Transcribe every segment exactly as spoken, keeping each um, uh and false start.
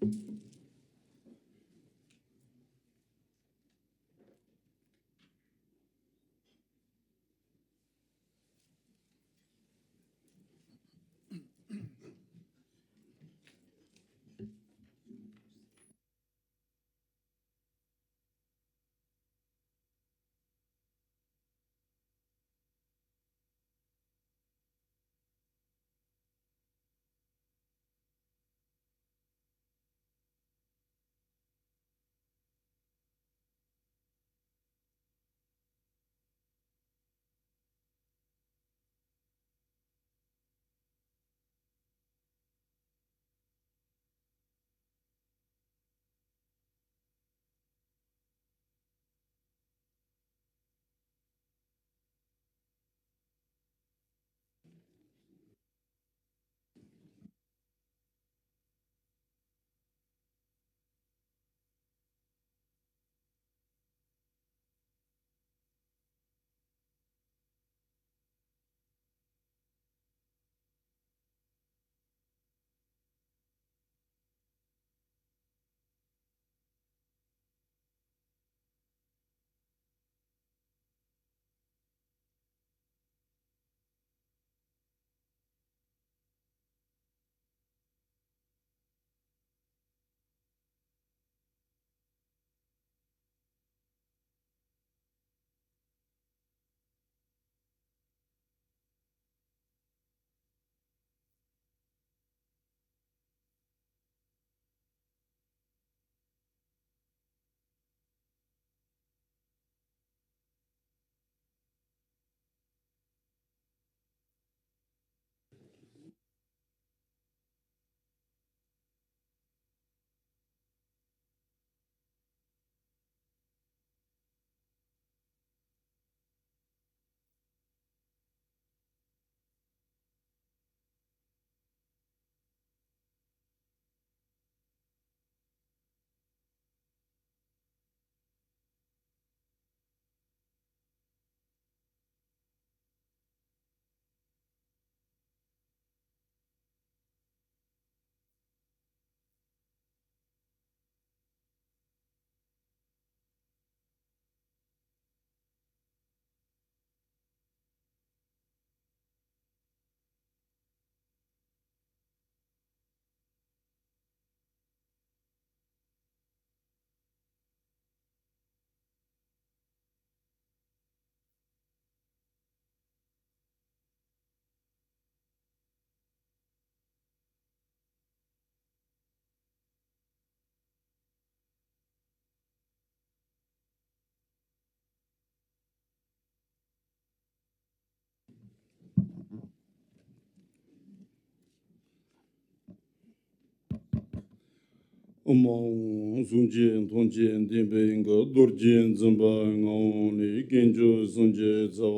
ཨོཾ། གཟུགས་ཅན་མཐོང་ཆེན་ལྡན་པའི་གི་རྡོ་རྗེ་འཛིན་པ་ངག་དབང་ལས་དཀོན་མཆོག་གསུམ་གྱི་རྩ་བ་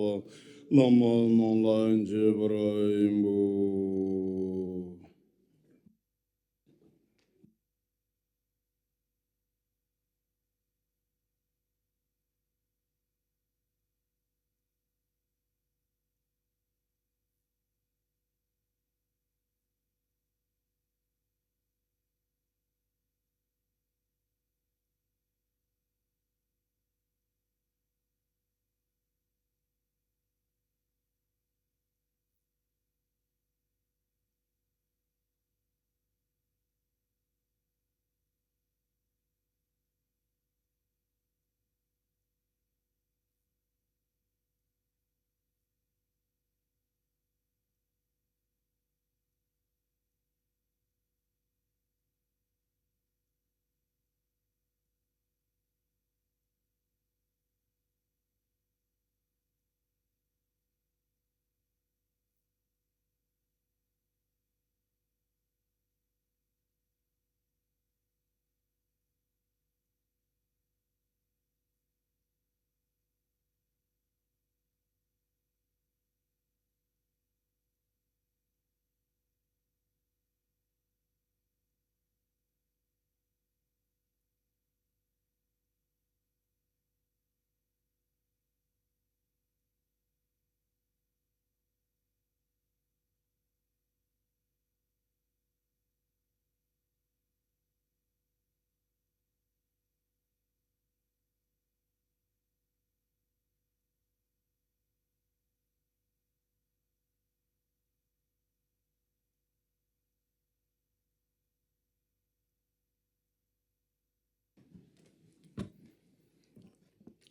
བླ་མ་རྣམས་ལ་འཇུག་པར་ཡིན་པོ།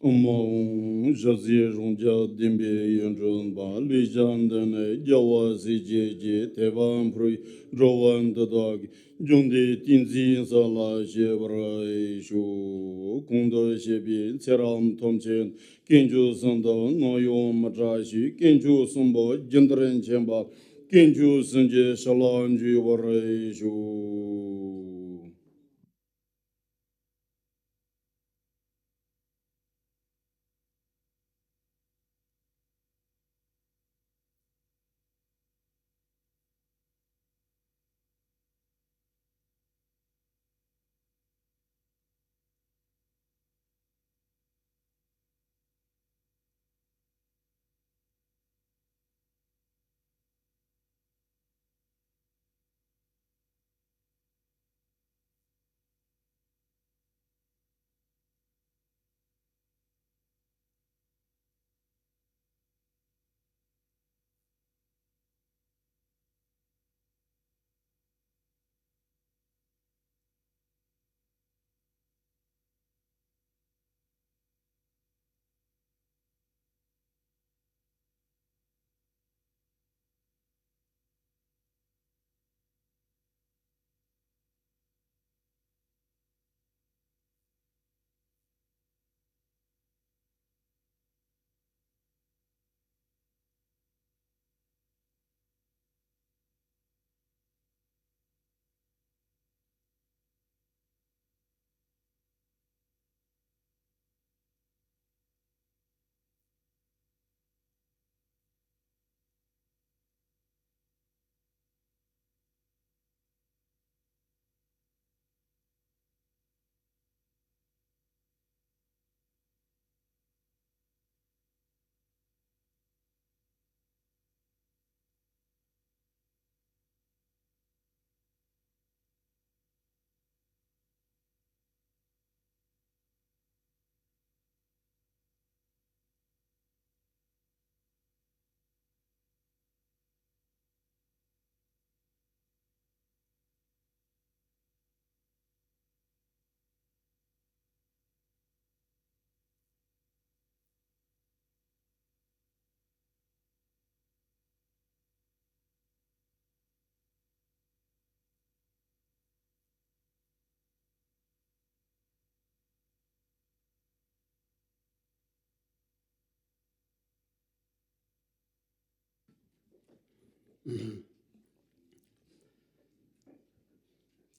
ཨོཾ་ཨཱཿཧཱུྃ། ཞལ་གཟིགས་རང་རྒྱལ་ལྡན་པའི་ཡོན་ཏན་དང་། ལུས་ལ་འདི་ནས་རྒྱལ་བ་སྲས་བཅས་ཀྱི། ཐེག་པ་འཕགས་པའི་འགྲོ་བ་འདི་དག་གི། རྒྱུད་འདི་ཏིང་འཛིན་ས་ལ་གཤེགས་པར་ཤོག། གོང་དུ་བཤད་པའི་ཚེ་རབས་ཐམས་ཅད་དཀོན་མཆོག་གསུམ་དུ་ནམ་ཡང་མི་སྐྲག་ཞིང་། དཀོན་མཆོག་གསུམ་པོ་རྒྱུན་དུ་མཁྱེན་པ་དཀོན་མཆོག་གསུམ་གྱི་ཞལ་ལ་འཇུག་པར་ཤོག།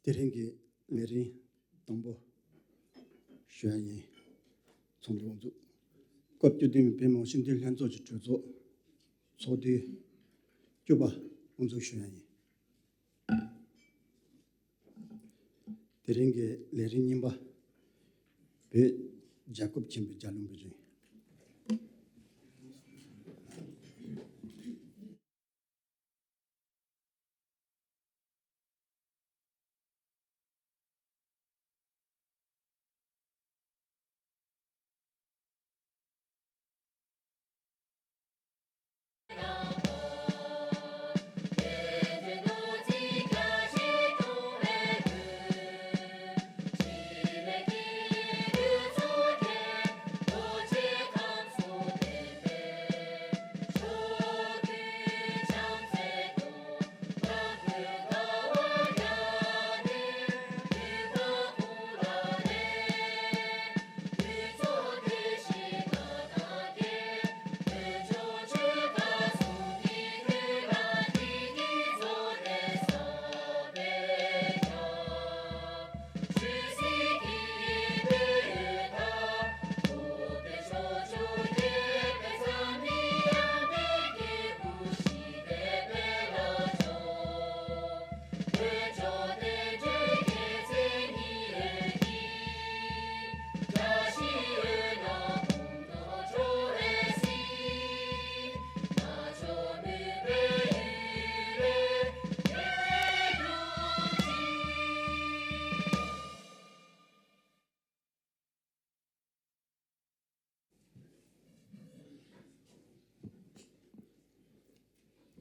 དེ་རིང་གི་ལས་རིམ་དང་པོ་ཞུ་ཡ་ཡིན། ཚོགས་འདུ་དབུ་འཛུགས། སྐབས་བཅུ་བདུན་པའི་བོད་མི་མང་སྤྱི་འཐུས་ལྷན་ཚོགས་ཀྱི་གྲོས་ཚོགས་ཚོགས་དུས་བཅུ་པ་དབུ་འཛུགས་ཞུ་ཡ་ཡིན། དེ་རིང་གི་ལས་རིམ་གཉིས་པ། བོད་རྒྱལ་ཁབ་ཆེན་པོའི་རྒྱལ་ཡུམ་པའི་རིང་།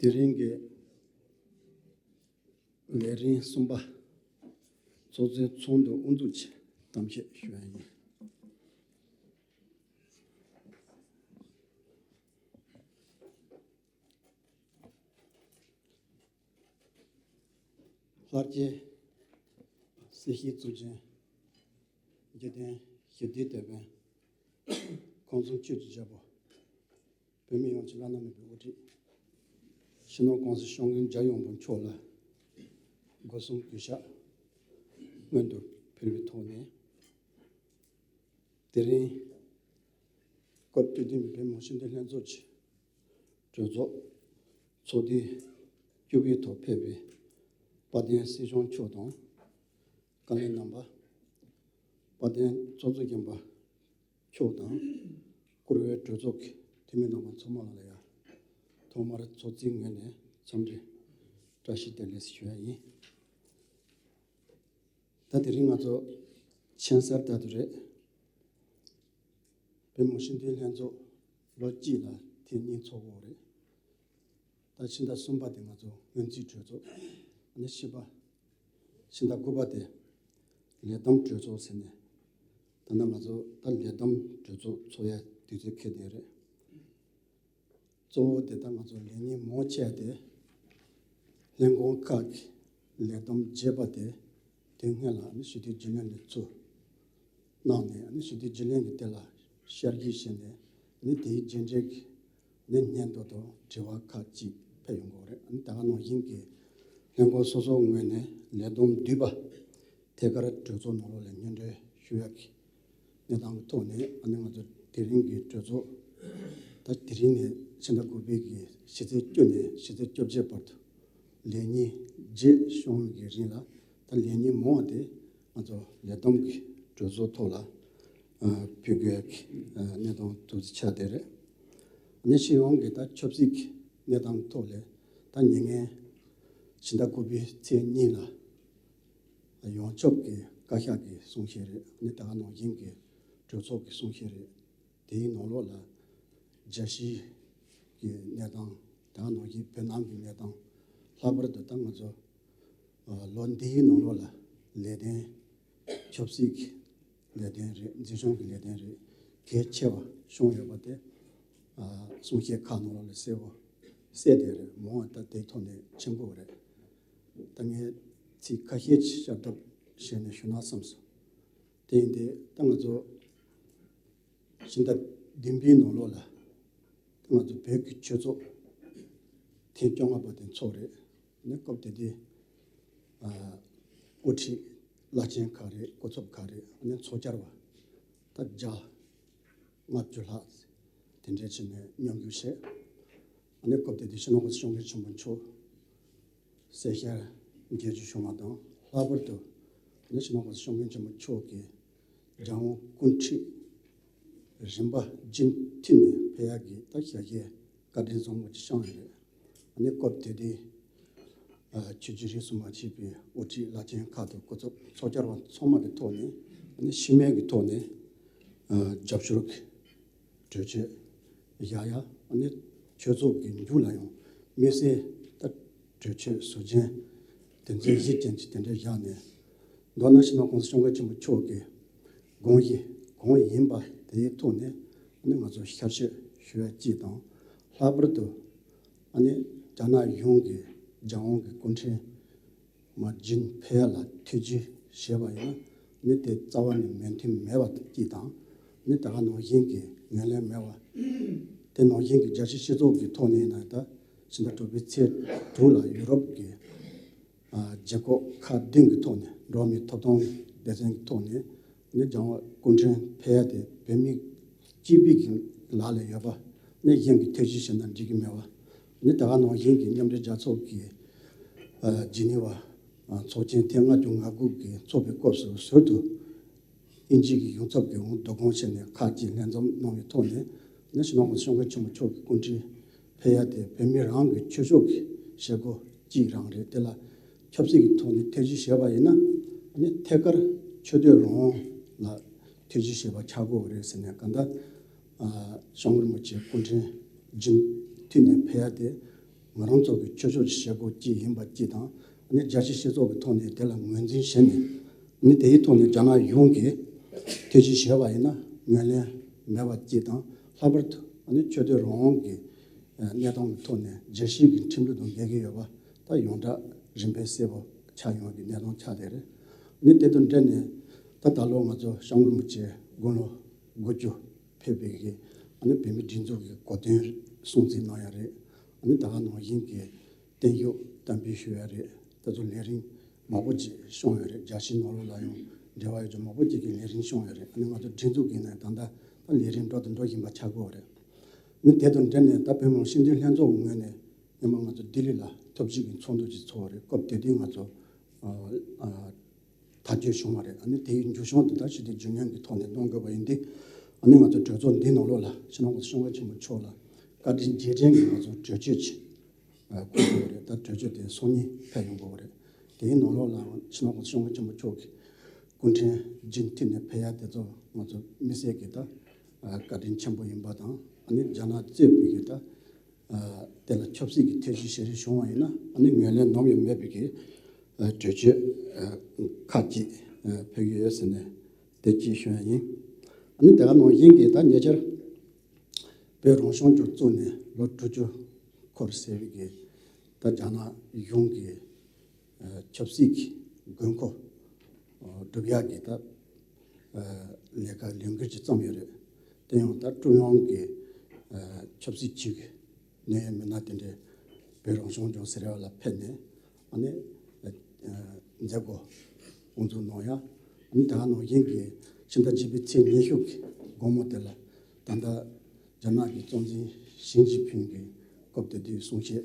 དེ་རིང་གི་ལས་རིམ་གསུམ་པ། ཚོགས་གཙོས་ཚོགས་འདུ་དབུ་འཛུགས་ཀྱི་གཏམ་བཤད་ཞུ་ཡ་ཡིན། ལྷར་བཅས་སྲིད་ཞིའི་གཙུག་རྒྱན། འཇིག་རྟེན་ཞི་བདེའི་དེད་དཔོན། ཁམས་གསུམ་ཆོས་ཀྱི་རྒྱལ་པོ། བོད་མི་ཡོངས་ཀྱི་བླ་ན་མེད་པའི་དབུ་ཁྲིད། སྤྱི་ནོར་༸གོང་ས་༸སྐྱབས་མགོན་རྒྱལ་བ་ཡོངས་གྲགས་མཆོག་ལ་སྒོ་གསུམ་གུས་ཕྱག་སྔོན་དུ་ཕུལ་བའི་ཐོག་ནས། དེ་རིང་སྐབས་བཅུ་བདུན་པའི་བོད་མི་མང་སྤྱི་འཐུས་ལྷན་ཚོགས་ཀྱི་གྲོས་ཚོགས་ཚོགས་དུས་བཅུ་པའི་ཐོག་ཕེབས་པའི་དཔལ་ལྡན་སྲིད་སྐྱོང་མཆོག་དང་། བཀའ་བློན་རྣམ་པ། དཔལ་ལྡན་ཚོགས་གཙོ་མགོན་པོ་མཆོག་དང་། བཀུར་འོས་གྲོས་ཚོགས་ཀྱི་འཐུས་མི་རྣམ་པ་ཚང་མ་ལ་ཡང་ཐོག་མར་ཚོགས་གཙོའི་ངོས་ནས་འཚམས་འདྲི་བཀྲ་ཤིས་བདེ་ལེགས་ཞུ་ཡ་ཡིན། ད་དེ་རིང་ང་ཚོ་མཆན་གསར་ལྟར་དུ་རེད། བོད་མི་མང་སྤྱི་འཐུས་ལྷན་ཚོགས་ལོ་གཅིག་ལ་ཐེངས་གཉིས་ཚོགས་ཀྱི་ཡོད་རེད། ད་ཕྱི་ཟླ་གསུམ་པ་དེ་ང་ཚོ་སྔོན་རྩིས་གྲོས་ཚོགས། ཨ་ནི་བཞི་པ། ཕྱི་ཟླ་དགུ་པ་དེ་ལས་བསྡོམས་གྲོས་ཚོགས་ཟེར་ནས། ད་ནང་ང་ཚོ་ད་ལས་བསྡོམས་གྲོས་ཚོགས་ཚོགས་ཡ་དུས་ཚོད་འཁེལ་བསྡད་རེད། གཙོ་བོ་དེ་ད་ང་ཚོ་ལས་ཉིན་མང་ཆེ་བ་དེ་ལྷན་ཁང་ཁག་གི་ལས་བསྡོམས་རྒྱས་པ་དེ་དེ་སྔོན་ལ་ཨ་ནི་ཞི་བདེའི་བརྒྱུད་ལམ་ནས་ཚུར་གནང་ནས། ཨ་ནི་ཞི་བདེའི་བརྒྱུད་ལམ་གྱི་དེ་ལ་ཤར་སྐྱོད་བྱས་ནས། ཨ་ནི་དེའི་རྗེས་འབྲེལ་གྱི་ཨ་ནི་སྙན་ཐོ་དང་དྲི་བ་ཁག་ཅིག་ཕེབས་ཡོང་གི་ཡོད་རེད། ཨ་ནི་ད་ག་ནང་བཞིན་གྱི་ལྷན་ཁང་སོ་སོའི་ངོས་ནས་ལས་བསྡོམས་བསྡུས་པ་ཐད་ཀར་གྲོས་ཚོགས་ནང་ལོགས་ལ་སྙན་སྒྲོན་ཞུ་ཡག་གི་གནས་སྟངས་ཀྱི་ཐོག་ནས། ཨ་ནི་ང་ཚོ་དེ་རིང་གི་གྲོས་ཚོགས་ད་དེ་རིང་ནས་ཕྱི་ཟླ་དགུ་པའི་གི་ཕྱི་ཚེས་བཅུ་ནས་ཕྱི་ཚེས་བཅོ་བརྒྱད་བར་དུ་ལས་ཉིན་བརྒྱད་བྱུང་བའི་གི་རིང་ལ། ད་ལས་ཉིན་མང་བ་དེ་ང་ཚོ་ལས་བསྡོམས་ཀྱི་གྲོས་ཚོགས་ཐོག་ལ་ཨ་ཕུལ་དགོས་ཀྱི་ཨ་གནས་སྟངས་ཐུགས་སུ་ཆགས་བསྡད་རེད། ཨ་ནི་སྤྱི་ཡོངས་ཀྱི་ད་ཆབ་སྲིད་ཀྱི་གནས་སྟངས་ཐོག་ལ་ད་ཉེ་སྔོན་ཕྱི་ཟླ་དགུ་པའི་ཚེས་གཉིས་ལ་ཡོངས་ཁྱབ་ཀྱི་བཀའ་ཤག་གི་གསུང་བཤད་རེད། ཨ་ནི་ད་ག་ནང་བཞིན་གྱི་གྲོས་ཚོགས་ཀྱི་གསུང་བཤད་རེད། དེའི་ནང་ལོགས་ལ་རྒྱལ་སྤྱིའི་གི་གནས་སྟངས། ད་ག་ནང་བཞིན་བོད་ནང་གི་གནས་སྟངས། ལྷག་པར་དུ་ད་ང་ཚོ་ཨ་ལོ་འདིའི་ནང་ལོགས་ལ་ལས་དོན་ཆབ་སྲིད་ཀྱི་ལས་དོན་རེད། འཛིན་སྐྱོང་གི་ལས་དོན་རེད། གལ་ཆེ་བ་བྱུང་ཡོད་པ་དེ་ཨ་གསུང་བཤད་ཁག་ནང་ལོགས་ལ་གསལ་པོ་གསལ་བསྡད་རེད། མང་བ་ད་དེའི་ཐོག་ནས་མཁྱེན་གྱི་ཡོད་རེད། ད་ངས་ཚིག་ཁ་ཤས་ཤིག་བཤད་ཐབས་བྱས་ནས་ཞུ་ན་བསམས་སོང་། དེ་ཡིན་དུས་ད་ང་ཚོ་ཕྱི་ཟླ་བདུན་པའི་ནང་ལོགས་ལ་ང་ཚོ་བོད་ཀྱི་ཆོས་ཚོགས་ཐེངས་བཅོ་ལྔ་པ་དེ་ཚོགས་རེད། ཨ་ནི་སྐབས་དེ་དུས་ཨ་དབུ་ཁྲིད་བླ་ཆེན་ཁག་རེད། སྐུ་ཚབ་ཁག་རེད། ཨ་ནི་ཚོགས་བཅར་བ་ད་བརྒྱ་ལྔ་བཅུ་ལྷག་དེ་འདྲ་བྱས་ནས་མཉམ་ཞུགས་བྱས། ཨ་ནི་སྐབས་དེ་དུས་སྤྱི་ནོར་༸གོང་ས་༸སྐྱབས་མགོན་ཆེན་པོ་མཆོག་གསལ་བཤད་རྒྱས་བསྡུས་བྱུང་བ་དང་། ལྷག་པར་དུ་ཨ་ནི་སྤྱི་ནོར་༸གོང་ས་༸སྐྱབས་མགོན་ཆེན་པོ་མཆོག་གིས་རྒྱལ་དབང་སྐུ་ཁྲིད་རིམ་པ་རྒྱུན་མཐུད་ནས་ཕེབས་ཡག་གི་ད་ཞལ་བཞེས་བཀའ་དྲིན་བཟང་པོ་ཅིག་བསྐྱངས་ཡོད་རེད། ཨ་ནི་སྐབས་དེ་དུས་ཨ་ཆོས་བརྒྱུད་རིས་སུ་མ་ཆད་པའི་དབུ་ཁྲིད་བླ་ཆེན་ཁག་དང་སྐུ་ཚབ་ཚོགས་བཅར་བ་ཚང་མ་གི་ཐོག་ནས། ཨ་ནི་ཕྱི་མིག་གི་ཐོག་ནས་ཨ་རྒྱབ་སྐྱོར་གྱི་གྲོས་ཆོད་བཞག་ཡ། ཨ་ནི་ཆོས་ཚོགས་ཀྱི་མཇུག་ལ་ཡང་དམིགས་བསལ་ད་གྲོས་ཆོད་ཟུར་རྒྱན་དོན་ཚན་བཞི་ཅན་གྱི་དེ་འདྲ་བཞག་ནས། མདོར་ན་སྤྱི་ནོར་༸གོང་ས་༸སྐྱབས་མགོན་ཆེན་པོ་མཆོག་གི་དགོངས་གཞི་གང་ཡིན་པ་དེའི་ཐོག་ནས་ཨ་ནི་ང་ཚོ་ཤར་བསྐྱོད་ཞུ་ཡ་གཅིག་དང་། ལྷག་པར་དུ་ཨ་ནི་རྒྱ་ནག་གཞུང་གི་རྒྱལ་དབང་གི་སྐུ་ཕྲེང་མར་རྒྱུན་ཕེབས་ཡ་ལ་ཐུགས་རྗེ་ཞུས་པ་ཡིན་ན། ཨ་ནི་དེ་རྩ་བ་ནས་མོས་མཐུན་མེད་པ་གཅིག་དང་། ཨ་ནི་ད་ག་ནང་བཞིན་གྱི་ངོས་ལེན་མེད་པ། དེ་ནང་བཞིན་གྱི་རྒྱལ་སྤྱིའི་སྤྱི་ཚོགས་ཀྱི་ཐོག་ནས་ཡིན་ན། ད་ཕྱི་ཟླ་དྲུག་པའི་ཚེས་དྲུག་ལ་ཡུ་རོབ་ཀྱི་ཨ་རྒྱལ་ཁབ་ཁག་བདུན་གྱི་ཐོག་ནས། འགྲོ་བ་མིའི་ཐོབ་ཐང་སྡེ་ཚན་གྱི་ཐོག་ནས་ནི་རྒྱལ་དབང་སྐུ་ཕྲེང་ཕེབས་ཡ་དེ་བོད་མི་གཅིག་པུའི་གི་ལག་ལ་ཡོད་པ་ནི་གཞན་གྱིས་ཐེ་བྱུས་བྱས་ན་འགྲིག་གི་མེད་པ། ནི་ད་ག་ནང་བཞིན་གྱི་མཉམ་འབྲེལ་རྒྱལ་ཚོགས་ཀྱི་ཨ་ཇི་ནི་ཝ་ཨ་ཚོགས་ཆེན་ཐེངས་ལྔ་བཅུ་ང་དགུ་གི་ཚོགས་པའི་སྐབས་སུ་ཟུར་དུ་དབྱིན་ཇི་གི་གཞུང་ཚབ་ཀྱིས་འོང་བསྡུ་སྐོང་བྱས་ནས་ཁག་ཅིག་ལྷན་འཛོམས་གནང་བའི་ཐོག་ནས། ནི་སྤྱི་ནོར་༸གོང་ས་༸སྐྱབས་མགོན་ཆེན་པོ་མཆོག་གི་སྐུ་ཕྲེང་ཕེབས་ཡ་དེ་བོད་མི་རང་གི་ཆོས་ཕྱོགས་ཀྱི་བྱེད་སྒོ་གཅིག་རང་རེད། དེ་ལ་ཆབ་སྲིད་ཀྱི་ཐོག་ནས་ཐེ་བྱུས་བྱས་པ་ཡིན་ན། ནི་ཐད་ཀར་ཆོས་དད་རང་དབང་ལ་ཐེ་བྱུས་བྱས་པ་ཆགས་ཀྱི་ཡོད་རེད་ཟེར་ནས། གང་ལྟར་ཨ་སྐྱབས་མགོན་རིན་པོ་ཆེ་སྐུ་ཕྲེང་རྒྱུན་མཐུད་ནས་ཕེབས་ཡ་དེ་ང་རང་ཚོ་གི་ཆོས་ཕྱོགས་ཀྱི་བྱེད་སྒོ་གཅིག་ཡིན་པ་གཅིག་དང་། ནི་རྒྱལ་སྤྱིའི་སྤྱི་ཚོགས་ཀྱི་ཐོག་ནས་དེ་ལ་ངོས་འཛིན་བྱས་ནས། ནི་དེའི་ཐོག་ནས་རྒྱ་ནག་གཞུང་གིས་ཐེ་བྱུས་བྱས་པ་ཡིན་ན་ངོས་ལེན་མེད་པ་གཅིག་དང་། ལྷག་པར་དུ་ནི་ཆོས་དད་རང་དབང་གི་གནས་སྟངས་ཀྱི་ཐོག་ནས་རྒྱལ་སྤྱིའི་གི་ཁྲིམས་ལུགས་དང་འགལ་གྱི་ཡོད་པ་ད་ཡོངས་གྲགས་རིམ་པས་གསལ་པོ་ ཆགས་ཡོང་གི་གནས་སྟངས་ཆགས་བསྡད་རེད། ཨ་ནི་དེ་དང་འབྲེལ་ནས་ད་ད་ལོ་ང་ཚོ་སྐྱབས་མགོན་རིན་པོ་ཆེ་དགུང་ལོ་དགུ་བཅུ་ཕེབས་པའི་གི་ཨ་ནི་བོད་མིའི་སྒྲིག་འཛུགས་ཀྱི་གོ་སྟོན་སྲུང་བརྩི་གནང་ཡ་རེད། ཨ་ནི་ད་ག་ནང་བཞིན་གྱི་བརྟན་བཞུགས་དམ་འབུལ་ཞུ་ཡ་རེད། ད་ཚོ་ལས་རིམ་མང་པོ་ཅིག་བྱུང་ཡོད་རེད། རྒྱལ་སྤྱིའི་ནང་ལོགས་ལ་ཡང་འབྲེལ་བ་ཡོད་ཅིག་མང་པོ་ཅིག་གི་ལས་རིམ་བྱུང་ཡོད་རེད། ཨ་ནི་ང་ཚོ་སྒྲིག་འཛུགས་ཀྱི་ནས་ད་ལྟ་ད་ལས་རིམ་འགྲོ་དང་འགྲོ་བཞིན་པ་ཆགས་ཀྱི་ཡོད་རེད། ཨ་ནི་དེ་དང་འབྲེལ་ནས་ད་བོད་མི་མང་སྤྱི་འཐུས་ལྷན་ཚོགས་ངོས་ནས་སྔོན་མ་ང་ཚོ་ལྡི་ལི་ལ་ཐབས་ཇུས་ཀྱི་ཚོགས་འདུ་ཅིག་ཚོགས་པ་རེད། སྐབས་དེ་དུས་ང་ཚོ་ཨ་ཨ་ཐག་གཅོད་བྱུང་བ་རེད། ཨ་ནི་དེའི་མཇུག་སྐྱོང་དེ་ད་ཞི་བདེ་རྒྱུན་འཁྱོངས་ཀྱི་ཐོག་ནས་གནང་དགོས་པ་ཡིན་ཏེ། ཨ་ནི་ང་ཚོ་གྲོས་ཚོགས་འདིའི་ནང་ལོགས་ལ་སྤྱི་ནོར་གོང་ས་སྐྱབས་མགོན་ཆེན་པོ་མཆོག་ལ་བཀའ་དྲིན་རྗེས་དྲན་གྱི་ང་ཚོ་གྲོས་ཆོད་ཅིག་ཨ་བསྐུར་དགོས་པ་རེད། ད་གྲོས་ཆོད་དེ་སང་ཉིན་ཕེབས་ཡོང་དགོས་པ་རེད། དེའི་ནང་ལོགས་ལ་སྤྱི་ནོར་གོང་ས་སྐྱབས་མགོན་ཆེན་པོ་མཆོག་གི་སྐུ་ཕྲེང་རྒྱུན་མཐུད་ནས་ཕེབས་ཡ་དེ་ཚོ་ང་ཚོ་དམིགས་བསལ་གྱི་ད་ཨ་བཀའ་དྲིན་ཆེན་པོ་ཡིན་པ་དང་། ཨ་ནི་རྒྱ་ནག་གཙོས་པའི་གི་ད་ཨ་དེ་ལ་ཆབ་སྲིད་ཀྱི་ཐེ་བྱུས་བྱེད་རེས་བྱུང་བ་ཡིན་ན། ཨ་ནི་ངོས་ལེན་ནམ་ཡང་མེད་པའི་གི་ཨ་གྲོས་ཆོད་ཨ་ཁག་ཅིག་ཨ་ཕེབས་ཀྱི་ཡོད་ཟེར་ནས་དེ་གཅིག་ཞུ་ཡ་ཡིན། ཨ་ནི་དེ་ག་ནང་བཞིན་གྱི་ད་ཉེ་ཆར་བོད་རང་སྐྱོང་ལྗོངས་བཙུགས་ནས་ལོ་དྲུག་ཅུ་འཁོར་ཟེར་བའི་གི་ད་རྒྱ་ནག་གཞུང་གི་ཨ་ཆབ་སྲིད་ཀྱི་དགོས་མཁོ་ཨ་སྒྲུབ་ཡག་གི་ད་ཨ་ལས་ཀ་ལས་འགུལ་ཅིག་བརྩམས་ཡོད་རེད། དེ་ཡང་ད་ཀྲུང་དབྱང་གི་ཨ་ཆབ་སྲིད་ཅུས་ཀྱི་གནད་ཡོད་མི་སྣ་དེ་འདྲས་བོད་རང་སྐྱོང་ལྗོངས་ཟེར་བ་ལ་ཕེབས་ནས། ཨ་ནི་ཨ་མཛད་སྒོ་དབུ་འཛུགས་གནང་ཡ། ཨ་ནི་ད་ག་ནང་བཞིན་གྱི་ཕྱི་ཟླ་བརྒྱད་པའི་ཚེས་ཉི་ཤུ་གི་དགོང་མོ་དེ་ལ་ད་ལྟ་རྒྱ་ནག་གི་གཙོ་འཛིན་ཞི་ཅིན་ཕིང་གིས་སྐབས་དེ་དུས་གསུང་བཤད་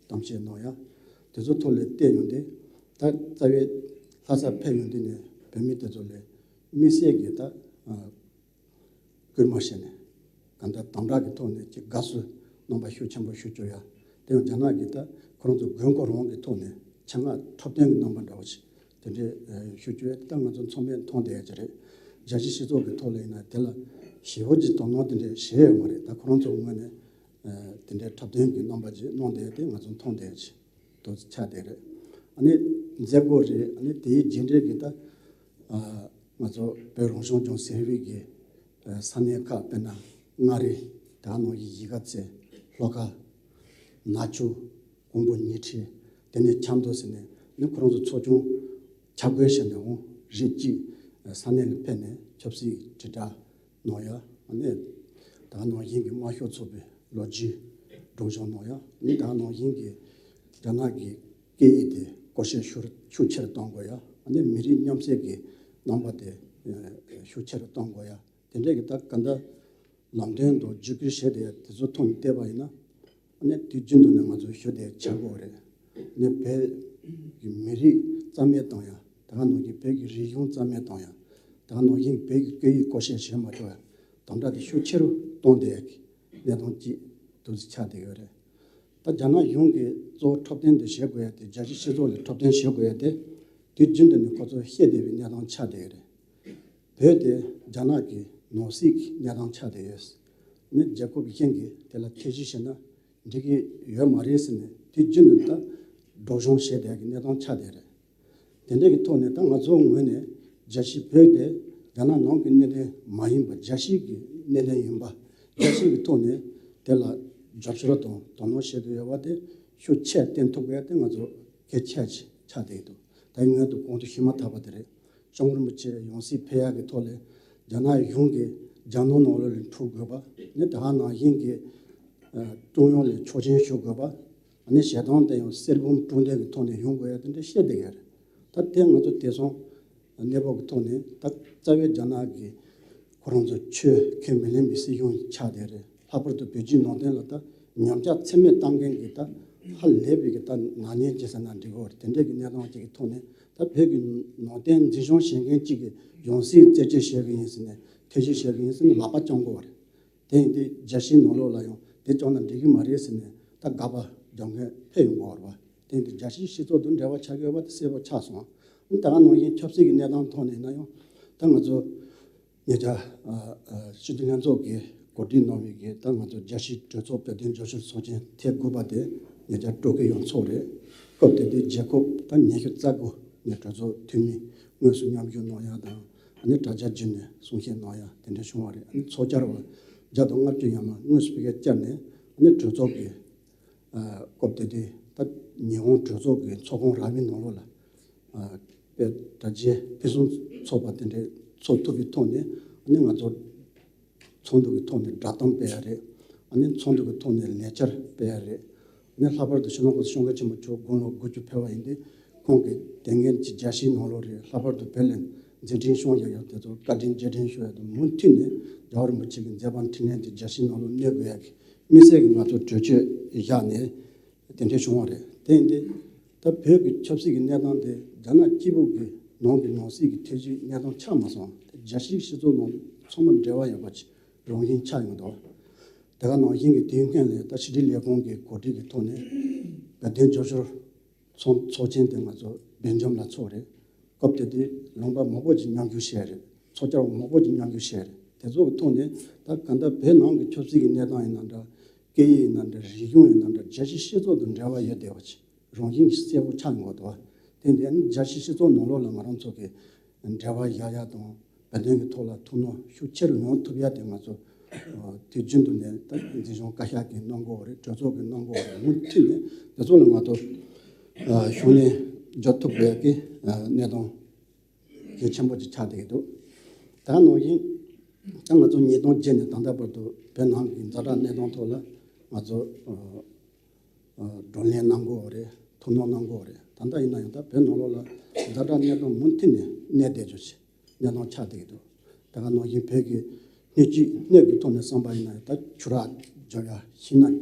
གཏམ་བཤད་གནང་ཡ། དེ་ཚོ་ཐོག་ལ་བལྟས་ཡོང་དུས། ད་རྩ་བའི་ལྷ་སར་ཕེབས་ཡོང་དུས་ནས་བོད་མི་དེ་ཚོ་ལ་དམིགས་བསལ་གྱི་ད་ཨ་སྐུལ་མ་བྱས་ནས་གང་ལྟར་དམ་དྲག་གི་ཐོག་ནས་ཀྱི་དགའ་བསུ་གནང་པ་ཤུགས་ཆེན་པོ་ཞུ་བཅུག་ཡ། དེ་ཡང་རྒྱ་ནག་གིས་ད་ཁོ་རང་ཚོ་དགོས་མཁོ་རང་གི་ཐོག་ནས་ཆེད་མངགས་འཁྲབ་སྟོན་གྱི་གནང་པ་འདྲ་བོ་ཞིག་དེ་འདྲའི་ཨ་ཞུ་བཅུག་ཡ་དེ་ད་ང་ཚོ་ཚང་མས་མཐོང་བསྡད་ཡ་ཅིག་རེད། རྒྱལ་སྤྱིའི་སྤྱི་ཚོགས་ཀྱི་ཐོག་ལ་ཡིན་ན་དེ་ལ་ཞེ་པོ་ཅིག་དོ་སྣང་དེ་འདྲ་བྱས་ཡོད་མ་རེད། ད་ཁོ་རང་ཚོ་ངོས་ནས་ཨ་དེ་འདྲའི་འཁྲབ་སྟོན་གྱི་རྣམ་པ་ཅིག་གནང་བསྡད་ཡ་དེ་ང་ཚོ་མཐོང་བསྡད་ཡ་ཅིག་ཏུ་ཆགས་བསྡད་རེད། ཨ་ནི་མཛད་སྒོ་རེད། ཨ་ནི་དེའི་རྗེས་འབྲེལ་གྱི་ད་ཨ་ང་ཚོ་བོད་རང་སྐྱོང་ལྗོངས་ཟེར་བའི་གི་ཨ་ས་གནས་ཁག་དཔེར་ན་མངའ་རིས། ད་ནང་བཞིན་གཞིས་ཀ་རྩེ། ལྷོ་ཁ། ནག་ཆུ། ཀོང་པོ། ཉི་ཁྲི། དེ་ནས་ཆབ་མདོ་ཟེར་ནས་ནི་ཁོ་རང་ཚོ་ཚོགས་ཆུང་ཁྱབ་བགོས་བྱས་ནས་འོང་རིགས་གཅིག་ས་གནས་ལ་ཕེབས་ནས་ཆབ་སྲིད་དྲིལ་བསྒྲགས་གནང་ཡ། ཨ་ནི་ད་ག་ནང་བཞིན་གྱི་དམར་ཤོག་ཚོགས་པའི་ལོ་རྒྱུས་སྒྲོག་སྦྱང་གནང་ཡ། ཨ་ནི་ད་ག་ནང་བཞིན་གྱི་རྒྱ་ནག་གི་སྐད་ཡིག་དེ་བཀོལ་སྤྱོད་ཤུགས་ཤུགས་ཆེ་རུ་གཏོང་དགོས་ཡ། ཨ་ནི་མི་རིགས་མཉམ་བསྲེས་ཀྱི་རྣམ་པ་དེ་ཨ་ཤུགས་ཆེ་རུ་གཏོང་དགོས་ཡ། དེ་འདྲས་ཀྱི་ད་ག་འདྲ་ལམ་སྟོན་དང་བརྒྱུད་སྐུལ་བྱས་ཏེ་དེ་ཚོ་ཐོག་ནས་བལྟས་པ་ཡིན་ན། ཨ་ནི་དུས་རྒྱུན་དུ་ནས་ང་ཚོ་ཞུ་བདེ་བྱ་དགོས་རེད། ཨ་ནི་བོད་ཀྱི་མི་རིགས་རྩ་མེད་བཏང་ཡ། ད་ག་ནང་བཞིན་བོད་ཀྱི་རིག་གཞུང་རྩ་མེད་བཏང་ཡ། ད་ག་ནང་བཞིན་བོད་ཀྱི་སྐད་ཡིག་བཀོལ་སྤྱོད་བྱེད་མ་ཆོག་ཡ། དམ་དྲག་དེ་ཤུགས་ཆེ་རུ་གཏོང་བསྡད་ཡ་གི་གནས་སྟངས་ཅིག་ཏུ་ཆགས་བསྡད་ཡོད་རེད། ད་རྒྱ་ནག་གཞུང་གིས་གཙོ་བོ་འཁྲབ་སྟོན་དེ་བྱེད་དགོས་ཡ་དེ། རྒྱལ་སྤྱིའི་སྤྱི་ཚོགས་ལ་འཁྲབ་སྟོན་བྱེད་དགོས་ཡ་དེ་དུས་རྒྱུན་དུ་ནས་ཁོ་ཚོ་བཤད་བསྡད་པའི་གནས་སྟངས་ཆགས་བསྡད་ཡོད་རེད། བོད་དེ་རྒྱ་ནག་གི་ནང་སྲིད་ཀྱི་གནས་སྟངས་ཆགས་བསྡད་ཡོད། ནི་རྒྱལ་ཁབ་གཞན་གྱིས་དེ་ལ་ཐེ་བྱུས་བྱས་ན་འགྲིག་གི་ཡོད་མ་རེད་ཟེར་ནས་དུས་རྒྱུན་དུ་ད་སྒྲོག་སྦྱང་བྱས་བསྡད་ཀྱི་གནས་སྟངས་ཆགས་བསྡད་རེད། དེ་འདྲ་གི་ཐོག་ནས་ད་ང་ཚོའི་ངོས་ནས་རྒྱལ་སྤྱི་བོད་དེ་རྒྱ་ནག་ནང་གི་གནད་དོན་མ་ཡིན་པ། རྒྱལ་སྤྱི་གི་གནད་དོན་ཡིན་པ། རྒྱལ་སྤྱི་གི་ཐོག་ནས་དེ་ལ་རྒྱབ་སྐྱོར་དང་དོ་སྣང་བྱེད་དུ་ཡོད་པ་དེ་ཤུགས་ཆེ་བསྟན་ཐུབ་དགོས་ཡ་དེ་ང་ཚོ་གལ་ཆེ་ཆགས་བསྡད་འདུག་ད་ངས་དུ་གོང་དུ་ཞུས་མ་ཐག་པ་དེ་རེད། སྐྱབས་མགོན་རིན་པོ་ཆེ་ཡང་སྲིད་ཕེབས་ཡག་གི་ཐོག་ལ་རྒྱ་ནག་གཞུང་གིས་རྒྱ་ནག་ནང་ལོགས་ལ་འཁྲུག་དགོས་པ། ནི་ད་ག་ནང་བཞིན་གྱི་ཨ་ཀྲུང་དབྱང་ལ་ཆོག་མཆན་ཞུ་དགོས་པ། ནི་ཞལ་ཏང་དེ་ཡང་གསེར་བུམ་དཀྲུག་འདེགས་ཀྱི་ཐོག་ནས་ཡོང་དགོས་ཡ་དེ་འདྲ་བཤད་བསྡད་ཡོད་རེད། ད་དེ་ང་ཚོ་དེང་སང་གནས་བབ་ཀྱི་ཐོག་ནས་ད་རྩ་བའི་རྒྱ་ནག་གི་ཁོ་རང་ཚོ་ཆོས་ཁས་མི་ལེན་པའི་སྲིད་གཞུང་ཆགས་བསྡད་རེད། ལྷག་པར་དུ་བོད་བརྒྱུད་ནང་བསྟན་ལ་ད་ཉམས་ཆག་ཚད་མེད་བཏང་མཁན་གྱི་ད་ཧ་ལས་པའི་གི་ད་ནག་ཉེས་ཅིག་ཟེར་ན་འགྲིག་གི་རེད། དེ་འདྲའི་གི་གནས་སྟངས་ཅིག་གི་ཐོག་ནས་ད་བོད་ཀྱི་ནང་བསྟན་འཛིན་སྐྱོང་བྱེད་མཁན་གཅིག་གིས་ཡང་སྲིད་རྩད་གཅོད་བྱེད་གི་ཡིན་ཟེར་ནས་ཐེ་བྱུས་བྱེད་གི་ཡིན་ཟེར་ནས་ལག་པ་བརྐྱངས་དགོས་པ་རེད། དེ་ཡིན་དུས་རྒྱལ་སྤྱིའི་ནང་ལོགས་ལ་ཡང་དེ་བརྐྱངས་ན་འགྲིག་གི་མ་རེད་ཟེར་ནས་ད་དགག་པ་རྒྱག་མཁན་ཕེབས་ཡོང་གི་ཡོད་རེད་པ། དེ་ཡིན་དུས་རྒྱལ་སྤྱིའི་སྤྱི་ཚོགས་དང་འབྲེལ་བ་ཆགས་ཀྱི་ཡོད་པ་དེ་གསལ་པོ་ཆགས་སོང་། ད་ག་ནང་བཞིན་ཆབ་སྲིད་ཀྱི་གནས་སྟངས་ཐོག་ནས་ཡིན་ན་ཡང་ད་ང་ཚོ་ཉེ་ཆར་ཨ་ཨ་སྤྱི་འཐུས་ལྷན་ཚོགས་ཀྱིས་གོ་སྒྲིག་གནང་བའི་གི་ད་ང་ཚོ་རྒྱལ་སྤྱིའི་གྲོས་ཚོགས་བོད་དོན་རྒྱབ་སྐྱོར་ཚོགས་ཆེན་ཐེངས་དགུ་པ་དེ་ཉེ་ཆར་སྤྲོ་སྐྱིད་ཡོང་ཚོགས་རེད། སྐབས་དེ་དུས་རྒྱལ་ཁབ་ད་ཉི་ཤུ་རྩ་དགུ་ནས་གྲོས་ཚོགས་འཐུས་མི་དངོས་སུ་མཉམ་ཞུགས་གནང་ཡ་དང་། ཨ་ནི་དྲ་རྒྱ་བརྒྱུད་ནས་གསུང་བཤད་གནང་ཡ་དེ་འདྲ་བྱུང་བ་རེད། ཨ་ནི་ཚོགས་བཅར་བ་བརྒྱ་དང་ལྔ་བཅུ་ཡར་མར་དངོས་སུ་ཕ་གིར་བཅར་ནས། ཨ་ནི་གྲོས་ཚོགས་ཀྱི་ཨ་སྐབས་དེ་དུས་ད་ཉི་ཧོང་གྲོས་ཚོགས་ཀྱི་ཚོགས་ཁང་ར་བའི་ནང་ལོགས་ལ་ ཨ་དཔེ་གྲ་རྒྱས་ཕུན་སུམ་ཚོགས་པ་དེ་འདྲའི་ཚོགས་ཐུབ་པའི་ཐོག་ནས། ཨ་ནི་ང་ཚོ་ཚོགས་འདུ་གི་ཐོག་ནས་བསྒྲགས་གཏམ་སྤེལ་ཡ་རེད། ཨ་ནི་ཚོགས་འདུ་གི་ཐོག་ནས་ལས་འཆར་སྤེལ་ཡ་རེད། ཨ་ནི་ལྷག་པར་དུ་སྤྱི་ནོར་གོང་ས་སྐྱབས་མགོན་ཆེན་པོ་མཆོག་དགུང་ལོ་དགུ་བཅུ་ཕེབས་པ་ཡིན་དུས། ཁོང་གི་དེ་སྔོན་གྱི་རྒྱལ་སྤྱིའི་ནང་ལོགས་རེད། ལྷག་པར་དུ་བོད་ལ་མཛད་འཕྲིན་ཤོང་ཡ་ཡོད་དེ་ཚོ། བཀའ་དྲིན་རྗེས་དྲན་ཤོར་ཡ་དང་། མུ་མཐུད་ནས་རྒྱལ་བ་རིན་པོ་ཆེ་གི་མཛད་པ་འཕྲིན་ལས་དེ་རྒྱལ་སྤྱིའི་ནང་ལོགས་གནས་དགོས་ཡ་གི་དམིགས་བསལ་གྱི་ང་ཚོ་གྲོས་ཆོད་བཞག་ནས་དེ་འདྲ་བྱུང་བ་རེད། དེ་ཡིན་དུས་ད་བོད་ཀྱི་ཆབ་སྲིད་ཀྱི་གནས་སྟངས་དེ་རྒྱ་ནག་སྐྱིད་སྡུག་གི་ནང་གི་ནང་སྲིད་ཀྱི་ཐེ་བྱུས་གནས་སྟངས་ཆགས་མ་སོང་། དེ་རྒྱལ་སྤྱིའི་སྤྱི་ཚོགས་ནང་ཚང་མ་འབྲེལ་བ་ཡོད་པ་ཅིག་རང་བཞིན་ཆགས་ཡོང་འདུག་དེ་ག་ནང་བཞིན་གྱི་དུས་སྔོན་ལ་ད་ཕྱི་དྲིལ་ལས་ཁུངས་ཀྱི་གོ་སྒྲིག་གི་ཐོག་ནས་བོད་དོན་རྒྱབ་སྐྱོར་ཚོགས་ཚོགས་ཆེན་དེ་ང་ཚོ་སྦེལ་ཇམ་ལ་ཚོགས་རེད། སྐབས་དེ་དུས་ལུང་པ་མང་པོ་ཅིག་མཉམ་ཞུགས་བྱས་རེད། ཚོགས་བཅར་བ་མང་པོ་ཅིག་མཉམ་ཞུགས་བྱས་རེད། དེ་ཚོ་གི་ཐོག་ནས་ད་གང་ལྟར་བོད་ནང་གི་ཆབ་སྲིད་ཀྱི་གནས་སྟངས་ཡིན་ན་འདྲ། སྐད་ཡིག་ཡིན་ན་འདྲ། རིག་གཞུང་ཡིན་ན་འདྲ། རྒྱལ་སྤྱིའི་སྤྱི་ཚོགས་དང་འབྲེལ་བ་ཡོད་བསྡད་པ་ཅིག་རང་བཞིན་གྱིས་གསལ་པོ་ཆགས་ཡོང་བ་འདུག་བ། དེ་འདི་ནི་རྒྱལ་སྤྱིའི་སྤྱི་ཚོགས་ནང་ལོགས་ལ་ང་རང་ཚོ་གི་འབྲེལ་བ་བཞག་ཡ་དང་། བོད་དོན་གྱི་ཐོག་ལ་ཐུགས་སྣང་ཤུགས་ཆེ་རུ་ཡོང་ཐུབ་ཡ་དེ་ང་ཚོ་ཨ་དུས་རྒྱུན་དུ་ནས་ད་འཛིན་སྐྱོང་བཀའ་ཤག་གིས་གནང་གི་ཡོད་རེད། གྲོས་ཚོགས་ཀྱིས་གནང་གི་ཡོད་རེད། མུ་མཐུད་ནས་དེ་ཚོ་ལ་ང་ཚོ་ཨ་ཤུགས་སྣོན་རྒྱག་ཐུབ་དགོས་ཀྱི་ཨ་གནས་སྟངས་གལ་ཆེན་པོ་ཅིག་ཆགས་བསྡད་ཀྱི་འདུག་ད་ནང་བཞིན་ད་ང་ཚོ་ཉིས་སྟོང་བརྒྱད་ནས་ད་ལྟ་བར་དུ་བོད་ནང་གི་ཛ་དྲག་གནས་སྟངས་ཐོག་ལ་ང་ཚོ་ཨ་བགྲོ་གླེང་གནང་གི་ཡོད་རེད། ཐུགས་སྣང་གནང་གི་ཡོད་རེད། ད་ལྟ་ཡིན་ན་ཡང་ད་བོད་ནང་ལོགས་ལ་ཛ་དྲག་གནས་སྟངས་མུ་མཐུད་ནས་གནས་བསྡད་རྒྱུ་ཞིག་གནས་སྟངས་ཆགས་བསྡད་ཀྱི་འདུག་ད་ག་ནང་བཞིན་བོད་ཀྱི་སྣོད་བཅུད་སྣོད་ཀྱི་ཐོག་ནས་བསམ་པ་ཡིན་ན་ཡང་ད་ཆུ་རགས་འཇོག་ཡ། ཤིང་ནགས་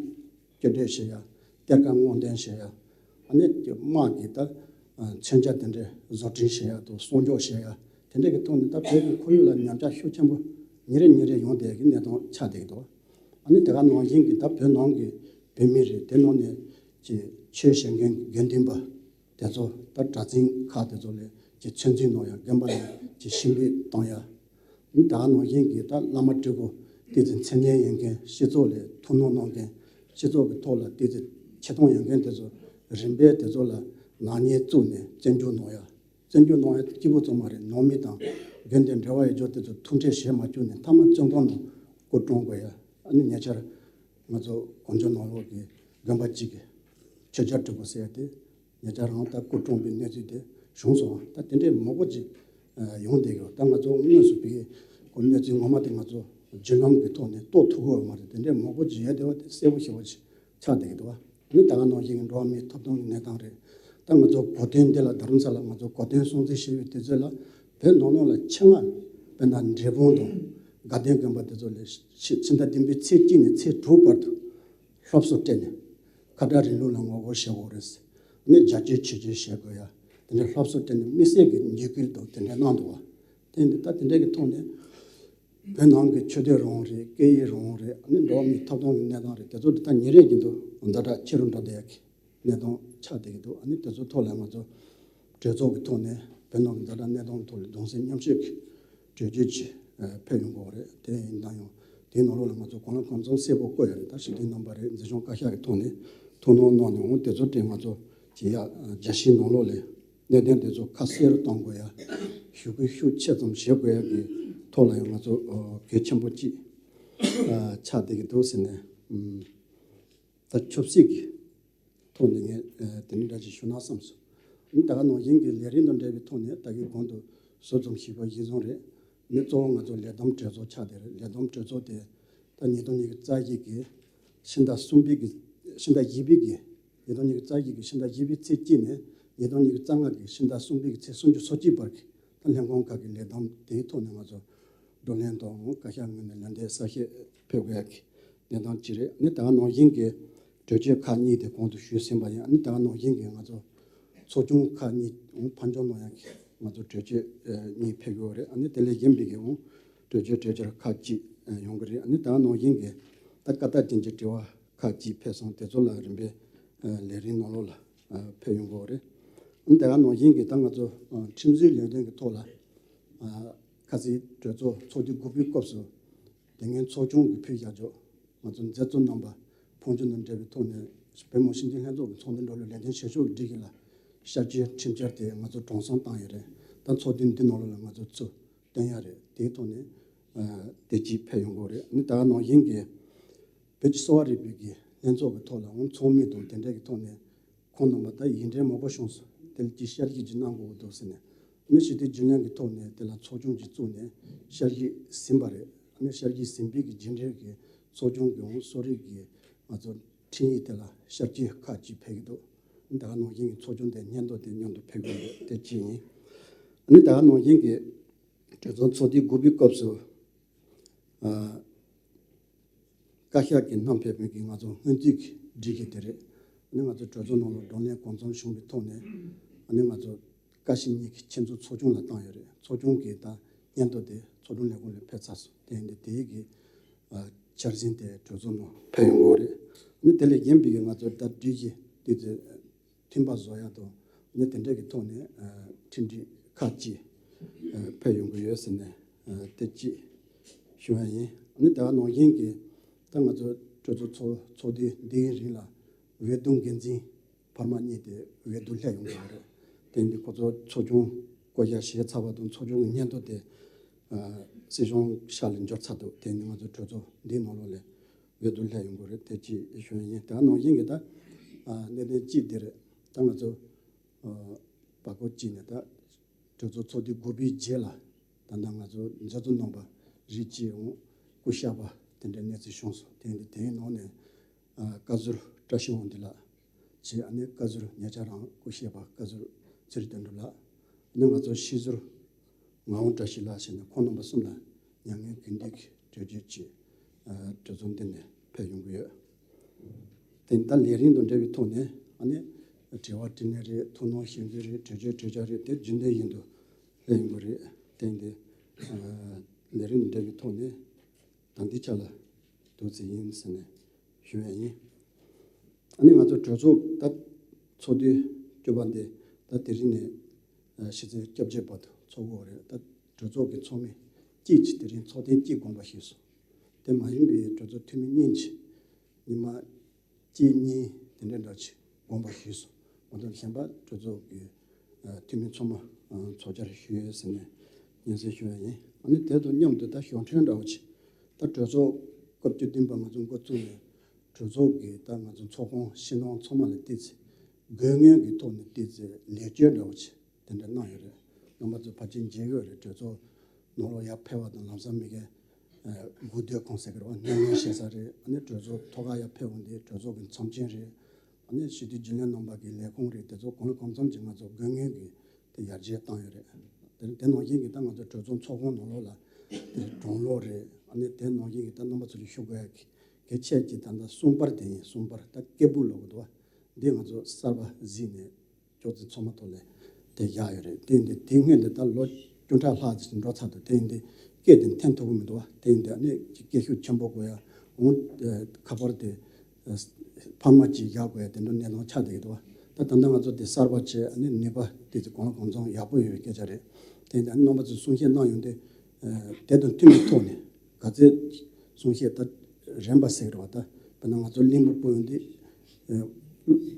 གཅོད་འབྲེག་བྱེད་ཡ། གཏེར་ཁ་སྔོག་འདོན་བྱེད་ཡ། ཨ་ནི་དམག་གི་ད་མཚོན་ཆ་དེ་འདྲའི་བཟོ་སྐྲུན་བྱེད་ཡ་དང་སྲུང་སྐྱོབ་བྱེད་ཡ། དེ་འདྲ་གི་ཐོག་ནས་ད་བོད་ཀྱི་ཁོར་ཡུག་ལ་ཉམས་ཆག་ཤུགས་ཆེན་པོ་ཉིན་རེ་ཉིན་རེ་ཡོང་བསྡད་ཀྱི་གནས་སྟངས་ཆགས་བསྡད་ཀྱི་འདུག་ཨ་ནི་དེ་ག་ནང་བཞིན་གྱི་ད་བོད་ནང་གི་བོད་མི་རེད། དེ་ནང་ནས་ཀྱི་ཆོས་བྱེད་མཁན་དགེ་འདུན་པ་དེ་ཚོ་ད་གྲྭ་བཙུན་ཁག་དེ་ཚོ་ལ་ཀྱི་ཚོད་འཛིན་གནང་ཡ། དགོན་པ་ལ་ཀྱི་ཞིང་པའི་གཏོང་ཡ། ཨ་ནི་དེ་ག་ནང་བཞིན་གྱི་ད་བླ་མ་སྤྲུལ་སྐུ་དེ་ཚོ་མཚན་སྙན་ཡོད་མཁན། སྤྱི་ཚོགས་ལ་ཐུགས་སྣང་གནང་མཁན། སྤྱི་ཚོགས་ཀྱི་ཐོག་ལ་དེ་ཚོ་ཆེ་མཐོང་ཡོད་མཁན་དེ་ཚོ་རིམ་པས་དེ་ཚོ་ལ་ནག་ཉེས་བཙུགས་ནས་བཙོན་འཇུག་གནང་ཡ། བཙོན་འཇུག་གནང་ཡ་སྐྱིད་པོ་ཙམ་མ་རེད། ནང་མི་དང་རྒན་དེ་འབྲེལ་བ་ཡོད་ཆོག་དེ་ཚོ་ཐུག་འཕྲད་བྱེད་མ་བཅུག་ནས་མཐའ་མ་བཙོན་ཁང་ནང་སྐུ་གྲོངས་དགོས་ཡ། ཨ་ནི་ཉེ་ཆར་ང་ཚོ་གངས་ལྗོངས་ནང་ལོགས་ཀྱི་དགོན་པ་གཅིག་གི་ཆོས་རྒྱལ་སྤྲུལ་སྐུ་ཟེར་ཡ་དེ་ཉེ་ཆར་རང་ད་སྐུ་གྲོངས་པའི་གནས་ཚུལ་དེ་བྱུང་སོང་། ད་དེ་འདྲའི་མང་པོ་ཅིག་ཡོང་བསྡད་ཡོད། ད་ང་ཚོ་དངོས་སུ་བི་གོ་གནས་ཚུལ་ངོ་མ་དེ་ང་ཚོ་བརྒྱུད་ལམ་གྱི་ཐོག་ནས་རྟོགས་ཐུབ་ཀྱི་ཡོད་མ་རེད། དེ་འདྲའི་མང་པོ་ཅིག་ཡོད་བསྡད་པ་དེ་གསལ་པོ་ཞེ་པོ་ཅིག་ཆགས་བསྡད་ཀྱི་འདུག་བ། ཨ་ནི་ད་ག་ནང་བཞིན་གྱི་འགྲོ་བ་མིའི་ཐོབ་ཐང་གི་གནས་སྟངས་རེད། ད་ང་ཚོ་གོ་སྟོན་འདི་ལ་རྡ་རམ་ས་ལ་ང་ཚོ་གོ་སྟོན་སྲུང་བརྩི་ཞུ་བའི་དུས་ཚོད་ལ་བོད་ནང་ལོགས་ལ་ཆེད་མངགས་དཔེར་ན་འབྲས་སྤུངས་དང་དགའ་ལྡན་དགོན་པ་དེ་ཚོ་ལ་ཕྱི་ཕྱི་ཟླ་བདུན་པའི་ཚེས་གཅིག་ནས་ཚེས་དྲུག་བར་དུ་སློབ་གསོ་སྤྲད་ནས་ཁ་བྲལ་རིང་ལུགས་ལ་ངོ་རྒོལ་བྱེད་དགོས་རེད། ཨ་ནི་རྒྱ་སྐྱེད་བྱེད་རྒྱུ་བྱེད་དགོས་ཡ། དེ་འདྲའི་སློབ་གསོ་སྤྲད་ནས་དམིགས་བསལ་གྱི་འཇིགས་སྐུལ་དང་དེ་འདྲ་གནང་འདུག་བ། དེ་འདི་ད་དེ་འདྲ་གི་ཐོག་ནས་བོད་ནང་གི་ཆོས་དད་རང་དབང་རེད། སྐད་ཡིག་རང་དབང་རེད། ཨ་ནི་འགྲོ་བ་མིའི་ཐོབ་ཐང་གི་གནས་སྟངས་རེད། དེ་ཚོ་འདི་ལྟར་ཉིན་རེ་བཞིན་དུ་ཛ་དྲག་ཆེ་རུ་འགྲོ་བསྡད་ཡག་གི་གནས་སྟངས་ཆགས་བསྡད་ཀྱི་འདུག་ཨ་ནི་དེ་ཚོའི་ཐོག་ལ་ང་ཚོ་གྲོས་ཚོགས་ཀྱི་ཐོག་ནས་བོད་ནང་གི་ཛ་དྲག་གནས་སྟངས་ཐོག་ལ་གདུང་སེམས་མཉམ་སྐྱེད་ཀྱི་གྲོས་ཆོད་ཅིག་ཨ་ཕེབས་ཡོང་གི་ཡོད་རེད། དེ་ཡིན་ན་ཡང་དེའི་ནང་ལོགས་ལ་ང་ཚོ་གང་ལ་གང་འཚམ་གསལ་པོ་བཀོད་ཡོད་རེད། ད་སྤྱི་འཐུས་རྣམ་པ་རེད། འཛིན་སྐྱོང་བཀའ་ཤག་གི་ཐོག་ནས་ཐུགས་སྣང་གནང་ནས་འོང་། དེ་ཚོ་དེ་ང་ཚོ་ཅིག་ཡ་རྒྱལ་སྤྱིའི་ནང་ལོགས་ལ་གནད་དོན་དེ་ཚོ་ཁ་གསལ་རུ་གཏོང་དགོས་ཡ། ཞུ་སྐུལ་ཤུགས་ཆེ་ཙམ་བྱེད་དགོས་ཡ་གི་ཐོག་ལ་ཡང་ང་ཚོ་ཨ་གལ་ཆེན་པོ་ཅིག་ཨ་ཆགས་བསྡད་ཀྱི་འདུག་ཟེར་ནས། ཨམ་ད་ཆབ་སྲིད་ཀྱི་ཐོག་ནས་ངས་ཨ་དེ་འདྲ་ཅིག་ཞུ་ན་བསམ་སོང་། ཨ་ནི་ད་ག་ནང་བཞིན་གྱི་ལས་རིམ་དང་འབྲེལ་བའི་ཐོག་ནས་ད་གིན་གོང་དུ་ཟུར་ཙམ་ཞུས་པ་གཞིར་བཟུང་རེད། ཨ་ནི་གཙོ་བོ་ང་ཚོ་ལས་བསྡོམས་གྲོས་ཚོགས་ཆགས་བསྡད་རེད། ལས་བསྡོམས་གྲོས་ཚོགས་དེ་ད་ཉིས་སྟོང་ཉི་ཤུ་རྩ་བཞི་གི་ཕྱི་ཟླ་གསུམ་པའི་གི་ཕྱི་ཟླ་བཞི་པའི་གི་ཉིས་སྟོང་ཉི་ཤུ་རྩ་བཞི་གི་ཕྱི་ཟླ་བཞི་པའི་ཚེས་གཅིག་ནས་ཉིས་སྟོང་ཉི་ཤུ་རྩ་ལྔ་གི་ཕྱི་ཟླ་གསུམ་པའི་གི་ཚེས་སུམ་ཅུ་སོ་གཅིག་བར་གྱི་ད་ལྷན་ཁང་ཁག་གི་ལས་བསྡོམས་དེའི་ཐོག་ནས་ང་ཚོ་བགྲོ་གླེང་དང་བཀའ་ཤག་ངོས་ནས་ལན་འདེབས་གསལ་བཤད་ཕེབས་དགོས་ཡག་གི་གནས་སྟངས་ཅིག་རེད། ཨ་ནི་ད་ག་ནང་བཞིན་གྱི་གྲོས་ཆོད་ཁག་གཉིས་དེ་གོང་དུ་ཞུས་ཟིན་པ་ཡིན། ཨ་ནི་ད་ག་ནང་བཞིན་གྱི་ང་ཚོ་ཚོགས་ཆུང་ཁག་གཉིས་འོང་ཕར་འགྱངས་གནང་ཡག་གི་ང་ཚོ་གྲོས་ཆོད་ཨ་གཉིས་ཕེབས་ཡོད་རེད། ཨ་ནི་དེ་ལས་གཞན་པའི་གི་འོང་གྲོས་ཆོད་གྲོས་འཆར་ཁག་ཅིག་ཨ་ཡོང་གི་རེད། ཨ་ནི་ད་ག་ནང་བཞིན་གྱི་ད་བཀའ་རྟགས་ཅན་གྱི་དྲི་བ་ཁག་ཅིག་ཕེབས་སོང་། དེ་ཚོ་ལ་རིམ་པས་ཨ་ལས་རིམ་ནང་ལོགས་ལ་ཨ་ཕེབས་ཡོང་གི་ཡོད་རེད། ཨ་ནི་ད་ག་ནང་བཞིན་གྱི་ད་ང་ཚོ་ཨ་ཁྲིམས་བཟོའི་ལས་དོན་གྱི་ཐོག་ལ་ཨ་ཁ་སང་གྲོས་ཚོགས་ཚོགས་དུས་དགུ་པའི་སྐབས་སུ་དེ་སྔོན་ཚོགས་ཆུང་གིས་ཕུལ་བཞག་ཆོག་ང་ཚོ་མཛད་གཙོ་རྣམ་པ་ཕོན་ཆེན་དང་འབྲེལ་བའི་ཐོག་ནས་བོད་མི་སྤྱི་འཐུས་ལྷན་ཚོགས་ཀྱི་ཚོགས་འདུ་འགྲོ་ལུགས་ལས་དོན་བྱེད་ཕྱོགས་ཀྱི་སྒྲིག་གཞི་ལ་བསྐྱར་བཅོས་ཁྲིམས་འཆར་དེ་ང་ཚོ་གྲངས་ཚང་བཏང་ཡོད་རེད། ད་ཚོགས་དུས་འདི་ནང་ལོགས་ལ་ང་ཚོ་ཚུར་བཏོན་ཡ་རེད། དེའི་ཐོག་ནས་ཨ་དེ་གཅིག་ཕེབས་ཡོང་གི་ཡོད་རེད། ཨ་ནི་ད་ག་ནང་བཞིན་གྱི་བོད་ཀྱི་གསོ་བ་རིག་པའི་གི་ལྷན་ཚོགས་ཀྱི་ཐོག་ལ་འོང་ཚོགས་མི་དང་དེ་འདྲ་གི་ཐོག་ནས་ཁོང་རྣམ་པ་ད་ཡིག་འབྲེལ་མང་པོ་བྱུང་སོང་། དེ་ལ་ཅིག་བསྐྱར་ཞིབ་ཅིག་གནང་དགོས་ཀྱི་འདུག་ཟེར་ནས། ཨ་ནི་ཞི་བདེ་རྒྱུན་ལས་ཀྱི་ཐོག་ནས་དེ་ལ་ཚོགས་ཆུང་ཅིག་བཙུགས་ནས་བསྐྱར་ཞིབ་ཟིན་པ་རེད། ཨ་ནི་བསྐྱར་ཞིབ་ཟིན་པའི་གི་རྗེས་འབྲེལ་གྱི་ཚོགས་ཆུང་གི་འོང་གསོ་རིག་གི་ང་ཚོ་འཕྲིན་ཡིག་དེ་ལ་བསྐྱར་བཅོས་ཁག་ཅིག་ཕེབས་ཀྱི་འདུག་ཨ་ནི་ད་ག་ནང་བཞིན་གྱི་ཚོགས་ཆུང་དེ་སྙན་ཐོ་དེ་མཉམ་དུ་ཕེབས་ཀྱི་ཡོད་དེ་གཅིག་ཡིན། ཨ་ནི་ད་ག་ནང་བཞིན་གྱི་གྲོས་ཚོགས་ཚོགས་དུས་དགུ་པའི་སྐབས་སུ། ཨ། བཀའ་ཤག་གིས་བསྣམས་ཕེབས་པའི་གི་ང་ཚོ་སྔོན་རྩིས་ཀྱི་སྒྲིག་གཞི་དེ་རེད། ཨ་ནི་ང་ཚོ་གྲོས་ཚོགས་ནང་ལ་བགྲོ་གླེང་གང་འཚམ་བྱུང་བའི་ཐོག་ནས། ཨ་ནི་ང་ཚོ་བཀའ་ཞིབ་གཉིས་ཀྱི་ཆེད་འཛུགས་ཚོགས་ཆུང་ལ་བཏང་ཡོད་རེད། ཚོགས་ཆུང་གི་ད་སྙན་ཐོ་དེ་ཚོགས་དྲུང་ལས་ཁུངས་ལ་ཕེབས་ཚར་སོང་། དེ་ཡིན་དུས་དེའི་གི་ཨ། འཆར་ཟིན་དེ་གྲོས་ཚོགས་ནང་ཕེབས་ཡོང་གི་ཡོད་རེད། ཨ་ནི་དེ་ལས་གཞན་པའི་གི་ང་ཚོ་ད་སྒྲིག་གཞི་དེ་ཚོ་མཐུན་པ་བཟོ་ཡག་དང་ནི་དེ་འདྲ་གི་ཐོག་ནས་ཨ། ཁྲིམས་སྒྲིག་ཁག་ཅིག་ཨ། ཕེབས་ཡོང་གི་ཡོད་ཟེར་ནས་ཨ། དེ་གཅིག་ཞུ་ཡ་ཡིན། ཨ་ནི་ད་ག་ནང་བཞིན་གྱི་ད་ང་ཚོ་གྲོས་ཚོགས་ཚོགས་ཚོགས་དུས་འདིའི་རིང་ལ་འོས་བསྡུ་འགན་འཛིན་འཕར་མ་གཉིས་དེ་འོས་བསྡུ་སླེབས་ཡོང་གི་ཡོད་རེད། དེ་འདི་ཁོ་ཚོ་ཚོགས་ཆུང་བསྐོ་བཞག་བྱས་ཚར་བ་དང་ཚོགས་ཆུང་གི་སྙན་ཐོ་དེ་ཨ། སྲིད་སྐྱོང་ཤག་ལ་འབྱོར་ཚར་འདུག་དེ་འདི་ང་ཚོ་གྲོས་ཚོགས་འདིའི་ནང་ལོགས་ལ་འོས་བསྡུ་སླེབས་ཡོང་གི་རེད། དེ་གཅིག་ཞུ་ཡ་ཡིན། ད་ནང་བཞིན་གྱི་ད་ཨ། གནད་དོན་གཅིག་དེ་རེད། ད་ང་ཚོ་ཨ། བར་སྐོར་གཅིག་ནས་ད་གྲོས་ཚོགས་ཚོགས་དུས་དགུ་པའི་རྗེས་ལ་ད་ལྟ་ང་ཚོ་མཛད་གཙོ་རྣམ་པ་རིགས་གཅིག་འོང་སྐུ་གཤེགས་པ་དེ་འདྲའི་གནས་ཚུལ་བྱུང་སོང་། དེ་ཡིན་དུས་དེའི་ནང་ནས་ཨ། བཀའ་ཟུར་བཀྲ་ཤིས་དབང་འདུས་ལགས་བྱས། ཨ་ནི་བཀའ་ཟུར་ཉེ་ཆར་རང་སྐུ་གཤེགས་པ་བཀའ་ཟུར་ཚེ་རིང་དོན་གྲུབ་ལགས། ཨ་ནི་ང་ཚོ་སྤྱི་ཟུར་ངག་དབང་བཀྲ་ཤིས་ལགས་བྱས་ནས་ཁོང་རྣམ་པ་གསུམ་ལ་མྱ་ངན་གུས་འདུད་ཀྱི་གྲོས་ཆོད་ཅིག་ཨ། གྲོས་ཚོགས་འདི་ནས་ཕེབས་ཡོང་གི་ཡོད། དེ་ད་ལས་རིམ་དང་འབྲེལ་བའི་ཐོག་ནས་ཨ་ནི་དྲི་བ་དྲིས་ལན་རེད། ཐུགས་སྣང་ཞུ་མཁན་རེད། གྲོས་ཆོད་གྲོས་འཆར་རེད། དེ་རྒྱུན་ལྡན་བཞིན་དུ་སླེབས་ཡོང་གི་རེད། དེ་འདི་ཨ། ལས་རིམ་དང་འབྲེལ་བའི་ཐོག་ནས་ད་ལྟའི་ཆ་ལ་འདུག་ཟེར་ཡིན་ཟེར་ནས་ཞུ་ཡ་ཡིན། ཨ་ནི་ང་ཚོ་གྲོས་ཚོགས་ད་ཚོགས་དུས་བཅུ་པ་འདི་ད་དེ་རིང་ནས་ཨ། ཕྱི་ཚེས་བཅོ་བརྒྱད་བར་དུ་ཚོགས་ཀྱི་ཡོད་རེད། ད་གྲོས་ཚོགས་ཀྱི་ཚོགས་མི་གཅིག་གིས་དེ་རིང་ཚོགས་ཐེངས་གཅིག་དགོངས་པ་ཞུས་སོང་། དེ་མ་ཡིན་པའི་གྲོས་ཚོགས་འཐུས་མི་གཉིས་ཀྱིས་ཉི་མ་གཅིག་གཉིས་དེ་འདྲ་འདྲ་ཅིག་དགོངས་པ་ཞུས་སོང་། ང་ཚོ་གཞན་པ་གྲོས་ཚོགས་ཀྱི་ཨ། འཐུས་མི་ཚང་མ་ཨ། ཚོགས་བཅར་ཞུས་ཡོད་ཟེར་ནས་སྙན་སེང་ཞུ་ཡ་ཡིན། ཨ་ནི་དེ་དང་མཉམ་དུ་ད་གཞུང་འབྲེལ་འདྲ་བོ་ཅིག་ད་གྲོས་ཚོགས་སྐབས་བཅུ་བདུན་པ་ང་ཚོ་འགོ་བཙུགས་ནས་གྲོས་ཚོགས་ཀྱི་ད་ང་ཚོ་ཚོགས་ཁང་ཕྱི་ནང་ཚང་མ་ལ་བལྟས་ཚེ་དགོས་ངེས་ཀྱི་ཐོག་ནས་བལྟས་ཚེ་ལེགས་བཅོས་འདྲ་བོ་ཅིག་དེ་འདྲ་གནང་ཡོད་རེད། རྣམ་པ་ཚོ་ཕལ་ཆེར་མཇལ་གྱི་ཡོད་རེད། གྲོས་ཚོགས་ནང་ལོགས་ཡར་ཕེབས་པ་དང་ལམ་སང་མི་གའི་ཨ། སྒུག་སྡོད་ཁང་ཟེར་གི་རེད་བ། སྣེ་ལེན་བྱེད་ས་རེད། ཨ་ནི་གྲོས་ཚོགས་ཐོག་ཁ་ཡར་ཕེབས་འོང་དུས་གྲོས་ཚོགས་ཀྱི་མཚམས་སྤྱན་རེད། ཨ་ནི་ཞི་བདེ་རྒྱུན་ལས་རྣམ་པ་གི་ལས་ཁུངས་རེད། དེ་ཚོ་གང་ལ་གང་འཚམ་གྱིས་ང་ཚོ་དགོས་ངེས་ཀྱི་དེ་ཡར་རྒྱས་བཏང་ཡོད་རེད། དེ་དེ་ནང་བཞིན་གྱི་ད་ང་ཚོ་གྲོས་ཚོགས་ཚོགས་ཁང་ནང་ལོགས་ལ་དེ་གྲོང་ལོག་རེད། ཨ་ནི་དེ་ནང་བཞིན་གྱི་ད་རྣམ་པ་ཚོ་ལ་ཞུ་དགོས་ཡ་གི་གལ་ཆེ་གི་ད་ལྟ་གསུམ་པར་དེ་ཡིན། གསུམ་པར་ད་སྐད་སྦུག་ལབ་གི་འདུག་བ། འདི་ང་ཚོ་གསར་པ་གཟིགས་ནས་ཅོག་ཙེ་ཚང་མ་ཐོག་ལ་དེ་བཞག་ཡོད་རེད། དེ་ཡིན་དུས་དེ་སྔོན་དེ་ད་ལོ་བཅུ་ཕྲག་ལྷག་ཙམ་འགྲོ་ཚར་འདུག་དེ་ཡིན་དུས་སྐད་དེ་འཐེན་ཐུབ་ཀྱི་མི་འདུག་བ། དེ་ཡིན་དུས་ཨ་ནི་སྐད་ཤུགས་ཆེན་པོ་དགོས་ཡ་འོང་། ཁ་པར་དེ་འཕར་མ་གཅིག་བཞག་དགོས་ཡ་དེ་འདྲ་གནས་སྟངས་ཆགས་བསྡད་ཀྱི་འདུག་བ། ད་ད་ལྟ་ང་ཚོ་དེ་གསར་པ་བྱས་ཨ་ནི་ནུས་པ་དེ་ཚོ་གང་ལ་གང་འཚམ་ཡག་པོ་ཡོད་པའི་སྐད་ཆ་རེད། དེ་ཡིན་དུས་ཨ་ནི་རྣམ་པ་ཚོས་གསུང་བཤད་གནང་ཡོང་དུས་དེ་དང་མཐུན་པའི་ཐོག་ནས་ག་ཚོད་གསུང་བཤད་ད་རན་པ་ཟེར་གི་རེད་བ། ད་དཔེར་ན་ང་ཚོ་གླིང་བུ་སྤོ་ཡོང་དུས་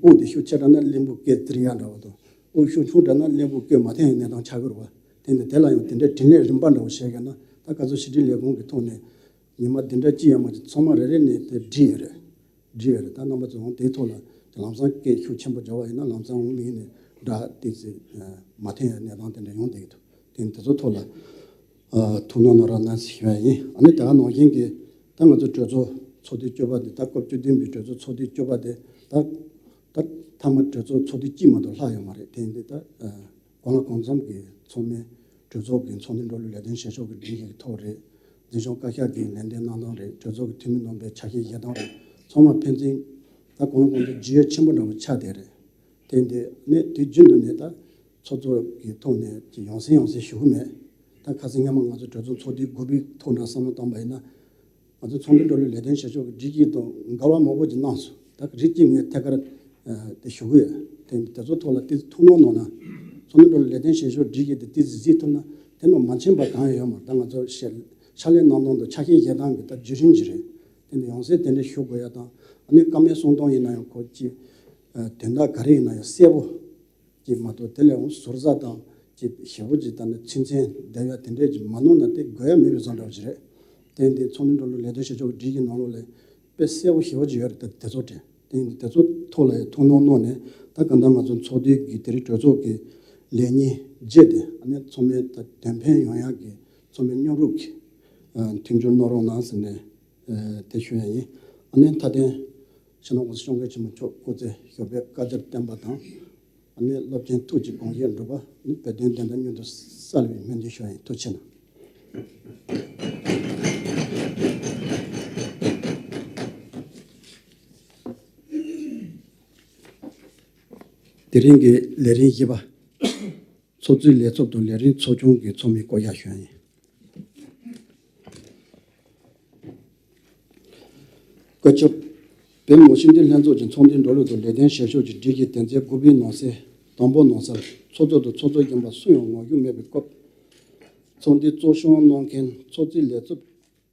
དབུགས་དེ་ཤུགས་ཆེ་དྲགས་ན་གླིང་བུ་སྐད་ཙིར་ཡག་འདྲ་བ་དང་། དབུགས་ཤུགས་ཆུང་དྲགས་ན་གླིང་བུ་སྐད་མ་འཐེན་ཡག་གནས་སྟངས་ཆགས་ཀྱི་རེད་བ། དེ་ནས་དེ་ལ་ཡང་དེ་འདྲའི་དྲིན་ལན་རིམ་པ་འདྲ་བོ་བྱས་ཡོད་ན། ད་ག་ཚོད་ཕྱི་དྲིལ་ལས་ཁུངས་ཀྱི་ཐོག་ནས་ཉི་མ་འདི་འདྲ་ཅི་ཡང་མ་བྱས་ཚང་མ་རེ་རེ་ནས་དེ་བྲིས་ཡོད་རེད། བྲིས་ཡོད་རེད། ད་རྣམ་པ་ཚོ་འོང་དེའི་ཐོག་ལ་དེ་ལམ་སང་སྐད་ཤུགས་ཆེན་པོ་བརྒྱབ་པ་ཡིན་ན་ལམ་སང་འོང་མི་ཡིན་ནས་སྒྲ་ཏོག་ཙམ་མ་འཐེན་ཡག་གནས་སྟངས་དེ་འདྲ་ཡོང་བསྡད་ཀྱི་འདུག་དེ་ནས་དེ་ཚོ་ཐོག་ལ་ཨ། ཐུགས་སྣང་གནང་རོགས་གནང་ཞུ་ཡ་ཡིན། ཨ་ནི་དེ་ག་ནང་བཞིན་གྱི་ད་ང་ཚོ་གྲོས་ཚོགས་ཚོགས་དུས་བཅུ་པ་དེ་ད་སྐབས་བཅུ་བདུན་པའི་གྲོས་ཚོགས་ཚོགས་དུས་བཅུ་པ་དེ་ད་ད་མཐའ་མ་གྲོས་ཚོགས་ཚོགས་དུས་གཅིག་མ་གཏོགས་ལྷག་ཡོད་མ་རེད། དེ་ཡིན་དུས་ད་ཨ། གང་ལ་གང་འཚམ་གྱི་ཚང་མས་གྲོས་ཚོགས་ཀྱི་ཚོགས་འདུ་འགྲོ་ལུགས་ལས་དོན་བྱེད་ཕྱོགས་ཀྱི་སྒྲིག་གཞི་གི་ཐོག་རེད། འཛིན་སྐྱོང་བཀའ་ཤག་གི་ལན་འདེབས་གནང་སྟངས་རེད། གྲོས་ཚོགས་ཀྱི་འཐུས་མི་རྣམ་པའི་ཆ་ཤས་བཞེས་སྟངས་རེད། ཚང་མ་ཕན་ཚུན་ད་གང་ལ་གང་འཚམ་ཇུས་ཡོད་ཆེན་པོ་འདྲ་བོ་ཆགས་བསྡད་རེད། དེ་འདི་ནས་དུས་རྒྱུན་དུ་ནས་ད་ཚོགས་གཙོ་གི་ཐོག་ནས་ཀྱི་ཡང་སེ་ཡང་སེ་ཞུ་གི་མེད། ད་ཁ་སང་སྔོན་མ་ང་ཚོ་གྲོས་ཚོགས་ཚོགས་དུས་དགུ་པའི་ཐོག་འདྲ་བསམ་བློ་བཏང་པ་ཡིན་ན། ང་ཚོ་ཚོགས་འདུ་འགྲོ་ལུགས་ལས་དོན་བྱེད་ཕྱོགས་ཀྱི་སྒྲིག་གཞི་དང་འགལ་བ་མང་པོ་ཅིག་གནང་སོང་། ད་རིགས་གཅིག་ངས་ཐད་ཀར་དེ་ཞུ་གི་ཡོད། དེ་དེ་ཚོ་ཐོག་ལ་དེ་ཐུགས་སྣང་གནང་ན། ཚོགས་འདུ་འགྲོ་ལུགས་ལས་དོན་བྱེད་ཕྱོགས་སྒྲིག་གཞི་དེ་ཏོག་ཙམ་གཟིགས་ཐུབ་ན་དེ་ནང་མ་མཁྱེན་པ་གང་ཡང་ཡོད་མ་རེད། ད་ང་ཚོ་ཕྱག་ཕྱག་ལས་གནང་སྟངས་དང་ཆ་ཤས་བཞེས་སྟངས་ཀྱི་ད་བརྒྱུད་རིམ་ཅིག་རེད། དེ་ནས་ཡང་སེ་དེ་འདྲ་ཞུ་དགོས་ཡ་དང་ཨ་ནི་བཀའ་མོལ་གསུང་སྟངས་ཡིན་ན་ཡང་ཁོ་ཅིག་དོན་དག་ག་རེ་ཡིན་ན་ཡང་གསལ་པོ་ཅིག་མ་གཏོགས་དེ་ལས་འོང་ཟུར་ཟ་དང་ཅིག་ཞེ་པོ་ཅིག་ད་ནི་ཚུན་ཚན་བསྡད་ཡ་དེ་འདྲས་ཅིག་མ་གནང་ན་དེ་དགོས་ཡ་མེད་པའི་བཟོ་འདྲ་བ་ཅིག་རེད། དེ་འདི་ཚོགས་འདུ་འགྲོ་ལུགས་ལས་དོན་བྱེད་ཕྱོགས་ཀྱི་སྒྲིག་གཞི་ནང་ལོགས་ལ་དཔེ་གསལ་པོ་ཞེ་པོ་ཅིག་ཡོད་རེད། ད་དེ་ཚོ་དྲན་ དེ་ཚོ་ཐོག་ལ་ཡང་ཐུགས་སྣང་གནང་ནས། ད་གང་ལྟར་ང་ཚོ་ཚོགས་སྡེ་གི་དེ་རིང་གྲོས་ཚོགས་ཀྱི་ལས་ཉིན་བརྒྱད་དེ་ཨ་ནི་ཚང་མས་ད་དོན་ཕན་ཡོང་ཡག་གི་ཚང་མས་མཉམ་རུབ་ཀྱིས་མཐུན་འགྱུར་གནང་རོགས་གནང་ཟེར་ནས་དེ་ཞུ་ཡ་ཡིན། ཨ་ནི་མཐའ་དོན་སྤྱི་ནོར་༸གོང་ས་༸སྐྱབས་མགོན་ཆེན་པོ་མཆོག་སྐུ་ཚེ་ཞབས་པད་བསྐལ་བརྒྱར་བརྟན་པ་དང་། ཨ་ནི་རླབས་ཆེན་ཐུགས་ཀྱི་དགོངས་བཞེད་འགྲུབ་པ། ཨ་ནི་བོད་དོན་བདེན་མཐའ་མྱུར་དུ་གསལ་བའི་སྨོན་འདུན་ཞུ་ཡ་ཡིན། ཐུགས་རྗེ་གནང་། དེ་རིང་གི་ལས་རིམ་བཞི་པ། ཚོགས་གཙོའི་ལས་ཚབ་དང་ལས་རིམ་ཚོགས་ཆུང་གི་ཚོགས་མི་བསྐོ་གཞག་ཞུ་ཡ་ཡིན། བཀའ་ཁྱབ། བོད་མི་མང་སྤྱི་འཐུས་ལྷན་ཚོགས་ཀྱི་ཚོགས་འདུའི་འགྲོ་ལུགས་དང་ལས་དོན་བྱེད་ཕྱོགས་ཀྱི་སྒྲིག་གཞི་དོན་ཚན་དགུ་པའི་ནང་གསེས་དང་པོ་ནང་གསལ། ཚོགས་གཙོ་དང་ཚོགས་གཙོ་རྒན་པ་སུ་ཡང་ངོ་རྒོལ་མེད་པའི་སྐབས། ཚོགས་འདུའི་གཙོ་སྐྱོང་གནང་མཁན་ཚོགས་གཙོའི་ལས་ཚབ་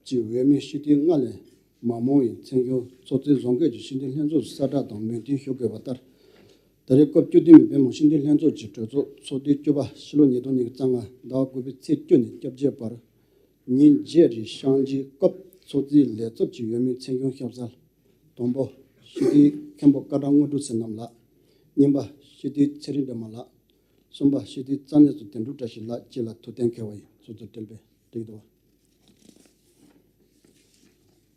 ཀྱི་འོས་མི་སྤྱི་འཐུས་ལྔ་ལས་མ་མང་བའི་ཚན་ཆུང་ཚོགས་གཙོས་བཟོ་འགོད་ཀྱིས་སྤྱི་འཐུས་ལྷན་ཚོགས་སུ་གསལ་བསྒྲགས་དང་མོས་མཐུན་ཞུ་དགོས་པ་ལྟར། ད་རེས་སྐབས་བཅུ་བདུན་པའི་བོད་མི་མང་སྤྱི་འཐུས་ལྷན་ཚོགས་ཀྱི་གྲོས་ཚོགས་ཚོགས་དུས་བཅུ་པ་ཕྱི་ལོ་ཉིས་སྟོང་ཉི་ཤུ་རྩ་ལྔ་ཟླ་བ་དགུ་པའི་ཚེས་བཅུ་ནས་སྐྱབས་རྗེས་བར་ཉིན་བརྒྱད་རིང་བཤང་གཅིའི་སྐབས་ཚོགས་གཙོའི་ལས་ཚབ་ཀྱི་འོས་མི་ཚན་ཆུང་ཤམ་བཟའ། དང་པོ། སྤྱི་འཐུས་མཁན་པོ་ཀ་བྲག་དངོས་གྲུབ་བསོད་ནམས་ལགས། གཉིས་པ། སྤྱི་འཐུས་ཚེ་རིང་སྒྲོལ་མ་ལགས། གསུམ་པ། སྤྱི་འཐུས་རྩ་གནས་ཚོ་དོན་གྲུབ་བཀྲ་ཤིས་ལགས་བཅས་ལ་ཐུགས་གཏན་འཁེལ་བ་ཡིན། ཚོགས་གཙོ་བཀྲ་ཤིས་བདེ་ལེགས།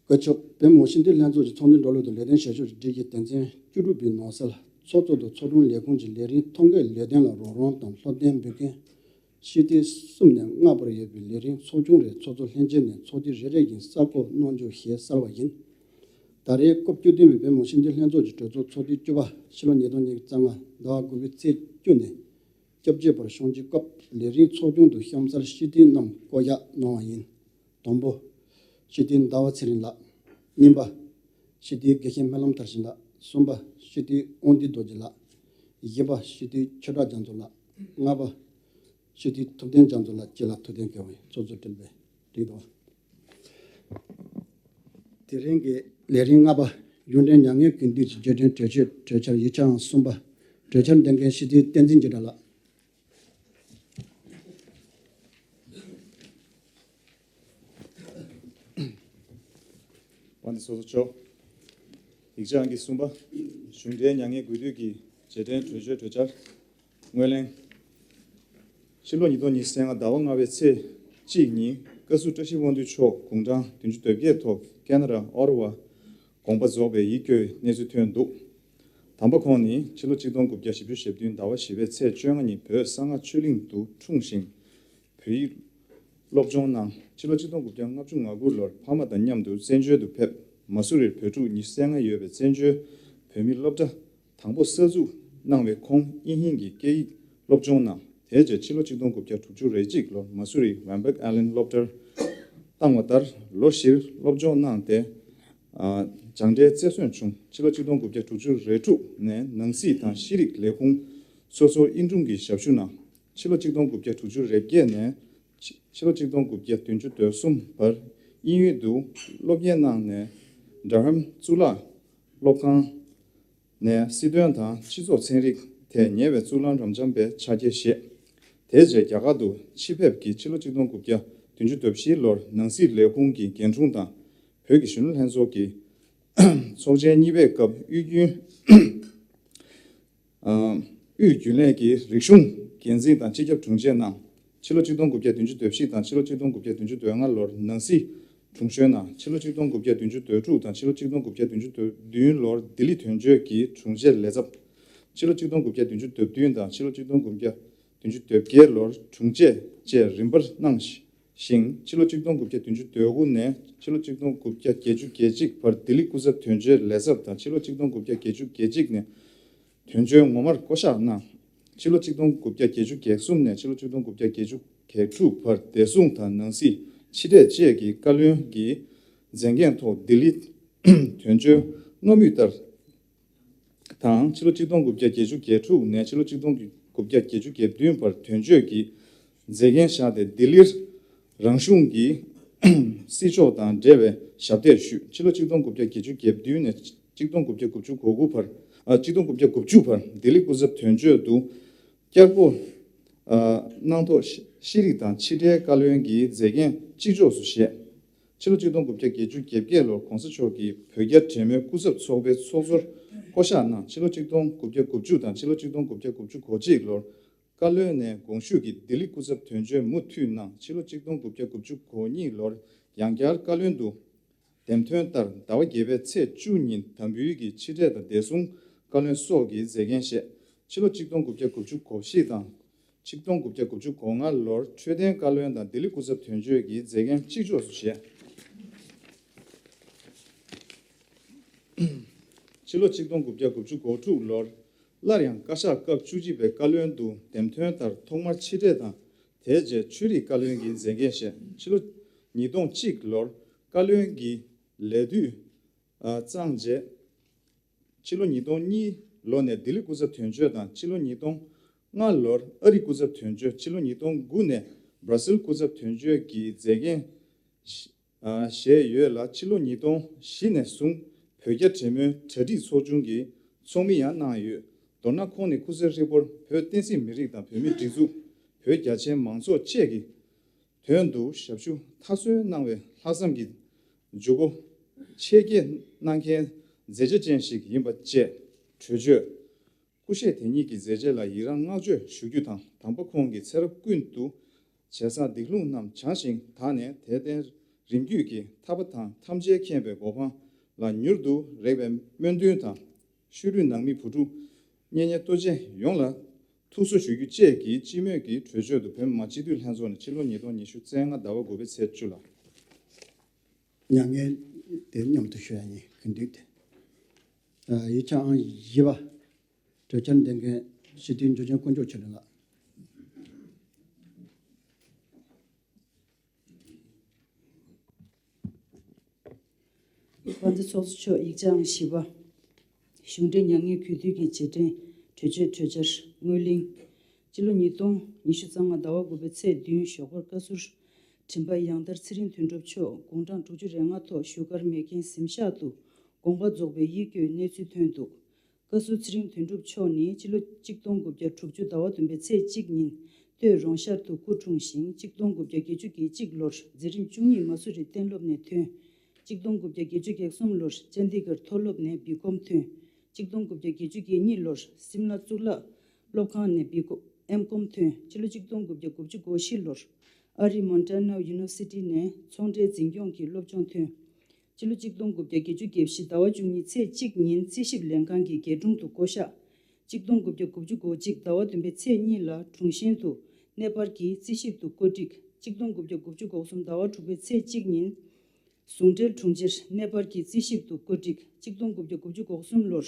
བཀའ་ཁྱབ། བོད་མི་མང་སྤྱི་འཐུས་ལྷན་ཚོགས་ཀྱི་ཚོགས་འདུའི་འགྲོ་ལུགས་དང་ལས་དོན་བྱེད་ཕྱོགས་ཀྱི་སྒྲིག་གཞི་དོན་ཚན་བཅུ་དྲུག་པའི་ནང་གསལ། ཚོགས་གཙོ་དང་ཚོགས་དྲུང་ལས་ཁུངས་ཀྱི་ལས་རིམ་ཐོ་འགོད་ལས་དོན་ལ་རོགས་རམ་དང་སློབ་སྟོན་འབུལ་མཁན་སྤྱི་འཐུས་གསུམ་ནས་ལྔ་བར་ཡོད་པའི་ལས་རིམ་ཚོགས་ཆུང་རེ་ཚོགས་གཙོ་ལྷན་རྒྱས་ནས་ཚོགས་དུས་རེ་རེ་བཞིན་གསར་བསྐོ་གནང་རྒྱུ་ཞེས་གསལ་བ་ཡིན། ད་རེས་སྐབས་བཅུ་བདུན་པའི་བོད་མི་མང་སྤྱི་འཐུས་ལྷན་ཚོགས་ཀྱི་གྲོས་ཚོགས་ཚོགས་དུས་བཅུ་པ་ཕྱི་ལོ་ཉིས་སྟོང་ཉི་ཤུ་རྩ་ལྔ་ཟླ་བ་དགུ་པའི་ཚེས་བཅུ་ནས་སྐྱབས་རྗེས་བར་བཤང་གཅིའི་སྐབས་ལས་རིམ་ཚོགས་ཆུང་དུ་ཤམ་བཟའ་སྤྱི་འཐུས་རྣམས་བསྐོ་གཞག་གནང་བ་ཡིན། དང་པོ། སྤྱི་འཐུས་ཟླ་བ་ཚེ་རིང་ལགས། གཉིས་པ། སྤྱི་འཐུས་དགེ་བཤེས་སྨོན་ལམ་མཐར་ཕྱིན་ལགས། གསུམ་པ། སྤྱི་འཐུས་དབང་འདུས་རྡོ་རྗེ་ལགས། བཞི་པ། སྤྱི་འཐུས་ཆོས་གྲགས་རྒྱ་མཚོ་ལགས། ལྔ་པ། སྤྱི་འཐུས་ཐུབ་བསྟན་རྒྱ་མཚོ་ལགས་བཅས་ལ་ཐུགས་གཏན་འཁེལ་བ་ཡིན། ཚོགས་གཙོ་བཀྲ་ཤིས་བདེ་ལེགས། དེ་རིང་གི་ལས་རིམ་ལྔ་པ། གཞུང་འབྲེལ་མྱ་ངན་གུས་འདུད་ཀྱི་བརྗོད་དོན་གྲོས་ཆོད་གྲོས་འཆར་ཡིག་ཆ་ཨང་གསུམ་པ། གྲོས་འཆར་འདོན་མཁན་སྤྱི་འཐུས་བསྟན་འཛིན་འཇིགས་བྲལ་ལགས། དབང་འདུས་ཚོགས་གཙོ་མཆོག། ཡིག་ཆ་ཨང་ཀི་གསུམ་པ། གཞུང་འབྲེལ་མྱ་ངན་གུས་འདུད་ཀྱི་རྗེས་དྲན་གྲོས་ཆོད་གྲོས་འཆར། སྔོན་གླེང་། ཕྱི་ལོ་ཉིས་སྟོང་ཉི་ཤུ་རྩ་ལྔ་ཟླ་བ་ལྔ་པའི་ཚེས་གཅིག་ཉིན་བཀའ་ཟུར་བཀྲ་ཤིས་དབང་འདུས་མཆོག་དགུང་གྲངས་བདུན་ཅུ་དོན་བརྒྱད་ཐོག་ཀེ་ན་ཌ་ཨོ་ཊ་ཝ་དགོངས་པ་རྫོགས་པའི་ཡིད་སྐྱོའི་གནས་ཚུལ་ཐོན་འདུག། དམ་པ་ཁོང་ནི་ཕྱི་ལོ་ཆིག་སྟོང་དགུ་བརྒྱ་བཞི་བཅུ་ཞེ་བདུན་ཟླ་བ་བཞི་པའི་ཚེས་བཅོ་ལྔ་ཉིན་བོད་གསང་སྔགས་ཆོས་གླིང་དུ་འཁྲུངས་ཤིང་། བོད་ཡིག་སློབ་སྦྱོང་གནང་། ཕྱི་ལོ་ཆིག་སྟོང་དགུ་བརྒྱ་ལྔ་བཅུ་ང་དགུ་ལོར་ཕ་མ་དང་མཉམ་དུ་བཙན་བྱོལ་དུ་ཕེབས། མ་སུ་རིར་བོད་ཕྲུག་ཉི་ཤུ་རྩ་ལྔ་ཡོད་པའི་བཙན་བྱོལ་བོད་མིའི་སློབ་གྲྭ་དང་པོ་གསར་འཛུགས་གནང་བའི་ཁོང་དབྱིན་ཧིན་གྱི་སྐད་ཡིག་སློབ་སྦྱོང་གནང་། དེའི་རྗེས་ཕྱི་ལོ་ཆིག་སྟོང་དགུ་བརྒྱ་དྲུག་ཅུ་རེ་གཅིག་ལོར་མ་སུ་རིའི་ཝན་པག་ཨ་ལན་སློབ་གྲྭར་བཏང་བ་ལྟར་ལོ་བཞིར་སློབ་སྦྱོང་གནང་སྟེ། ཨ། སྦྱངས་འབྲས་རྩེར་སོན་བྱུང་། ཕྱི་ལོ་ཆིག་སྟོང་དགུ་བརྒྱ་དྲུག་ཅུ་རེ་དྲུག་ནས་ནང་སྲིད་དང་ཤེས་རིག་ལས་ཁུངས་སོ་སོར་དབྱིན་དྲུང་གི་ཞབས་ཞུ་གནང་། ཕྱི་ལོ་ཆིག་སྟོང་དགུ་བརྒྱ་དྲུག་ཅུ་རེ་བརྒྱད་ནས་ཕྱི་ཕྱི་ལོ་ཆིག་སྟོང་དགུ་བརྒྱ་བདུན་ཅུ་དོན་གསུམ་བར་དབྱིན་ཡུལ་དུ་སློབ་གཉེར་གནང་ནས་ཌར་ཧམ་གཙུག་ལག་སློབ་ཁང་ནས་སྲིད་དོན་དང་སྤྱི་ཚོགས་ཚན་རིག་ཐད་ཉེ་བའི་གཙུག་ལག་རབ་འབྱམས་པའི་ཕྱག་འཁྱེར་བཞེས། དེའི་རྗེས་རྒྱ་གར་དུ་ཕྱིར་ཕེབས་ཀྱིས་ཕྱི་ལོ་ཆིག་སྟོང་དགུ་བརྒྱ་བདུན་ཅུ་དོན་བཞི་ལོར་ནང་སྲིད་ལས་ཁུངས་ཀྱི་འགན་དྲུང་དང་། བོད་ཀྱི་གཞོན་ནུ་ལྷན་ཚོགས་ཀྱི་ཚོགས་ཆེན་གཉིས་པའི་སྐབས་དབུས་རྒྱུན། ཨ། དབུས་རྒྱུན་ལས་ཀྱི་རིག་གཞུང་འགན་འཛིན་དང་སྤྱི་ཁྱབ་དྲུང་ཆེ་གནང་། ཕྱི་ལོ་ཆིག་སྟོང་དགུ་བརྒྱ་བདུན་ཅུ་དོན་བཞི་དང་ཕྱི་ལོ་ཆིག་སྟོང་དགུ་བརྒྱ་བདུན་ཅུ་དོན་ལྔ་ལོར་ནང་སྲིད་དྲུང་གཞོན་གནང་། ཕྱི་ལོ་ཆིག་སྟོང་དགུ་བརྒྱ་བདུན་ཅུ་དོན་དྲུག་དང་ཕྱི་ལོ་ཆིག་སྟོང་དགུ་བརྒྱ་བདུན་ཅུ་དོན་བདུན་ལོར་ལྡི་ལི་དོན་གཅོད་ཀྱི་དྲུང་ཆེར་ལས་ཚབ། ཕྱི་ལོ་ཆིག་སྟོང་དགུ་བརྒྱ་བདུན་ཅུ་དོན་བདུན་དང་ཕྱི་ལོ་ཆིག་སྟོང་དགུ་བརྒྱ་བདུན་ཅུ་དོན་བརྒྱད་ལོར་དྲུང་ཆེ་བཅས་རིམ་པར་གནང་ཞིང་། ཕྱི་ལོ་ཆིག་སྟོང་དགུ་བརྒྱ་བདུན་ཅུ་དོན་དགུ་ནས་ཕྱི་ལོ་ཆིག་སྟོང་དགུ་བརྒྱ་བརྒྱད་ཅུ་གྱ་གཅིག་བར་ལྡི་ལི་སྐུ་ཚབ་དོན་གཅོད་ལས་ཚབ་དང་། ཕྱི་ལོ་ཆིག་སྟོང་དགུ་བརྒྱ་བརྒྱད་ཅུ་གྱ་གཅིག་ནས་དོན་གཅོད་ངོ་མར་བསྐོ་གཞག་གནང་། ཕྱི་ལོ་ཆིག་སྟོང་དགུ་བརྒྱ་བརྒྱད་ཅུ་གྱ་གསུམ་ནས་ཕྱི་ལོ་ཆིག་སྟོང་དགུ་བརྒྱ་བརྒྱད་ཅུ་གྱ་དྲུག་བར་བདེ་སྲུང་དང་ནང་སྲིད་ཕྱི་དྲིལ་བཅས་ཀྱི་བཀའ་བློན་གྱི་མཛད་འགན་ཐོག་ལྡི་ལི་དོན་གཅོད་མངའ་མུས་ལྟར་དང་། ཕྱི་ལོ་ཆིག་སྟོང་དགུ་བརྒྱ་བརྒྱད་ཅུ་གྱ་དྲུག་ནས་ཕྱི་ལོ་ཆིག་སྟོང་དགུ་བརྒྱ་བརྒྱད་ཅུ་གྱ་བདུན་བར་དོན་གཅོད་ཀྱི་མཛད་འགན་བཞག་སྟེ་ལྡི་ལིར་རང་གཞུང་གི་སྲིད་ཕྱོགས་དང་འབྲེལ་བའི་ཞབས་འདེགས་ཞུས། ཕྱི་ལོ་ཆིག་སྟོང་དགུ་བརྒྱ་བརྒྱད་ཅུ་གྱ་བདུན་ནས་ཆིག་སྟོང་དགུ་བརྒྱ་དགུ་བཅུ་གོ་དགུ་བར། ཨ། ཆིག་སྟོང་དགུ་བརྒྱ་དགུ་བཅུ་བར་ལྡི་ལི་སྐུ་ཚབ་དོན་གཅོད་དུ་བསྐྱར་བསྐོ་གནང་ཐོག་ཤེས་རིག་དང་ཕྱི་འབྲེལ་བཀའ་བློན་གྱི་མཛད་འགན་གཅིག་ལྕོགས་སུ་བཞེས། ཕྱི་ལོ་ཆིག་སྟོང་དགུ་བརྒྱ་བརྒྱད་ཅུ་གྱ་བརྒྱད་ལོར་གོང་ས་མཆོག་གིས་བོད་རྒྱ་འབྲེལ་མོལ་སྐུ་ཚབ་ཚོགས་པའི་ཚོགས་གཙོར་བསྐོ་གཞག་གནང་། ཕྱི་ལོ་ཆིག་སྟོང་དགུ་བརྒྱ་དགུ་བཅུ་དང་ཕྱི་ལོ་ཆིག་སྟོང་དགུ་བརྒྱ་དགུ་བཅུ་གོ་གཅིག་ལོར་བཀའ་བློན་ནས་དགོངས་ཞུས་ཀྱིས་ལྡི་ལི་སྐུ་ཚབ་དོན་གཅོད་མུ་མཐུད་གནང་། ཕྱི་ལོ་ཆིག་སྟོང་དགུ་བརྒྱ་དགུ་བཅུ་གོ་གཉིས་ལོར་ཡང་བསྐྱར་བཀའ་བློན་དུ་འདེམས་ཐོན་ལྟར་ཟླ་བ་བརྒྱད་པའི་ཚེས་བཅུ་ཉིན་དམ་འབུལ་གྱི་ཕྱི་དྲིལ་དང་བདེ་སྲུང་བཀའ་བློན་སོགས་ཀྱི་མཛད་འགན་བཞེས། ཕྱི་ལོ་ཆིག་སྟོང་དགུ་བརྒྱ་དགུ་བཅུ་གོ་བཞི་དང་ཆིག་སྟོང་དགུ་བརྒྱ་དགུ་བཅུ་གོ་ལྔ་ལོར་འཕྲོད་བསྟེན་བཀའ་བློན་དང་ལྡི་ལི་སྐུ་ཚབ་དོན་གཅོད་ཀྱི་མཛད་འགན་གཅིག་ལྕོགས་སུ་བཞེས། ཕྱི་ལོ་ཆིག་སྟོང་དགུ་བརྒྱ་དགུ་བཅུ་གོ་དྲུག་ལོར་སླར་ཡང་བཀའ་ཤག་སྐབས་བཅུ་གཅིག་པའི་བཀའ་བློན་དུ་འདེམས་ཐོན་ལྟར་ཐོག་མར་ཕྱི་དྲིལ་དང་དེའི་རྗེས་ཆོས་རིག་བཀའ་བློན་གྱི་མཛད་འགན་བཞེས། ཕྱི་ལོ་ཉིས་སྟོང་གཅིག་ལོར་བཀའ་བློན་གྱི་ལས་དུས་ཨ་གཙང་རྗེས། ཕྱི་ལོ་ཉིས་སྟོང་གཉིས་ལོ་ནས་ལྡི་ལི་སྐུ་ཚབ་དོན་གཅོད་དང་ཕྱི་ལོ་ཉིས་སྟོང་ལྔ་ལོར་ཨ་རི་སྐུ་ཚབ་དོན་གཅོད། ཕྱི་ལོ་ཉིས་སྟོང་དགུ་ནས་སྦྲ་སིལ་སྐུ་ཚབ་དོན་གཅོད་ཀྱི་མཛད་འགན་བཞེས་ཡོད་ལ། ཕྱི་ལོ་ཉིས་སྟོང་བཞི་ནས་བཟུང་བོད་རྒྱ་འབྲེལ་མོལ་གྲ་སྒྲིག་ཚོགས་ཆུང་གི་ཚོགས་མི་ཡང་གནང་ཡོད། མདོར་ན་ཁོང་ནི་སྐུ་ཚེ་ཧྲིལ་པོར་བོད་བསྟན་སྲིད་མི་རིགས་དང་བོད་མིའི་སྒྲིག་འཛུགས། བོད་རྒྱ་ཆེའི་མང་ཚོགས་བཅས་ཀྱི་དོན་དུ་ཞབས་ཞུ་མཐར་སོན་གནང་བའི་ལྷག་བསམ་གྱི་འཇུག་སྒོ་ཆེ་བསྐྱེད་གནང་མཁན་མཛད་རྗེས་ཅན་ཞིག་ཡིན་པ་བཅས་གྲོས་ཆོད། སྐུ་གཤེགས་དེ་ཉིད་ཀྱི་མཛད་རྗེས་ལ་ཡི་རང་བསྔགས་བརྗོད་ཞུ་རྒྱུ་དང་། དམ་པ་ཁོང་གི་ཚེ་རབས་ཀུན་ཏུ་བྱས་བསགས་སྡིག་ལུགས་རྣམས་བྱང་ཞིང་དག་ནས་དད་ལྡན་རིམ་བརྒྱུད་ཀྱི་ཐར་པ་དང་ཐམས་ཅད་མཁྱེན་པའི་གོ་འཕང་ལ་མྱུར་དུ་རེག་པའི་སྨོན་འདུན་དང་། ཤུལ་ལུས་ནང་མི་བུ་ཕྲུག་གཉེན་ཉེ་ལྟོ་ཆས་ཡོངས་ལ་ཐུགས་གསོ་ཞུ་རྒྱུ་བཅས་ཀྱི་སྤྱི་མོས་ཀྱི་གྲོས་ཆོད་དུ་བོད་མི་མང་སྤྱི་འཐུས་ལྷན་ཚོགས་ནས་ཕྱི་ལོ་ཉིས་སྟོང་ཉི་ཤུ་རྩ་ལྔ་ཟླ་བ་དགུ་པའི་ཚེས་བཅུ་ལ། མྱ་ངན་དེ་མཉམ་དུ་ཞུ་ཡ་ཡིན། གུས་འདུད་དེ། ཨ། ཡིག་ཆ་ཨང་བཞི་པ། གྲོས་འཆར་འདོན་མཁན་སྤྱི་འཐུས་འབྱོར་ལྡན་དཀོན་མཆོག་ཆོས་སྒྲོན་ལགས། དབུ་མཛད་ཚོགས་གཙོ་མཆོག་ཡིག་ཆ་ཨང་བཞི་པ། གཞུང་འབྲེལ་མྱ་ངན་གུས་འདུད་ཀྱི་རྗེས་དྲན་གྲོས་ཆོད། གྲོས་འཆར། སྔོན་གླེང་། སྤྱི་ལོ་ཉིས་སྟོང་ཉི་ཤུ་རྩ་ལྔ་ཟླ་བ་དགུ་པའི་ཚེས་བདུན་ཞོགས་པར་བཀའ་ཟུར་དྲིན་པ་ཡང་དར་ཚེ་རིང་དོན་གྲུབ་མཆོག་དགུང་གྲངས་དྲུག་ཅུ་རེ་ལྔ་ཐོག་བཞུགས་སྒར་མེག་གྷན་གཟིམ་ཤག་ཏུ་དགོངས་པ་རྫོགས་པའི་ཡིད་སྐྱོའི་གནས་ཚུལ་ཐོན་འདུག། བཀའ་ཟུར་ཚེ་རིང་དོན་གྲུབ་མཆོག་ནི་སྤྱི་ལོ་གཅིག་སྟོང་དགུ་བརྒྱ་དྲུག་ཅུ་ཟླ་བ་བདུན་པའི་ཚེས་གཅིག་ཉིན་སྟོད་རོང་ཤར་དུ་སྐུ་འཁྲུངས་ཤིང་། གཅིག་སྟོང་དགུ་བརྒྱ་བརྒྱད་ཅུ་གྱ་གཅིག་ལོར་མཛད་རིམ་བཅུ་གཉིས་མ་སུ་རི་གཏན་སློབ་ནས་ཐོན། གཅིག་སྟོང་དགུ་བརྒྱ་བརྒྱད་ཅུ་གྱ་གསུམ་ལོར་ཅན་དི་གར་མཐོ་སློབ་ནས་བི་ཀོམ་ཐོན། གཅིག་སྟོང་དགུ་བརྒྱ་བརྒྱད་ཅུ་གྱ་གཉིས་ལོར་སིམ་ལ་གཙུག་ལག་སློབ་ཁང་ནས་བི་ཀོམ། ཨེམ་ཀོམ་ཐོན། ཕྱི་ལོ་གཅིག་སྟོང་དགུ་བརྒྱ་དགུ་བཅུ་གོ་བཞི་ལོར་ཨ་རིའི་མོན་ཊ་ནའོ་ཡུ་ནི་ཝར་སི་ཊི་ནས་ཚོང་འབྲེལ་འཛིན་སྐྱོང་གི་སློབ་སྦྱོང་ཐོན། སྤྱི་ལོ་གཅིག་སྟོང་དགུ་བརྒྱ་བརྒྱད་ཅུ་གྱ་བཞི་ཟླ་བ་བཅུ་གཉིས་ཚེས་གཅིག་ཉིན་རྩིས་ཞིབ་ལྷན་ཁང་གི་རྒྱལ་དྲུང་དུ་བསྐོ་གཞག། གཅིག་སྟོང་དགུ་བརྒྱ་དགུ་བཅུ་གོ་གཅིག་ཟླ་བ་བདུན་པའི་ཚེས་གཉིས་ལ་དྲུང་ཆེན་དུ་གནས་སྤར་གྱིས་རྩིས་ཞིབ་ཏུ་བཀོད་སྒྲིག། གཅིག་སྟོང་དགུ་བརྒྱ་དགུ་བཅུ་གོ་གསུམ་ཟླ་བ་དྲུག་པའི་ཚེས་གཅིག་ཉིན་ཟུང་འབྲེལ་དྲུང་ཆེར་གནས་སྤར་གྱིས་རྩིས་ཞིབ་ཏུ་བཀོད་སྒྲིག། གཅིག་སྟོང་དགུ་བརྒྱ་དགུ་བཅུ་གོ་གསུམ་ལོར་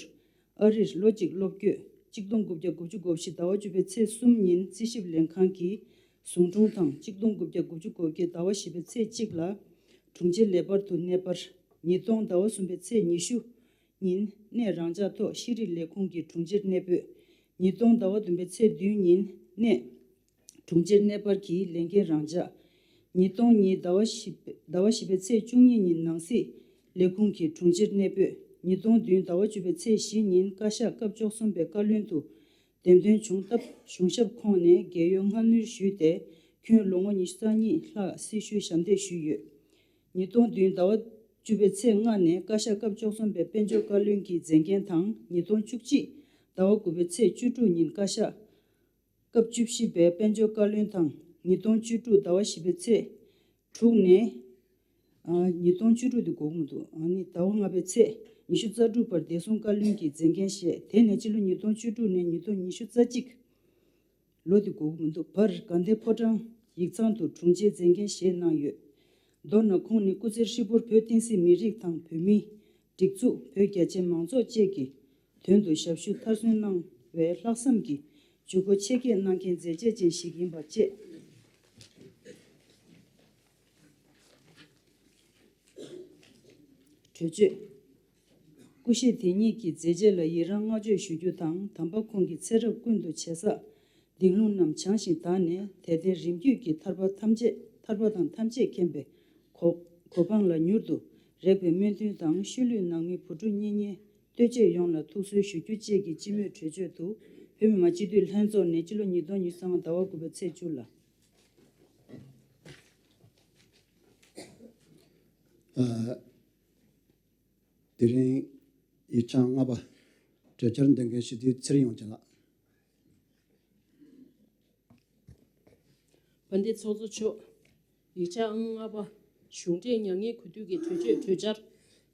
ཨ་རིར་ལོ་གཅིག་སློབ་སྐྱོད། གཅིག་སྟོང་དགུ་བརྒྱ་དགུ་བཅུ་གོ་བཞི་ཟླ་བ་བཅུ་པའི་ཚེས་གསུམ་ཉིན་རྩིས་ཞིབ་ལྷན་ཁང་གི་ཟུང་དྲུང་དང་། གཅིག་སྟོང་དགུ་བརྒྱ་དགུ་བཅུ་གོ་བརྒྱད་ཟླ་བ་བཞི་པའི་ཚེས་གཅིག་ལ་དྲུང་ཆེ་ལས་འཕར་དུ་གནས་སྤར། ཉིས་སྟོང་ཟླ་བ་གསུམ་པའི་ཚེས་ཉི་ཤུ་ཉིན་གནས་རང་འཇགས་ཐོག་ཤེས་རིག་ལས་ཁུངས་ཀྱི་དྲུང་ཆེར་གནས་སྤོས། ཉིས་སྟོང་ཟླ་བ་བདུན་པའི་ཚེས་བདུན་ཉིན་གནས་དྲུང་ཆེར་གནས་སྤར་གྱིས་ལས་འགན་རང་འཇགས། ཉིས་སྟོང་གཉིས་ཟླ་བ་བཞི་ཟླ་བ་བཞི་པའི་ཚེས་བཅུ་གཉིས་ཉིན་ནང་སྲིད་ལས་ཁུངས་ཀྱི་དྲུང་ཆེར་གནས་སྤོས། ཉིས་སྟོང་བདུན་ཟླ་བ་བཅུ་པའི་ཚེས་བཞི་ཉིན་བཀའ་ཤག་སྐབས་བཅུ་གསུམ་པའི་བཀའ་བློན་དུ་འདེམས་ཐོན་བྱུང་སྟབས། གཞུང་ཞབས་ཁོངས་ནས་རྒས་ཡོལ་སྔ་སྣུར་ཞུས་ཏེ། ཁྱོན་ལོ་ངོ་ཉི་ཤུ་རྩ་གཉིས་ལྷག་སྲི་ཞུའི་ཞབས་འདེགས་ཞུས་ཡོད། ཉིས་སྟོང་བདུན་ཟླ་བ་བཅུ་པའི་ཚེས་ལྔ་ནས་བཀའ་ཤག་སྐབས་བཅུ་གསུམ་པའི་དཔལ་འབྱོར་བཀའ་བློན་གྱི་མཛད་འགན་དང་། ཉིས་སྟོང་བཅུ་གཅིག་ཟླ་བ་དགུ་པའི་ཚེས་བཅུ་དྲུག་ཉིན་བཀའ་ཤག་སྐབས་བཅུ་བཞི་པའི་དཔལ་འབྱོར་བཀའ་བློན་དང་། ཉིས་སྟོང་བཅུ་དྲུག་ཟླ་བ་བཞི་པའི་ཚེས་དྲུག་ནས། ཨ། ཉིས་སྟོང་བཅུ་དྲུག་དེ་འགོར་གྱི་མི་འདུག། ཨ་ནི་ཟླ་བ་ལྔ་པའི་ཚེས་ཉི་ཤུ་རྩ་དྲུག་བར་བདེ་སྲུང་བཀའ་བློན་གྱི་མཛད་འགན་བཞེས། དེ་ནས་སྤྱི་ལོ་ཉིས་སྟོང་བཅུ་དྲུག་ནས་ཉིས་སྟོང་ཉི་ཤུ་རྩ་གཅིག་ལོ་དེ་འགོར་གྱི་མི་འདུག། བར་དགའ་ལྡན་ཕོ་བྲང་ཡིག་ཚང་དུ་དྲུང་ཆེའི་མཛད་འགན་བཞེས་གནང་ཡོད། མདོར་ན་ཁོང་ནི་སྐུ་ཚེ་ཧྲིལ་པོར་བོད་བསྟན་སྲིད་མི་རིགས་དང་བོད་མིའི་སྒྲིག་འཛུགས། བོད་རྒྱ་ཆེའི་མང་ཚོགས་བཅས་ཀྱི་དོན་དུ་ཞབས་ཞུ་མཐར་སོན་གནང་བའི་ལྷག་བསམ་གྱི་འཇུག་སྒོ་ཆེ་བསྐྱེད་གནང་མཁན་མཛད་རྗེས་ཅན་ཞིག་ཡིན་པ་བཅས། གྲོས་ཆོད། སྐུ་གཤེགས་དེ་ཉིད་ཀྱི་མཛད་རྗེས་ལ་ཡི་རང་བསྔགས་བརྗོད་ཞུ་རྒྱུ་དང་། དམ་པ་ཁོང་གི་ཚེ་རབས་ཀུན་ཏུ་བྱས་བསགས་སྡིག་ལུགས་རྣམས་བྱང་ཞིང་དག་ནས་དད་ལྡན་རིམ་བརྒྱུད་ཀྱི་ཐར་པ་ཐམས་ཅད་ཐར་པ་དང་ཐམས་ཅད་མཁྱེན་པའི་གོ་གོ་འཕང་ལ་མྱུར་དུ་རེག་པའི་སྨོན་འདུན་དང་། ཤུལ་ལུས་ནང་མི་བུ་ཕྲུག་གཉེན་ཉེ་ལྟོ་ཆས་ཡོངས་ལ་ཐུགས་གསོ་ཞུ་རྒྱུ་བཅས་ཀྱི་སྤྱི་མོས་གྲོས་ཆོད་དུ་བོད་མི་མང་སྤྱི་འཐུས་ལྷན་ཚོགས་ནས་སྤྱི་ལོ་ཉིས་སྟོང་ཉི་ཤུ་རྩ་ལྔ་ཟླ་བ་དགུ་པའི་ཚེས་བཅུ་ལ། ད་དེ་རིང་ཡིག་ཆ་ལྔ་པ་གྲོས་འཆར་འདོན་མཁན་སྤྱི་འཐུས་ཚེ་རིང་དབྱངས་ཅན་ལགས། དཔལ་ལྡན་ཚོགས་གཙོ་མཆོག་ཡིག་ཆ་ལྔ་པ། གཞུང་འབྲེལ་མྱ་ངན་གུས་འདུད་ཀྱི་གྲོས་ཆོད་གྲོས་འཆར།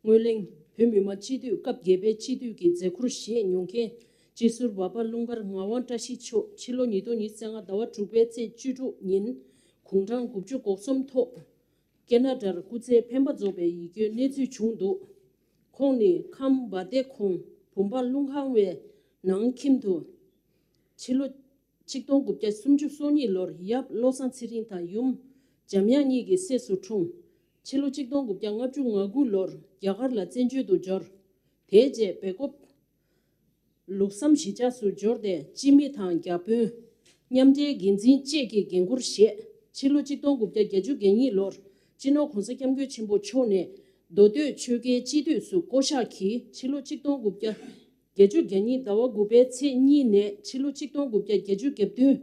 སྔོན་གླེང་བོད་མི་མང་སྤྱི་འཐུས་སྐབས་བརྒྱད་པའི་སྤྱི་འཐུས་ཀྱི་མཛད་ཁུར་བཞེས་མྱོང་མཁན་སྤྱི་ཟུར་འབའ་པ་ཀླུ་མཁར་ངག་དབང་བཀྲ་ཤིས་མཆོག་ཕྱི་ལོ་ཉིས་སྟོང་ཉི་ཤུ་རྩ་ལྔ་ཟླ་བ་དྲུག་པའི་ཚེས་བཅུ་དྲུག་ཉིན་དགུང་གྲངས་དགུ་བཅུ་གོ་གསུམ་ཐོག་ཀེ་ན་ཌར་སྐུ་ཚེ་འཕེན་པ་རྫོགས་པའི་ཡིད་སྐྱོའི་གནས་ཚུལ་བྱུང་འདུག་ཁོང་ནི་ཁམས་བ་དེ་ཁོང་བུམ་པ་ཀླུ་ཁང་བའི་ནང་ཁྱིམ་དུ་ཕྱི་ལོ་ཆིག་སྟོང་དགུ་བརྒྱ་སུམ་ཅུ་སོ་གཉིས་ལོར་ཡབ་བློ་བཟང་ཚེ་རིང་དང་ཡུམ་འཇམ་དབྱངས་གཉིས་ཀྱི་སྲས་སུ་འཁྲུངས། ཕྱི་ལོ་ཆིག་སྟོང་དགུ་བརྒྱ་ལྔ་བཅུ་ང་དགུ་ལོར་རྒྱ་གར་ལ་བཙན་བྱོལ་དུ་འབྱོར། དེའི་རྗེས་སྦེལ་ཀོབ་ལུགས་བསམ་གཞིས་ཆགས་སུ་འབྱོར་ཏེ་སྤྱི་མི་དང་བརྒྱ་དཔོན། མཉམ་འབྲེལ་འགན་འཛིན་བཅས་ཀྱི་འགན་འཁུར་བཞེས། ཕྱི་ལོ་ཆིག་སྟོང་དགུ་བརྒྱ་བརྒྱད་ཅུ་གྱ་གཉིས་ལོར་སྤྱི་ནོར་༸གོང་ས་༸སྐྱབས་མགོན་ཆེན་པོ་མཆོག་ནས་མདོ་སྟོད་ཆོལ་ཁའི་སྤྱི་འཐུས་སུ་བསྐོ་གཞག་གིས་ཕྱི་ལོ་ཆིག་སྟོང་དགུ་བརྒྱ་བརྒྱད་ཅུ་གྱ་གཉིས་ཟླ་བ་དགུ་པའི་ཚེས་གཉིས་ནས་ཕྱི་ལོ་ཆིག་སྟོང་དགུ་བརྒྱ་བརྒྱད་ཅུ་གྱ་བདུན་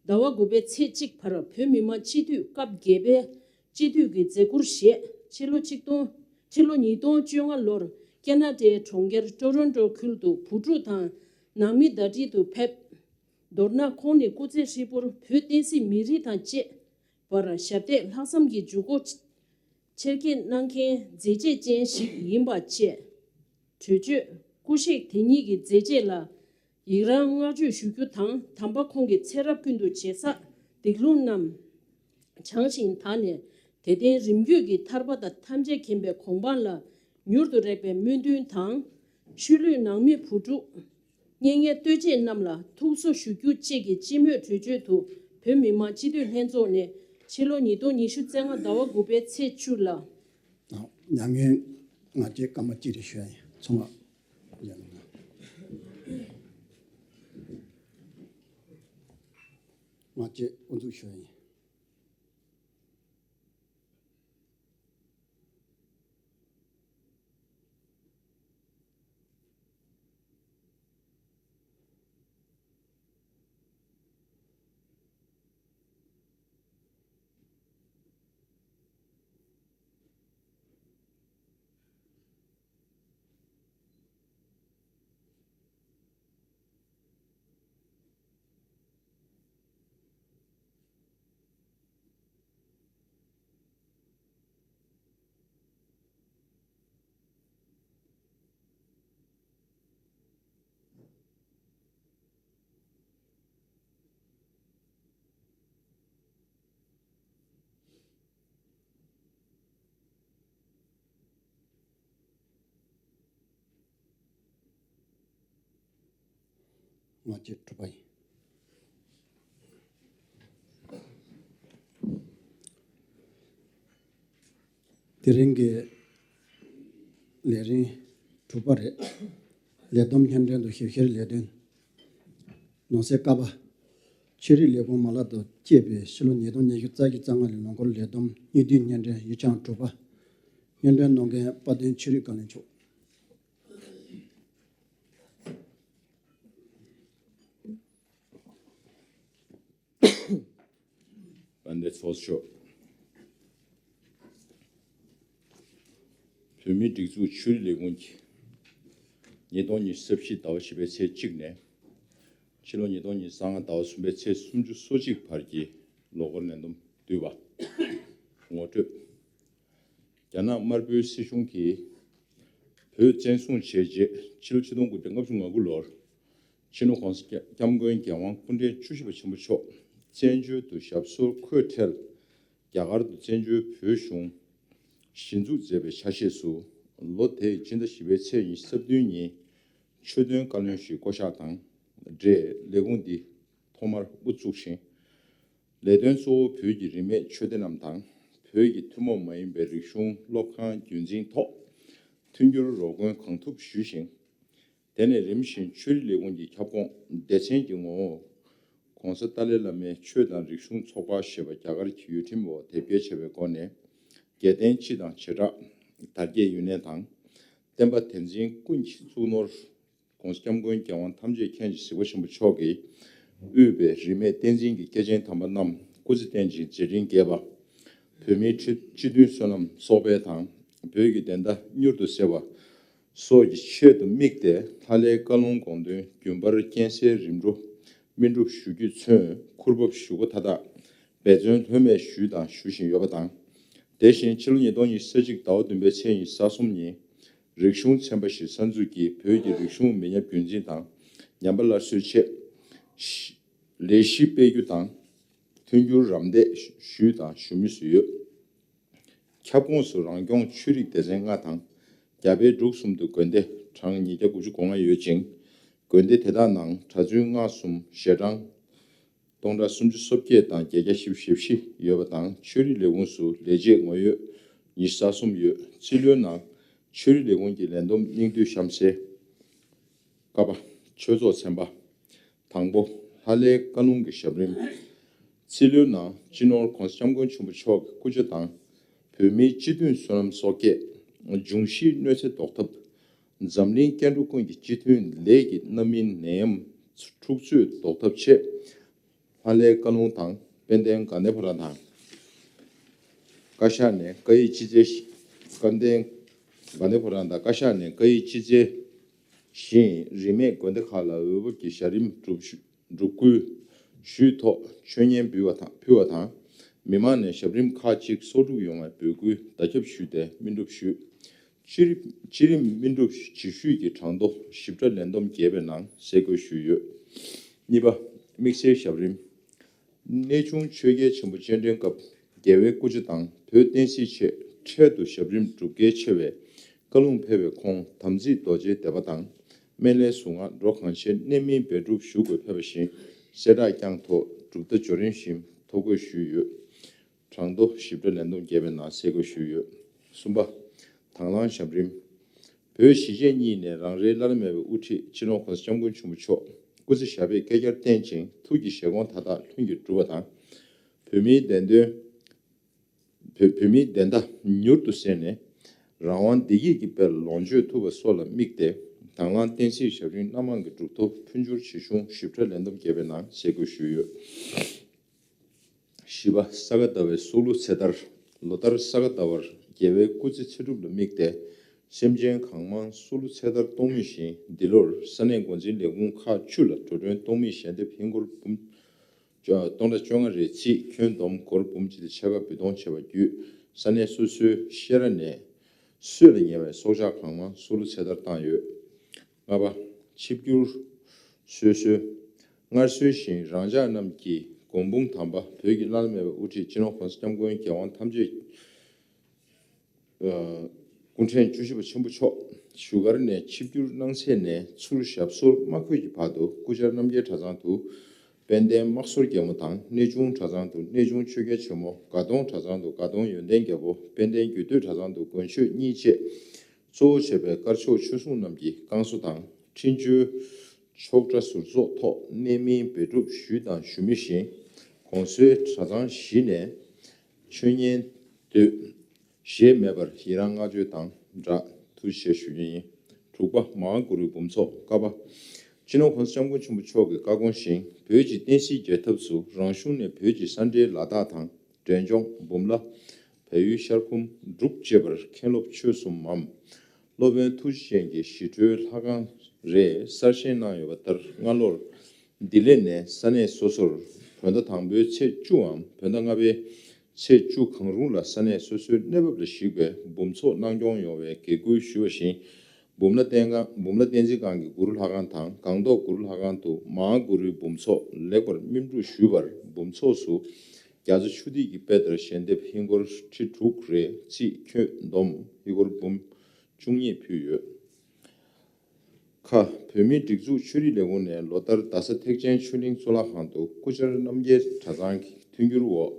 ཟླ་བ་དགུ་པའི་ཚེས་གཅིག་བར་བོད་མི་མང་སྤྱི་འཐུས་སྐབས་བརྒྱད་པའི་སྤྱི་འཐུས་ཀྱི་མཛད་ཁུར་བཞེས། ཕྱི་ལོ་ཆིག་སྟོང་ཕྱི་ལོ་ཉིས་སྟོང་བཅོ་ལྔ་ལོར་ཀེ་ན་ཌའི་གྲོང་ཁྱེར་ཀྲོ་རོན་ཀྲོ་ཁུལ་དུ་བུ་ཕྲུག་དང་ནང་མི་ཟླ་སྒྲིལ་དུ་ཕེབས། མདོར་ན་ཁོང་ནི་སྐུ་ཚེ་ཧྲིལ་པོར་བོད་བསྟན་སྲིད་མི་རིགས་དང་བཅས་པར་ཞབས་འདེགས་ལྷག་བསམ་གྱི་འཇུག་སྒོ་ཆེར་སྐྱེད་གནང་མཁན་མཛད་རྗེས་ཅན་ཞིག་ཡིན་པ་བཅས། གྲོས་ཆོད་སྐུ་གཤེགས་དེ་ཉིད་ཀྱི་མཛད་རྗེས་ལ་ཡི་རང་བསྔགས་བརྗོད་ཞུ་རྒྱུ་དང་། དམ་པ་ཁོང་གི་ཚེ་རབས་ཀུན་ཏུ་ཇེ་བསགས་སྡིག་ལུགས་རྣམས་བྱང་ཞིང་དག་ནས་དད་ལྡན་རིམ་བརྒྱུད་ཀྱི་ཐར་པ་དང་ཐམས་ཅད་མཁྱེན་པའི་གོ་འཕང་ལ་མྱུར་དུ་རེག་པའི་སྨོན་འདུན་དང་། ཤུལ་ལུས་ནང་མི་བུ་ཕྲུག་གཉེན་ཉེ་ལྟོས་བཅས་རྣམས་ལ་ཐུགས་གསོ་ཞུ་རྒྱུ་བཅས་ཀྱི་སྤྱི་མོས་གྲོས་ཆོད་དུ་བོད་མི་མང་སྤྱི་འཐུས་ལྷན་ཚོགས་ནས་ཕྱི་ལོ་ཉིས་སྟོང་ཉི་ཤུ་རྩ་ལྔ་ཟླ་བ་དགུ་པའི་ཚེས་བཅུ་ལ། མྱ་ངན་ང་བཅས་སྐར་མ་གཅིག་རེ་ཞུ་ཡ་ཡིན། ཚང་མ་ཡ་ང་བཅས་དབུ་འཛུགས་ཞུ་ཡ་ཡིན། ང་བཅས་གྲུབ་པ་ཡིན། དེ་རིང་གི་ལས་རིམ་དྲུག་པ་རེད། ལས་བསྡོམས་སྙན་སྒྲོན་དང་ཞིབ་བཤེར་ལས་དོན། ནང་གསེས་ཀ་པ། ཆོས་རིག་ལས་ཁུངས་མ་ལག་ཏུ་སྤྱད་པའི་ཕྱི་ལོ་ཉིས་སྟོང་ཉི་ཤུ་རྩ་བཞི་རྩ་ལྔ་ལོའི་ལོ་འཁོར་ལས་བསྡོམས་དངུལ་བསྡུའི་སྙན་སྒྲོན་ཡིག་ཆ་དྲུག་པ། སྙན་སྒྲོན་གནང་མཁན་དཔལ་ལྡན་ཆོས་རིག་བཀའ་བློན་མཆོག་དཔལ་ལྡན་ཚོགས་གཙོ་མཆོག་བོད་མིའི་སྒྲིག་འཛུགས་ཆོས་རིག་ལས་ཁུངས་ཀྱིས་ཉིས་སྟོང་ཉི་ཤུ་རྩ་བཞི་ཟླ་བ་བཞི་པའི་ཚེས་གཅིག་ནས་ཕྱི་ལོ་ཉིས་སྟོང་ཉི་ཤུ་རྩ་ལྔ་ཟླ་བ་གསུམ་པའི་ཚེས་སུམ་ཅུ་སོ་གཅིག་བར་གྱི་ལོ་འཁོར་ལས་བསྡོམས་བསྡུས་པ། ངོ་སྤྲོད། རྒྱ་ནག་དམར་པོའི་སྲིད་གཞུང་གིས་བོད་བཙན་བཟུང་བྱས་རྗེས་ཕྱི་ལོ་ཆིག་སྟོང་དགུ་བརྒྱ་ལྔ་བཅུ་ང་དགུ་ལོར་སྤྱི་ནོར་༸གོང་ས་༸སྐྱབས་མགོན་རྒྱལ་དབང་སྐུ་ཕྲེང་བཅུ་བཞི་པ་ཆེན་པོ་མཆོག་བཙན་བྱོལ་དུ་ཞབས་སོར་འཁོད་འཕྲལ་རྒྱ་གར་དུ་བཙན་བྱོལ་བོད་གཞུང་གཞི་འཛུགས་མཛད་པའི་ཆ་ཤས་སུ་ལོ་དེའི་ཕྱི་ཟླ་བཞི་པའི་ཚེས་ཉི་ཤུ་རྩ་བདུན་ཉིན་ཆོས་དོན་བཀའ་བློན་ཞིག་བསྐོ་གཞག་དང་འབྲེལ་ལས་ཁུངས་འདི་ཐོག་མར་དབུ་བཙུགས་ཤིང་། ལས་དོན་གཙོ་བོ་བོད་ཀྱི་རིས་མེད་ཆོས་སྡེ་རྣམས་དང་བོད་ཀྱི་ཐུན་མོང་མ་ཡིན་པའི་རིག་གཞུང་སློབ་ཁང་རྒྱུན་འཛིན་ཐོག་མཐུན་འགྱུར་རོགས་མགོན་གང་ཐུབ་ཞུས་ཤིང་། དེ་ནས་རིམ་བཞིན་ཆོས་རིག་ལས་ཁུངས་ཀྱི་ཁྱབ་ཁོངས་སྡེ་ཚན་གྱི་ངོ་བོ། ༸གོང་ས་ཏཱ་ལའི་བླ་མའི་ཆོས་དང་རིག་གཞུང་ཚོགས་པ་ཞེས་པ་རྒྱ་གར་གྱི་ཡུལ་ཁྲིམས་འོག་དེབ་སྐྱེལ་བྱས་པའི་སྒོ་ནས་རྒྱལ་བསྟན་སྤྱི་དང་བྱེ་བྲག་དར་རྒྱས་ཡུན་གནས་དང་། བསྟན་པ་དེ་འཛིན་ཀུན་གྱི་གཙུག་ནོར་༸གོང་ས་༸སྐྱབས་མགོན་རྒྱལ་དབང་ཐམས་ཅད་མཁྱེན་ཅིང་གཟིགས་པ་ཆེན་པོ་མཆོག་གིས་དབུས་པའི་རིས་མེད་བསྟན་འཛིན་གྱི་སྐྱེས་ཆེན་དམ་པ་རྣམས་སྐུ་ཚེ་བརྟན་ཅིང་མཛད་འཕྲིན་རྒྱས་པ། བོད་མིའི་ཁྲི་སྤྱི་མཐུན་བསོད་ནམས་གསོག་སྤེལ་དང་ བོད་ཀྱི་བདེན་མཐའ་མྱུར་དུ་གསལ་བ་སོགས་ཀྱི་ཆེད་དུ་དམིགས་ཏེ། ལྷ་ལས་བཀའ་ལུང་དགོངས་དོན་རྒྱུན་པར་སྙན་སེང་རིམ་གྲོ་སྨིན་སྒྲུབ་ཞུ་རྒྱུས་མཚོན། ཁུར་བབས་ཞུ་སྒོ་མཐའ་དག་འབད་བརྩོན་ལྷོད་མེད་ཞུས་དང་ཞུ་བཞིན་ཡོད་པ་དང་། དེ་བཞིན་ཕྱི་ལོ་ཉིས་སྟོང་ཉི་ཤུ་རྩ་གཅིག་ཟླ་བ་བདུན་པའི་ཚེས་ཉི་ཤུ་རྩ་གསུམ་ཉིན། རིག་གཞུང་ཚན་པ་ཞིག་གསར་འཛུགས་ཀྱིས་བོད་ཀྱི་རིག་གཞུང་མི་ཉམས་རྒྱུན་འཛིན་དང་ཉམས་པ་སླར་གསོའི་ཆེད་ལས་གཞི་སྤེལ་རྒྱུ་དང་། མཐུན་འགྱུར་རམ་འདེགས་ཞུས་དང་ཞུ་མུས་སུ་ཡོད། ཁྱབ་ཁོངས་སུ་རང་སྐྱོང་ཆོས་རིག་སྡེ་ཚན་ལྔ་དང་། རྒྱ་བལ་འབྲུག་གསུམ་དུ་དགོན་སྡེ་གྲངས་ཉིས་བརྒྱ་དགུ་བཅུ་གོ་ལྔ་ཡོད་ཅིང་། དགོན་སྡེ་དེ་དག་ནང་གྲྭ་བཙུན་སྔགས་གསུམ་ཞལ་གྲངས་སྟོང་ཕྲག་སུམ་ཅུ་སོ་བརྒྱད་དང་བརྒྱད་བརྒྱ་བཞི་བཅུ་ཞེ་བཞི་ཡོད་པ་དང་། ཆོས་རིག་ལས་ཁུངས་སུ་ལས་བྱེད་ངོ་ཡོད་ཉི་ཤུ་རྩ་གསུམ་ཡོད། རྩིས་ལོའི་ནང་ཆོས་རིག་ལས་ཁུངས་ཀྱི་ལས་བསྡོམས་སྙིང་བསྡུས་གཤམ་གསལ། ཀ་པ། ཆོས་ཚོགས་ཚན་པ། དང་པོ། ལྷ་ལས་བཀའ་ལུང་གི་ཞབས་རིམ། རྩིས་ལོའི་ནང་སྤྱི་ནོར་༸གོང་ས་༸སྐྱབས་མགོན་ཆེན་པོ་མཆོག་གི་སྐུ་ཕྱྭ་དང་། བོད་མིའི་སྤྱི་མཐུན་བསོད་ནམས་གསོག་སྐྱེད། འབྱུང་བཞིའི་གནོད་འཚེ་ཟློག་ཐབས། འཛམ་གླིང་སྐྱེ་འགྲོ་ཀུན་གྱི་སྤྱི་མཐུན་ལས་ཀྱི་རྣམ་སྨིན་ནད་ཡམས་འཁྲུག་རྩོད་ཟློག་ཐབས་ཆེད། ལྷ་ལས་བཀའ་ལུང་དང་དཔལ་ལྡན་དགའ་ལྡན་ཕོ་བྲང་དང་། བཀའ་ཤག་ནས་བཀའ་ཡིག་ཅི་མཛད། དཔལ་ལྡན་དགའ་ལྡན་ཕོ་བྲང་དང་བཀའ་ཤག་ནས་བཀའ་ཡིག་ཅི་མཛད་བཞིན། རིས་མེད་དགོན་སྡེ་ཁག་ལ་འོས་འབབ་ཀྱི་ཞལ་རིམ་སྒྲུབ་ཞུ་སྒྲུབ་སྐུལ་ཞུས་ཐོག་མཆོད་བརྙན་འབུལ་བ་དང་ཕུལ་བ་དང་། མི་མང་ནས་ཞབས་རིམ་ཁག་ཅིག་གསོག་སྒྲུབ་ཡོང་བའི་འབོད་སྐུལ་བརྡ་ཁྱབ་ཞུས་ཏེ་སྨིན་སྒྲུབ་ཞུས། སྤྱི་རིམ་སྤྱི་རིམ་སྨིན་སྒྲུབ་ཇི་ཞུས་ཀྱི་གྲངས་ཐོ་ཞིབ་ཕྲ་ལན་འདེབས་རྒྱས་པའི་ནང་གསལ་བཀོད་ཞུས་ཡོད། གཉིས་པ། དམིགས་བསལ་ཞབས་རིམ། གནས་ཆུང་ཆོས་རྒྱལ་ཆེན་པོ་སྤྱན་འདྲེན་སྐབས་རྒྱལ་བའི་སྐུ་ཕྱྭ་དང་བོད་བསྟན་སྲིད་ཆེད་འཕྲལ་དུ་ཞབས་རིམ་སྒྲུབ་གལ་ཆེ་བའི་བཀའ་ལུང་ཕེབས་པའི་ཁོངས། དམ་ཚིག་རྡོ་རྗེའི་བཟླས་པ་དང་། སྨན་བླའི་གཟུངས་སྔགས་འགྲོ་གང་ཆེ་གནད་སྨིན་སྦས་སྒྲུབ་ཞུ་དགོས་ཕེབས་པ་བཞིན། གསལ་བསྒྲགས་བསྐྱངས་ཐོག་གྲུབ་མཐའ་འབྱོར་རིམ་བཞིན་ཐོ་འགོད་ཞུས་ཡོད། གྲངས་ཐོ་ཞིབ་ཕྲ་ལན་འདེབས་རྒྱས་པའི་ནང་གསལ་བཀོད་ཞུས་ཡོད། གསུམ་པ། དང་བླངས་ཞབས་རིམ། བོད་གཞིས་བྱེས་གཉིས་ནས་རང་རེའི་བླ་ན་མེད་པའི་དབུ་ཁྲིད་སྤྱི་ནོར་༸གོང་ས་༸སྐྱབས་མགོན་ཆེན་པོ་མཆོག་སྐུ་ཚེ་ཞབས་པད་བསྐལ་བརྒྱར་བརྟན་ཅིང་། ཐུགས་ཀྱི་བཞེད་དགོངས་མཐའ་དག་ལྷུན་གྱིས་གྲུབ་པ་དང་། བོད་མིའི་བདེན་དོན། བོད་བོད་མིའི་བདེན་མཐའ་མྱུར་དུ་གསལ་ནས། རང་དབང་བདེ་སྐྱིད་ཀྱི་དཔལ་ལོངས་སྤྱོད་ཐུབ་པ་སོགས་ལ་དམིགས་ཏེ། དང་བླངས་བསྟན་སྲིད་ཞབས་རིམ་སྣ་མང་གི་གྲུབ་ཐོབ་མཐུན་འགྱུར་ཇི་བྱུང་ཞིབ་ཕྲ་ལན་འདེབས་རྒྱས་པའི་ནང་གསལ་བཀོད་ཞུས་ཡོད། བཞི་པ། ས་ག་ཟླ་བའི་སྲོག་བླུ་ཚེས་ཟླར། ལོ་ལྟར་ས་ག་ཟླ་བར་རྒྱལ་བའི་སྐུ་ཚེ་ཚེ་སྒྲུབ་ལ་དམིགས་ཏེ། སེམས་ཅན་གང་མང་སྲོག་བླུ་ཚེས་ཟླར་གཏོང་མུས་བཞིན། འདི་ལོར་ས་གནས་འགོ་འཛིན་ལས་ཁུངས་ཁག་བཅུ་ལ་འགྲོ་གྲོན་གཏོང་མིའི་ཞལ་འདེབས་ཧིན་སྒོར་འབུམ་སྟོང་ཕྲག་བཅོ་ལྔ་རེ་རྩིས་ཁྱོན་བསྡོམས་སྒོར་འབུམ་གཅིག་དང་ཕྱེད་ཀ་འབུལ་གཏོང་བྱས་པ་བརྒྱུད། ས་གནས་སོ་སོའི་བཤས་ར་ནས་སྲོད་ལ་ཉེ་བའི་སྲོག་ཆགས་གང་མང་སྲོག་བླུ་ཚེས་ཟླར་བཏང་ཡོད། ལྔ་པ། ཆིབས་བསྒྱུར་སྲོལ་གསོལ། སྔར་སྲོལ་བཞིན་རང་ཅག་རྣམས་ཀྱི་མགོན་དཔུང་དམ་པ་བོད་ཀྱི་བླ་ན་མེད་པའི་དབུ་ཁྲིད་སྤྱི་ནོར་༸གོང་ས་༸སྐྱབས་མགོན་རྒྱལ་དབང་ཐམས་ཅད་སྐུ་ཕྲེང་བཅུ་བཞི་པ་ཆེན་པོ་མཆོག་བཞུགས་སྒར་ནས་ཆིབས་བསྒྱུར་གནང་ཚད་ནས་ཚུར་ཞབས་སོར་དམག་བསྐོས་ཀྱི་བར་དུ། སྐུ་བཅར་རྣམ་རྒྱལ་གྲྭ་ཚང་དུ་དཔལ་ལྡན་དམག་ཟོར་རྒྱལ་མོ་དང་། གནས་ཆུང་གྲྭ་ཚང་དུ་གནས་ཆུང་ཆོས་རྒྱལ་ཆེན་མོ། དགའ་གདོང་གྲྭ་ཚང་དུ་དགའ་གདོང་ཡོན་ཏན་རྒྱལ་པོ། དཔལ་ལྡན་རྒྱུད་སྟོད་གྲྭ་ཚང་དུ་མགོན་ཆོས་གཉིས་བཅས་གཙོ་བོ་བྱས་པའི་དཀར་ཕྱོགས་ཆོས་སྲུང་རྣམས་ཀྱི་བསྐང་གསོ་དང་། འཕྲིན་བཅོལ་ཆོག་གྲྭ་ཟུར་ཚོགས་ཐོག་གནད་སྨིན་སྦས་སྒྲུབ་ཞུས་དང་ཞུ་མུས་བཞིན། གོང་སོའི་གྲྭ་ཚང་བཞི་ནས་མཆོད་བརྙན་མདོས་གཞས་མེད་པར་ཡི་རང་བསྔགས་བརྗོད་དང་སྦྲགས་ཐུགས་རྗེ་ཆེ་ཞུ་རྒྱུ་ཡིན། དྲུག་པ། མ་ཧཱ་གུ་རུའི་འབུམ་ཚོགས། ཀ་པ། སྤྱི་ནོར་༸གོང་ས་༸སྐྱབས་མགོན་ཆེན་པོ་མཆོག་གི་བཀའ་དགོངས་བཞིན། བོད་ཀྱི་བསྟན་སྲིད་རྒྱལ་ཐབས་སུ་རང་གཞུང་ནས་བོད་ཀྱི་ས་འབྲེལ་ལ་དྭགས་དང་། འབྲས་ལྗོངས། འབུམ་ལ། བལ་ཡུལ་ཤར་ཁུམ། འབྲུག་བཅས་པར་མཁན་སློབ་ཆོས་གསུམ་མམ། སློབ་དཔོན་ཐུགས་རྗེ་ཅན་གྱི་ཞི་ཁྲོའི་ལྷ་ཁང་རེ་གསར་བཞེངས་གནང་ཡོད་པ་ལྟར། སྔ་ལོར་ལྡི་ལི་ནས་ས་གནས་སོ་སོར་བོད་ཟླ་དང་པོའི་ཚེས་བཅུའམ་བོད་ཟླ་ལྔ་པའི་ཚེས་བཅུ་གང་རུང་ལ་ས་གནས་སོ་སོའི་གནས་བབ་ལ་གཞིགས་པའི་འབུམ་ཚོགས་གནང་སྐྱོང་ཡོང་བའི་དགེ་སྐུལ་ཞུས་པ་བཞིན། འབུམ་ལ་བསྟན་ཁང་། འབུམ་ལ་བསྟན་འཛིན་ཁང་གི་གུ་རུ་ལྷ་ཁང་དང་སྒང་ཏོག་གུ་རུ་ལྷ་ཁང་དུ་མ་ཧཱ་གུ་རུའི་འབུམ་ཚོགས་ལེགས་པར་སྨིན་སྒྲུབ་ཞུས་པར། འབུམ་ཚོགས་སུ་རྒྱ་མཚོ་ཆུ་ཐིགས་ཀྱི་དཔེ་ལྟར་ཞལ་འདེབས་ཧིན་སྒོར་ཁྲི་དྲུག་རེ་རྩིས་ཁྱོན་བསྡོམས་ཧིན་སྒོར་འབུམ་བཅུ་གཉིས་ཕུལ་ཡོད། ཁ། བོད་མིའི་སྒྲིག་འཛུགས་ཆོས་རིག་ལས་ཁུངས་ནས་ལོ་ལྟར་རྡ་ས་ཐེག་ཆེན་ཆོས་གླིང་གཙུག་ལག་ཁང་དུ་སྐུ་བཅར་རྣམ་རྒྱལ་གྲྭ་ཚང་གི་མཐུན་འགྱུར་འོག་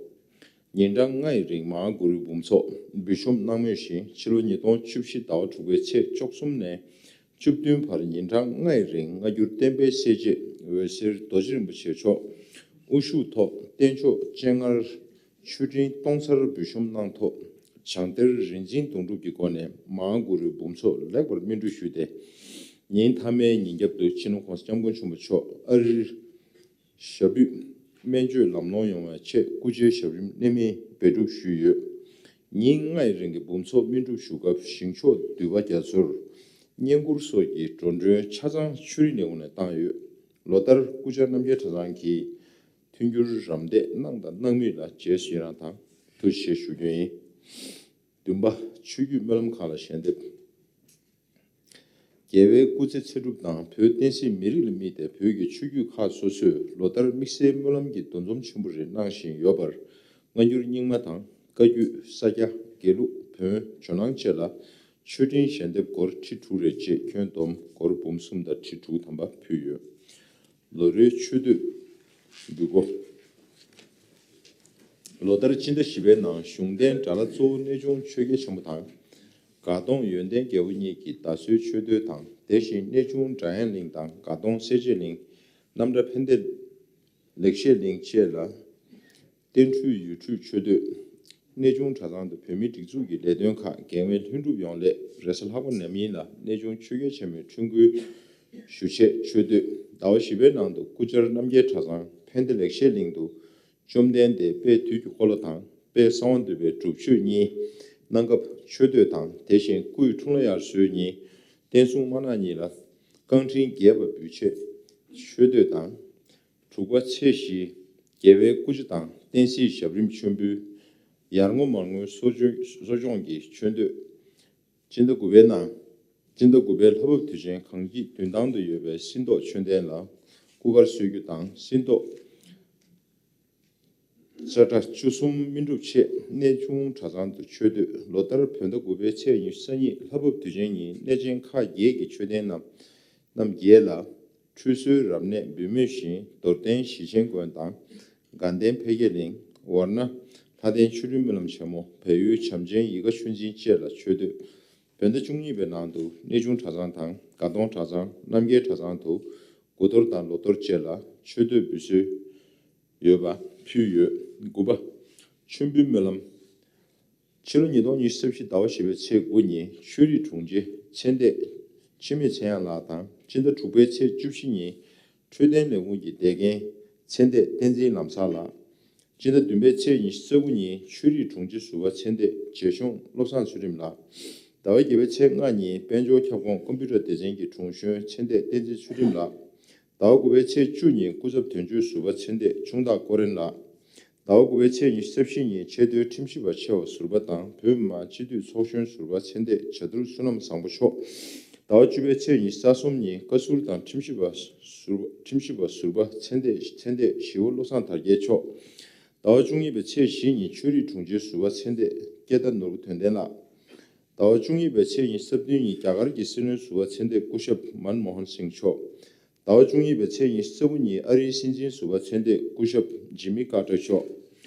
ཉིན་གྲངས་ལྔ་ཡི་རིང་མ་ཧཱ་གུ་རུའི་འབུམ་ཚོགས་འབུལ་ཤོམ་གནང་མུས་བཞིན། ཕྱི་ལོ་ཉིས་སྟོང་བཅུ་བཞི་ཟླ་བ་དྲུག་པའི་ཚེས་བཅུ་གསུམ་ནས་བཅུ་བདུན་བར་ཉིན་གྲངས་ལྔ་ཡི་རིང་སྔ་འགྱུར་བསྟན་པའི་གསལ་བྱེད་འོད་ཟེར་རྡོ་རྗེ་རིན་པོ་ཆེ་མཆོག་དབུ་བཞུགས་ཐོག་བསྟན་མཆོག་སྤྱན་སྔར་མཆོད་སྤྲིན་སྟོང་ཚར་འབུལ་ཤོམ་གནང་ཐོག་བྱང་གཏེར་རིག་འཛིན་དུང་སྒྲུབ་ཀྱི་སྒོ་ནས་མ་ཧཱ་གུ་རུའི་འབུམ་ཚོགས་ལེགས་པར་སྨིན་སྒྲུབ་ཞུས་ཏེ། ཉིན་མཐའ་མའི་ཉིན་རྒྱབ་ཏུ་སྤྱི་ནོར་༸གོང་ས་༸སྐྱབས་མགོན་ཆེན་པོ་མཆོག་ཨ་རིར་ཞབས་པུས་སྨན་བཅོས་ལམ་ལྷོང་ཡོང་བའི་ཆེད་སྐུ་ཕྱྭའི་ཞབས་རིམ་གནད་སྨིན་སྦས་སྒྲུབ་ཞུས་ཡོད། ཉིན་ལྔའི་རིང་གི་འབུམ་ཚོགས་སྨིན་སྒྲུབ་ཞུ་སྐབས་ཞིང་ཆོག་འདུས་པ་རྒྱ་མཚོར་བསྙེན་བཀུར་སོགས་ཀྱི་འགྲོ་གྲོན་ཆ་ཚང་ཆོས་རིག་ལས་ཁུངས་ནས་བཏང་ཡོད། ལོ་ལྟར་སྐུ་བཅར་རྣམ་རྒྱལ་གྲྭ་ཚང་གིས་མཐུན་འགྱུར་རམ་འདེགས་གནང་དང་གནང་མུས་ལ་རྗེས་སུ་ཡི་རང་དང་ཐུགས་རྗེ་ཆེ་ཞུ་རྒྱུ་ཡིན། བདུན་པ། ཆོས་བརྒྱུད་སྨོན་ལམ་ཁག་ལ་ཞལ་འདེབས། རྒྱལ་བའི་སྐུ་ཚེ་ཚེ་སྒྲུབ་དང་བོད་བསྟན་སྲིད་མི་རིགས་ལ་དམིགས་ཏེ་བོད་ཀྱི་ཆོས་བརྒྱུད་ཁག་སོ་སོས་ལོ་ལྟར་དམིགས་བསལ་སྨོན་ལམ་གྱི་འདུ་འཛོམས་ཆེན་པོ་རེ་གནང་བཞིན་ཡོད་པར། སྔ་འགྱུར་རྙིང་མ་དང་བཀའ་བརྒྱུད། ས་སྐྱ། དགེ་ལུགས། བོན། ཇོ་ནང་བཅས་ལ་མཆོད་སྤྲིན་ཞལ་འདེབས་སྒོར་ཁྲི་དྲུག་རེ་བཅས་ཁྱོན་བསྡོམས་སྒོར་འབུམ་གསུམ་དང་ཁྲི་དྲུག་ཐམ་པ་ཕུལ་ཡོད། ལོ་རེའི་ཆོས་སྡུད་འབུལ་སྒོ། ལོ་ལྟར་སྤྱི་ཟླ་བཞི་པའི་ནང་གཞུང་རྟེན་དགྲ་ལྷ་གཙོ་བོ་གནས་ཆུང་ཆོས་རྒྱལ་ཆེན་པོ་དང་། དགའ་གདོང་ཡོན་ཏན་རྒྱལ་པོ་གཉིས་ཀྱི་ཟླ་གསོལ་མཆོད་བསྟོད་དང་། དེ་བཞིན་གནས་ཆུང་སྒྲ་དབྱངས་གླིང་དང་དགའ་གདོང་སེར་བྱེས་གླིང་། རྣམ་གྲྭ་ཕན་བདེ་ལེགས་བཤད་གླིང་བཅས་ལ་རྟེན་ཁྲུས་ཡོས་ཁྲུས་མཆོད་བསྟོད། གནས་ཆུང་གྲྭ་ཚང་དུ་བོད་མིའི་སྒྲིག་འཛུགས་ཀྱི་ལས་དོན་ཁག་འགན་དབང་ལྷུན་གྲུབ་ཡོང་སླད་རེས་གཟའ་ལྷག་པ་ནམ་ཡིན་ལ་གནས་ཆུང་ཆོས་རྒྱལ་ཆེན་མོའི་འཁྲུངས་སྐར་ཞུ་ཆེད་མཆོད་བསྟོད། ཟླ་བ་བཞི་པའི་ནང་དུ་སྐུ་བཅར་རྣམ་རྒྱལ་གྲྭ་ཚང་ཕན་བདེ་ལེགས་བཤད་གླིང་དུ་བཅོམ་ལྡན་འདས་དཔལ་དུས་ཀྱི་འཁོར་ལོ་དང་དཔལ་གསང་བ་འདུས་པའི་སྒྲུབ་མཆོད་གཉིས་གནང་སྐབས་མཆོད་བསྟོད་དང་། དེ་བཞིན་སྐུའི་འཁྲུངས་ལྷ་དབྱར་གསོལ་གཉིས། བསྟན་སྲུང་དམར་ནག་གཉིས་ལ་རྐང་འཕྲིན་རྒྱས་པ་འབུལ་ཆེད་མཆོད་བསྟོད་དང་། དྲུག་པ། ཚེས་བཞི། རྒྱལ་བའི་སྐུ་ཕྱྭ་དང་བསྟན་སྲིད་ཞབས་རིམ་མཆོད་འབུལ། ཡར་ངོ་མར་ངོའི་གསོ་སྦྱོང་གསོ་སྦྱོང་གི་མཆོད་བསྟོད། སྤྱི་ཟླ་དགུ་པའི་ནང་། སྤྱི་ཟླ་དགུ་པའི་ལྷ་བབས་དུས་ཆེན་གངས་སྐྱིད་མདུན་ཐང་དུ་ཡོད་པའི་སྲིན་ཐོག་མཆོད་རྟེན་ལ་སྐུ་མཁར་གསོལ་རྒྱུ་དང་། སྲིན་ཐོག་ཚ་གྲྭ་བཅུ་གསུམ་སྨིན་སྒྲུབ་ཆེད་གནས་ཆུང་གྲྭ་ཚང་དུ་མཆོད་བསྟོད། ལོ་ལྟར་བོད་ཟླ་དགུ་པའི་ཚེས་ཉི་ཤུ་རྩ་གཉིས་ལྷ་བབས་དུས་ཆེན་ཉིན་གནས་ཆེན་ཁག་བརྒྱད་ཀྱི་མཆོད་རྟེན་རྣམས་རྣམས་བརྒྱད་ལ་ཁྲུས་གསོལ་རབ་གནས་འབུལ་མུས་བཞིན་རྡོར་གདན་ཞེ་ཆེན་དགོན་དང་། དགའ་ལྡན་འཕེལ་རྒྱས་གླིང་། ཝཱ་ར་ཎ་ལྷ་ལྡན་ཆོ་འཕྲུལ་སྨོན་ལམ་ཆེན་མོ། བལ་ཡུལ་བྱམས་ཆེན་ཡིད་དགའ་ཆོས་འཛིན་བཅས་ལ་མཆོད་བསྟོད། བོད་ཟླ་བཅུ་གཉིས་པའི་ནང་དུ་གནས་ཆུང་གྲྭ་ཚང་དང་དགའ་གདོང་གྲྭ་ཚང་། རྣམ་རྒྱལ་གྲྭ་ཚང་དུ་དགུ་གཏོར་དང་ལོ་གཏོར་བཅས་ལ་མཆོད་བསྟོད་འབུལ་སྲོལ་ཡོད་པ་ཕུལ་ཡོད། དགུ་པ། མཆོད་འབུལ་སྨོན་ལམ། ཕྱི་ལོ་ཉིས་སྟོང་ཉི་ཤུ་རྩ་བཞི་ཟླ་བ་བཞི་པའི་ཚེས་དགུ་ཉིན་ཆོས་རིག་དྲུང་ཆེ་ཚེ་འདས་འཆི་མེད་ཚེ་དབྱངས་ལགས་དང་། སྤྱི་ཟླ་དྲུག་པའི་ཚེས་བཅུ་བཞི་ཉིན་འཕྲོད་བསྟེན་ལས་ཁུངས་ཀྱི་དེ་འགན་ཚེ་འདས་བསྟན་འཛིན་ལམ་བཟང་ལགས། སྤྱི་ཟླ་བདུན་པའི་ཚེས་ཉི་ཤུ་རྩ་དགུ་ཉིན་ཆོས་རིག་དྲུང་ཆེ་ཟུར་པ་ཚེ་འདས་རྗེ་གཞུང་བློ་བཟང་ཚུལ་ཁྲིམས་ལགས། ཟླ་བ་བརྒྱད་པའི་ཚེས་ལྔ་ཉིན་དཔལ་འབྱོར་ཁྱབ་ཁོངས་ཀམ་པུ་ཊར་སྡེ་ཚན་གྱི་དྲུང་གཞོན་ཚེ་འདས་བསྟན་འཛིན་ཚུལ་ཁྲིམས་ལགས། ཟླ་བ་དགུ་པའི་ཚེས་བཅུ་ཉིན་སྐུ་ཚབ་དོན་གཅོད་ཟུར་པ་ཚེ་འདས་ཆུང་བདག་ཀོ་རེན་ལགས། ཟླ་བ་དགུ་པའི་ཚེས་ཉི་ཤུ་རྩ་བཞི་ཉིན་ཆེས་མཐོའི་ཁྲིམས་ཞིབ་པ་ཆེ་བ་ཟུར་པ་དང་བོད་མི་མང་སྤྱི་འཐུས་ཚོགས་གཞོན་ཟུར་པ་ཚེ་འདས་བྱ་དུར་བསོད་ནམས་བཟང་པོ་མཆོག། ཟླ་བ་བཅུ་པའི་ཚེས་ཉི་ཤུ་རྩ་གསུམ་ཉིན་བཀའ་ཟུར་དང་ཁྲིམས་ཞིབ་པ་ཟུར་པ་ཁྲིམས་ཞིབ་པ་ཟུར་པ་ཚེ་འདས་ཚེ་འདས་ཞི་བ་བློ་བཟང་དར་རྒྱས་མཆོག། ཟླ་བ་བཅུ་གཉིས་པའི་ཚེས་བཞི་ཉིན་ཆོས་རིག་དྲུང་ཆེ་ཟུར་པ་ཚེ་འདས་སྐྱེ་རྟ་ནོར་བུ་དོན་ལྡན་ལགས། ཟླ་བ་བཅུ་གཉིས་པའི་ཚེས་ཉི་ཤུ་རྩ་བདུན་ཉིན་རྒྱ་གར་གྱི་སྲིད་བློན་ཟུར་པ་ཚེ་འདས་སྐུ་ཞབས་མན་མོ་ཧན་སིང་མཆོག། ཟླ་བ་བཅུ་གཉིས་པའི་ཚེས་ཉི་ཤུ་རྩ་དགུ་ཉིན་ཨ་རིའི་སྲིད་འཛིན་ཟུར་པ་ཚེ་འདས་སྐུ་ཞབས་ཇི་མི་ཀར་ཏར་མཆོག།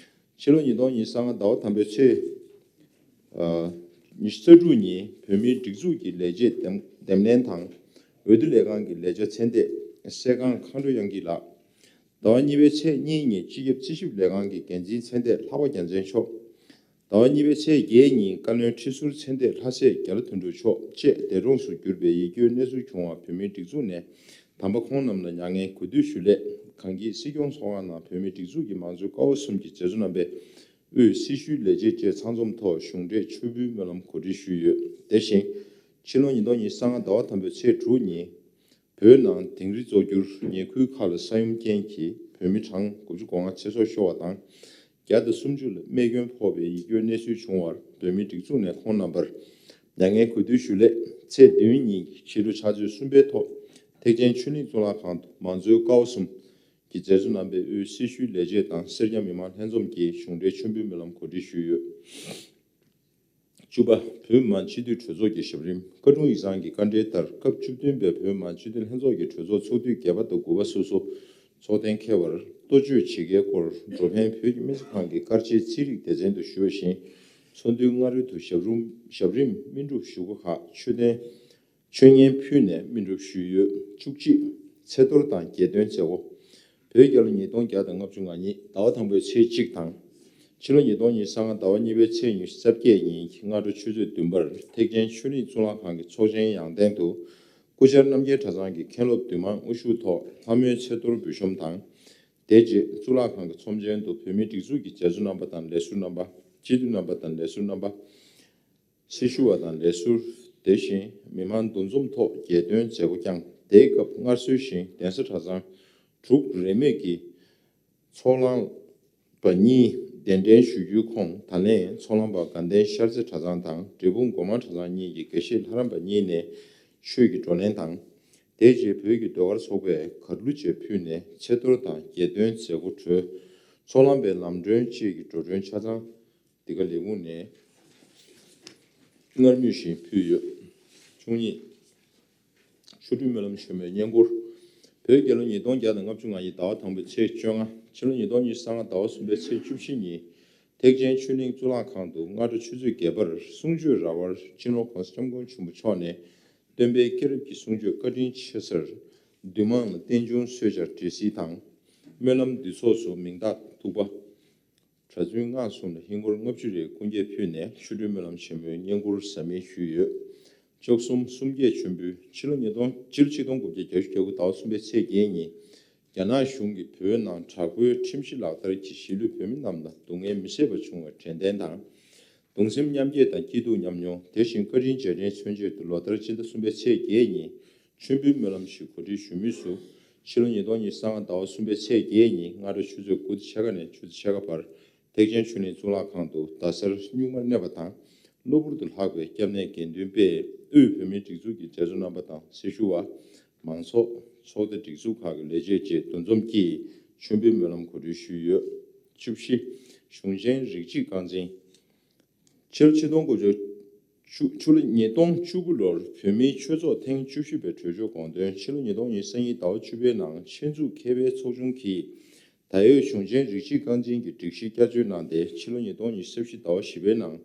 ཕྱི་ལོ་ཉིས་སྟོང་ཉི་ཤུ་རྩ་ལྔ་ཟླ་བ་དང་པོའི་ཚེས་ཉི་ཤུ་རྩ་དྲུག་ཉིན་བོད་མིའི་སྒྲིག་འཛུགས་ཀྱི་ལས་བྱེད་འདེམས་འདེམས་ལྷན་དང་འོས་བསྡུ་ལས་ཁང་གི་ལས་བྱ་ཚེ་འདས་སྲས་སྒང་མཁའ་འགྲོ་དབྱངས་སྐྱིད་ལགས། ཟླ་བ་གཉིས་པའི་ཚེས་གཉིས་ཉིན་སྤྱི་ཁྱབ་རྩིས་ཞིབ་ལས་ཁང་གི་འགན་འཛིན་ཚེ་འདས་ལྷག་པ་རྒྱལ་མཚན་མཆོག། ཟླ་བ་གཉིས་པའི་ཚེས་བརྒྱད་ཉིན་བཀའ་བློན་ཁྲི་ཟུར་ཚེ་འདས་ལྷ་སྲས་རྒྱ་ལོ་དོན་གྲུབ་མཆོག་བཅས་འདས་གྲོངས་སུ་གྱུར་པའི་ཡིད་སྐྱོའི་གནས་ཚུལ་བྱུང་བར་བོད་མིའི་སྒྲིག་འཛུགས་ནས་དམ་པ་ཁོང་རྣམས་ལ་མྱ་ངན་གུས་འདུད་ཞུ་སླད། གངས་སྐྱིད་སྲིད་སྐྱོང་ཚོགས་ཁང་ནང་བོད་མིའི་སྒྲིག་འཛུགས་ཀྱི་མང་གཙོའི་ཀ་བ་གསུམ་གྱི་མཛད་གཙོ་རྣམ་པས་དབུས་སྲི་ཞུའི་ལས་བྱེད་བཅས་ཚང་འཛོམས་ཐོག་གཞུང་འབྲེལ་མཆོད་འབུལ་སྨོན་ལམ་གོ་སྒྲིག་ཞུས་ཡོད། དེ་བཞིན་ཕྱི་ལོ་ཉིས་སྟོང་ཉི་ཤུ་རྩ་ལྔ་ཟླ་བ་དང་པོའི་ཚེས་དྲུག་ཉིན། བོད་ནང་དིང་རི་གཙོ་གྱུར་ཉེ་ཁུལ་ཁག་ལ་ས་ཡོམ་རྐྱེན་གྱིས་བོད་མི་གྲངས་དགུ་བཅུ་གོ་ལྔ་ཚེ་སྲོག་ཤོར་བ་དང་། བརྒྱ་དང་སུམ་ཅུ་ལ་རྨས་སྐྱོན་ཕོག་པའི་ཡིད་སྐྱོའི་གནས་ཚུལ་བྱུང་བར་བོད་མིའི་སྒྲིག་འཛུགས་ནས་ཁོང་རྣམ་པར་མྱ་ངན་གུས་འདུད་ཞུ་སླད། ཚེས་བདུན་ཉིན་གྱི་ཕྱི་དྲོ་ཕྱག་ཚོད་གསུམ་པའི་ཐོག་ཐེག་ཆེན་ཆོས་གླིང་གཙུག་ལག་ཁང་དུ་མང་གཙོའི་ཀ་བ་གསུམ་གྱི་མཛད་གཙོ་རྣམ་པས་དབུས་སྲི་ཞུའི་ལས་བྱེད་དང་སེར་སྐྱ་མི་མང་ལྷན་འཛོམས་ཀྱིས་གཞུང་འབྲེལ་མཆོད་འབུལ་སྨོན་ལམ་གོ་སྒྲིག་ཞུས་ཡོད། བཅུ་པ། བོད་མི་མང་སྤྱི་འཐུས་གྲོས་ཚོགས་ཀྱི་ཞབས་རིམ། བཀའ་དྲུང་ཡིག་ཚང་གི་བཀའ་འབྲེལ་ལྟར་སྐབས་བཅུ་བདུན་པའི་བོད་མི་མང་སྤྱི་འཐུས་ལྷན་ཚོགས་ཀྱི་གྲོས་ཚོགས་ཚོགས་དུས་བརྒྱད་པ་དང་དགུ་པ་སོ་སོ་ཚོགས་གཏན་འཁེལ་བར་གཏོ་བཅོས་བྱེད་གལ་སྐོར་འགྲོ་ཕན་བོད་ཀྱི་སྨན་རྩིས་ཁང་གི་བཀའ་སྤྱིའི་རྩིས་རིག་སྡེ་ཚན་དུ་ཞུས་པ་བཞིན། ཚོགས་འདུའི་སྔ་རོལ་དུ་ཞབས་རུམ་ཞབས་རིམ་སྨིན་སྒྲུབ་ཞུ་སྒོ་ཁག་མཆོད་རྟེན་མཆོད་བརྙན་ཕུལ་ནས་སྨིན་སྒྲུབ་ཞུས་ཡོད། བཅུ་གཅིག། ཚེ་གཏོར་དང་རྒྱལ་སྟོན་མཛད་སྒོ། བོད་རྒྱལ་ལོ་ཉིས་སྟོང་བརྒྱ་དང་ལྔ་བཅུ་ང་གཉིས་ཟླ་བ་དང་པོའི་ཚེས་གཅིག་དང་། ཕྱི་ལོ་ཉིས་སྟོང་ཉི་ཤུ་རྩ་ལྔ་ཟླ་བ་གཉིས་པའི་ཚེས་ཉི་ཤུ་རྩ་བརྒྱད་ཉིན་གྱི་སྔ་དྲོ་ཆུ་ཚོད་བདུན་པར་ཐེག་ཆེན་ཆོས་གླིང་གཙུག་ལག་ཁང་གི་ཚོགས་ཆེན་ཡང་སྟེང་དུ་སྐུ་བཅར་རྣམ་རྒྱལ་གྲྭ་ཚང་གི་མཁན་སློབ་འདུས་མང་དབུ་བཞུགས་ཐོག་ལྷ་མོའི་ཚེ་གཏོར་འབུལ་གཤོམ་དང་། དེ་རྗེས་གཙུག་ལག་ཁང་གི་ཚོམས་ཆེན་དུ་བོད་མིའི་སྒྲིག་འཛུགས་ཀྱི་མཛད་གཙོ་རྣམ་པ་དང་ལས་ཟུར་རྣམ་པ། སྤྱི་འཐུས་རྣམ་པ་དང་ལས་ཟུར་རྣམ་པ། སྲི་ཞུ་བ་དང་ལས་ཟུར། དེ་བཞིན་མི་མང་འདུ་འཛོམས་ཐོག་རྒྱལ་དོན་མཛད་སྒོ་བསྐྱངས། དེའི་སྐབས་སྔར་སྲོལ་བཞིན་གདན་ས་གྲྭ་ཚང་དྲུག་རིས་མེད་ཀྱི་ཚོགས་ལངས་པ་གཉིས་གདན་འདྲེན་ཞུ་རྒྱུའི་ཁོངས། ད་ལན་ཚོགས་ལངས་པ་དགའ་ལྡན་ཤར་རྩེ་གྲྭ་ཚང་དང་འབྲས་སྤུངས་སྒོ་མང་གྲྭ་ཚང་གཉིས་ཀྱི་དགེ་བཤེས་ལྷ་རམས་པ་གཉིས་ནས་ཆོས་ཀྱི་བགྲོ་གླེང་དང་། དེ་རྗེས་བོད་ཀྱི་ཟློས་གར་ཚོགས་པས་གར་གླུ་བཅས་ཕུལ་ནས་ཚེས་གཏོར་དང་རྒྱལ་དོན་མཛད་སྒོ་གྲོལ། ཚོགས་ལངས་པའི་ལམ་གྲོན་བཅས་ཀྱི་འགྲོ་གྲོན་ཆ་ཚང་འདི་ག་ལས་ཁུངས་ནས་སྔར་མུས་བཞིན་ཕུལ་ཡོད། བཅུ་གཉིས། ཆོ་འཕྲུལ་སྨོན་ལམ་ཆེན་མོའི་བསྙེན་བཀུར། བོད་རྒྱལ་ལོ་ཉིས་སྟོང་བརྒྱ་དང་ལྔ་བཅུ་ང་གཉིས་ཟླ་བ་དང་པོའི་ཚེས་བཅོ་ལྔ། ཕྱི་ལོ་ཉིས་སྟོང་ཉི་ཤུ་རྩ་ལྔ་ཟླ་བ་གསུམ་པའི་ཚེས་བཅུ་བཞི་ཉིན། ཐེག་ཆེན་ཆོས་གླིང་གཙུག་ལག་ཁང་དུ་སྔ་དྲོ་ཆུ་ཚོད་བརྒྱད་པར་གསུང་ཆོས་ར་བར་སྤྱི་ནོར་༸གོང་ས་༸སྐྱབས་མགོན་ཆེན་པོ་མཆོག་ནས་སྟོན་པའི་སྐྱེས་རབས་ཀྱི་གསུང་ཆོས་བཀའ་དྲིན་ཆེ་སར། འདུས་མང་ལ་རྟེན་འབྱུང་གསོལ་ཇར་འབྲས་སིལ་དང་། སྨོན་ལམ་འདུས་ཚོགས་སུ་མིང་རྟགས་ཐུག་པ། གྲྭ་བཙུན་སྔགས་གསུམ་ལ་ཧིན་སྒོར་ལྔ་བཅུ་རེ་སྐུ་འགྱེད་ཕུལ་ནས་ཆོ་འཕྲུལ་སྨོན་ལམ་ཆེན་མོའི་བསྙེན་བཀུར་ཟབ་མིན་ཞུས་ཡོད། བཅུ་གསུམ། གསུམ་བརྒྱད་མཆོད་འབུལ། ཕྱི་ལོ་ཉིས་སྟོང་། སྤྱི་ལོ་ཆིག་སྟོང་དགུ་བརྒྱ་གྱ་དགུ་ཟླ་བ་གསུམ་པའི་ཚེས་བརྒྱད་ཉིན། རྒྱ་ནག་གཞུང་གིས་བོད་ནང་དྲག་པོའི་ཁྲིམས་གཞི་ལག་བསྟར་གྱིས་གཞིས་ལུས་བོད་མི་རྣམས་ལ་སྡུག་བསྔལ་མི་བཟད་པ་བྱུང་བའི་དྲན་རྟེན་དང་། གདུང་སེམས་མཉམ་སྐྱེད་དང་སྐྱིད་སྡུག་མཉམ་མྱོང་། དེ་བཞིན་བཀའ་དྲིན་རྗེས་དྲན་མཚོན་ཆེད་དུ་ལོ་ལྟར་སྤྱི་ཟླ་གསུམ་པའི་ཚེས་བརྒྱད་ཉིན། མཆོད་འབུལ་སྨོན་ལམ་ཞིག་གོ་སྒྲིག་ཞུ་མུས་སུ། ཕྱི་ལོ་ཉིས་སྟོང་ཉི་ཤུ་རྩ་ལྔ་ཟླ་བ་གསུམ་པའི་ཚེས་བརྒྱད་ཉིན་སྔ་དྲོ་ཆུ་ཚོད་དགུ་དང་ཕྱེད་ཀ་ནས་བཅུ་དང་ཕྱེད་ཀ་བར། ཐེག་ཆེན་ཆོས་གླིང་གཙུག་ལག་ཁང་དུ་རྡ་སར་སྨྱུག་མར་གནས་པ་དང་། གློ་བུར་དུ་ལྷག་པའི་སྐྱབས་གནས་དགེ་འདུན་པས་དབུས་བོད་མིའི་སྒྲིག་འཛུགས་ཀྱི་མཛད་གཙོ་རྣམ་པ་དང་སྲི་ཞུ་བ། མང་ཚོགས། ཚོགས་སྡེ་སྒྲིག་འཛུགས་ཁག་གི་ལས་བྱེད་བཅས་འདུ་འཛོམས་ཀྱིས་མཆོད་འབུལ་སྨོན་ལམ་གོ་སྒྲིག་ཞུས་ཡོད། བཅུ་བཞི། གཞུང་ཆེན་རིགས་གཅིག་རྐང་འཛིན། ཕྱི་ལོ་ཆིག་སྟོང་དགུ་བརྒྱ་བཅུ། ཕྱི་ལོ་ཉིས་སྟོང་བཅུ་དགུ་ལོར་བོད་མིའི་ཆོས་ཚོགས་ཐེངས་བཅུ་བཞི་པའི་གྲོས་ཆོད་དགོངས་དོན། ཕྱི་ལོ་ཉིས་སྟོང་ཉི་ཤུ་རྩ་གཉིས་ཟླ་བ་བཅུ་པའི་ནང་ཆེད་འཛུགས་མཁས་པའི་ཚོགས་ཆུང་གིས་ད་ཡོད་གཞུང་ཆེན་རིགས་གཅིག་རྐང་འཛིན་གྱི་སྒྲིག་གཞི་བསྐྱར་བཅོས་གནང་སྟེ། ཕྱི་ལོ་ཉིས་སྟོང་ཉི་ཤུ་རྩ་བཞི་ཟླ་བ་བཞི་པའི་ནང་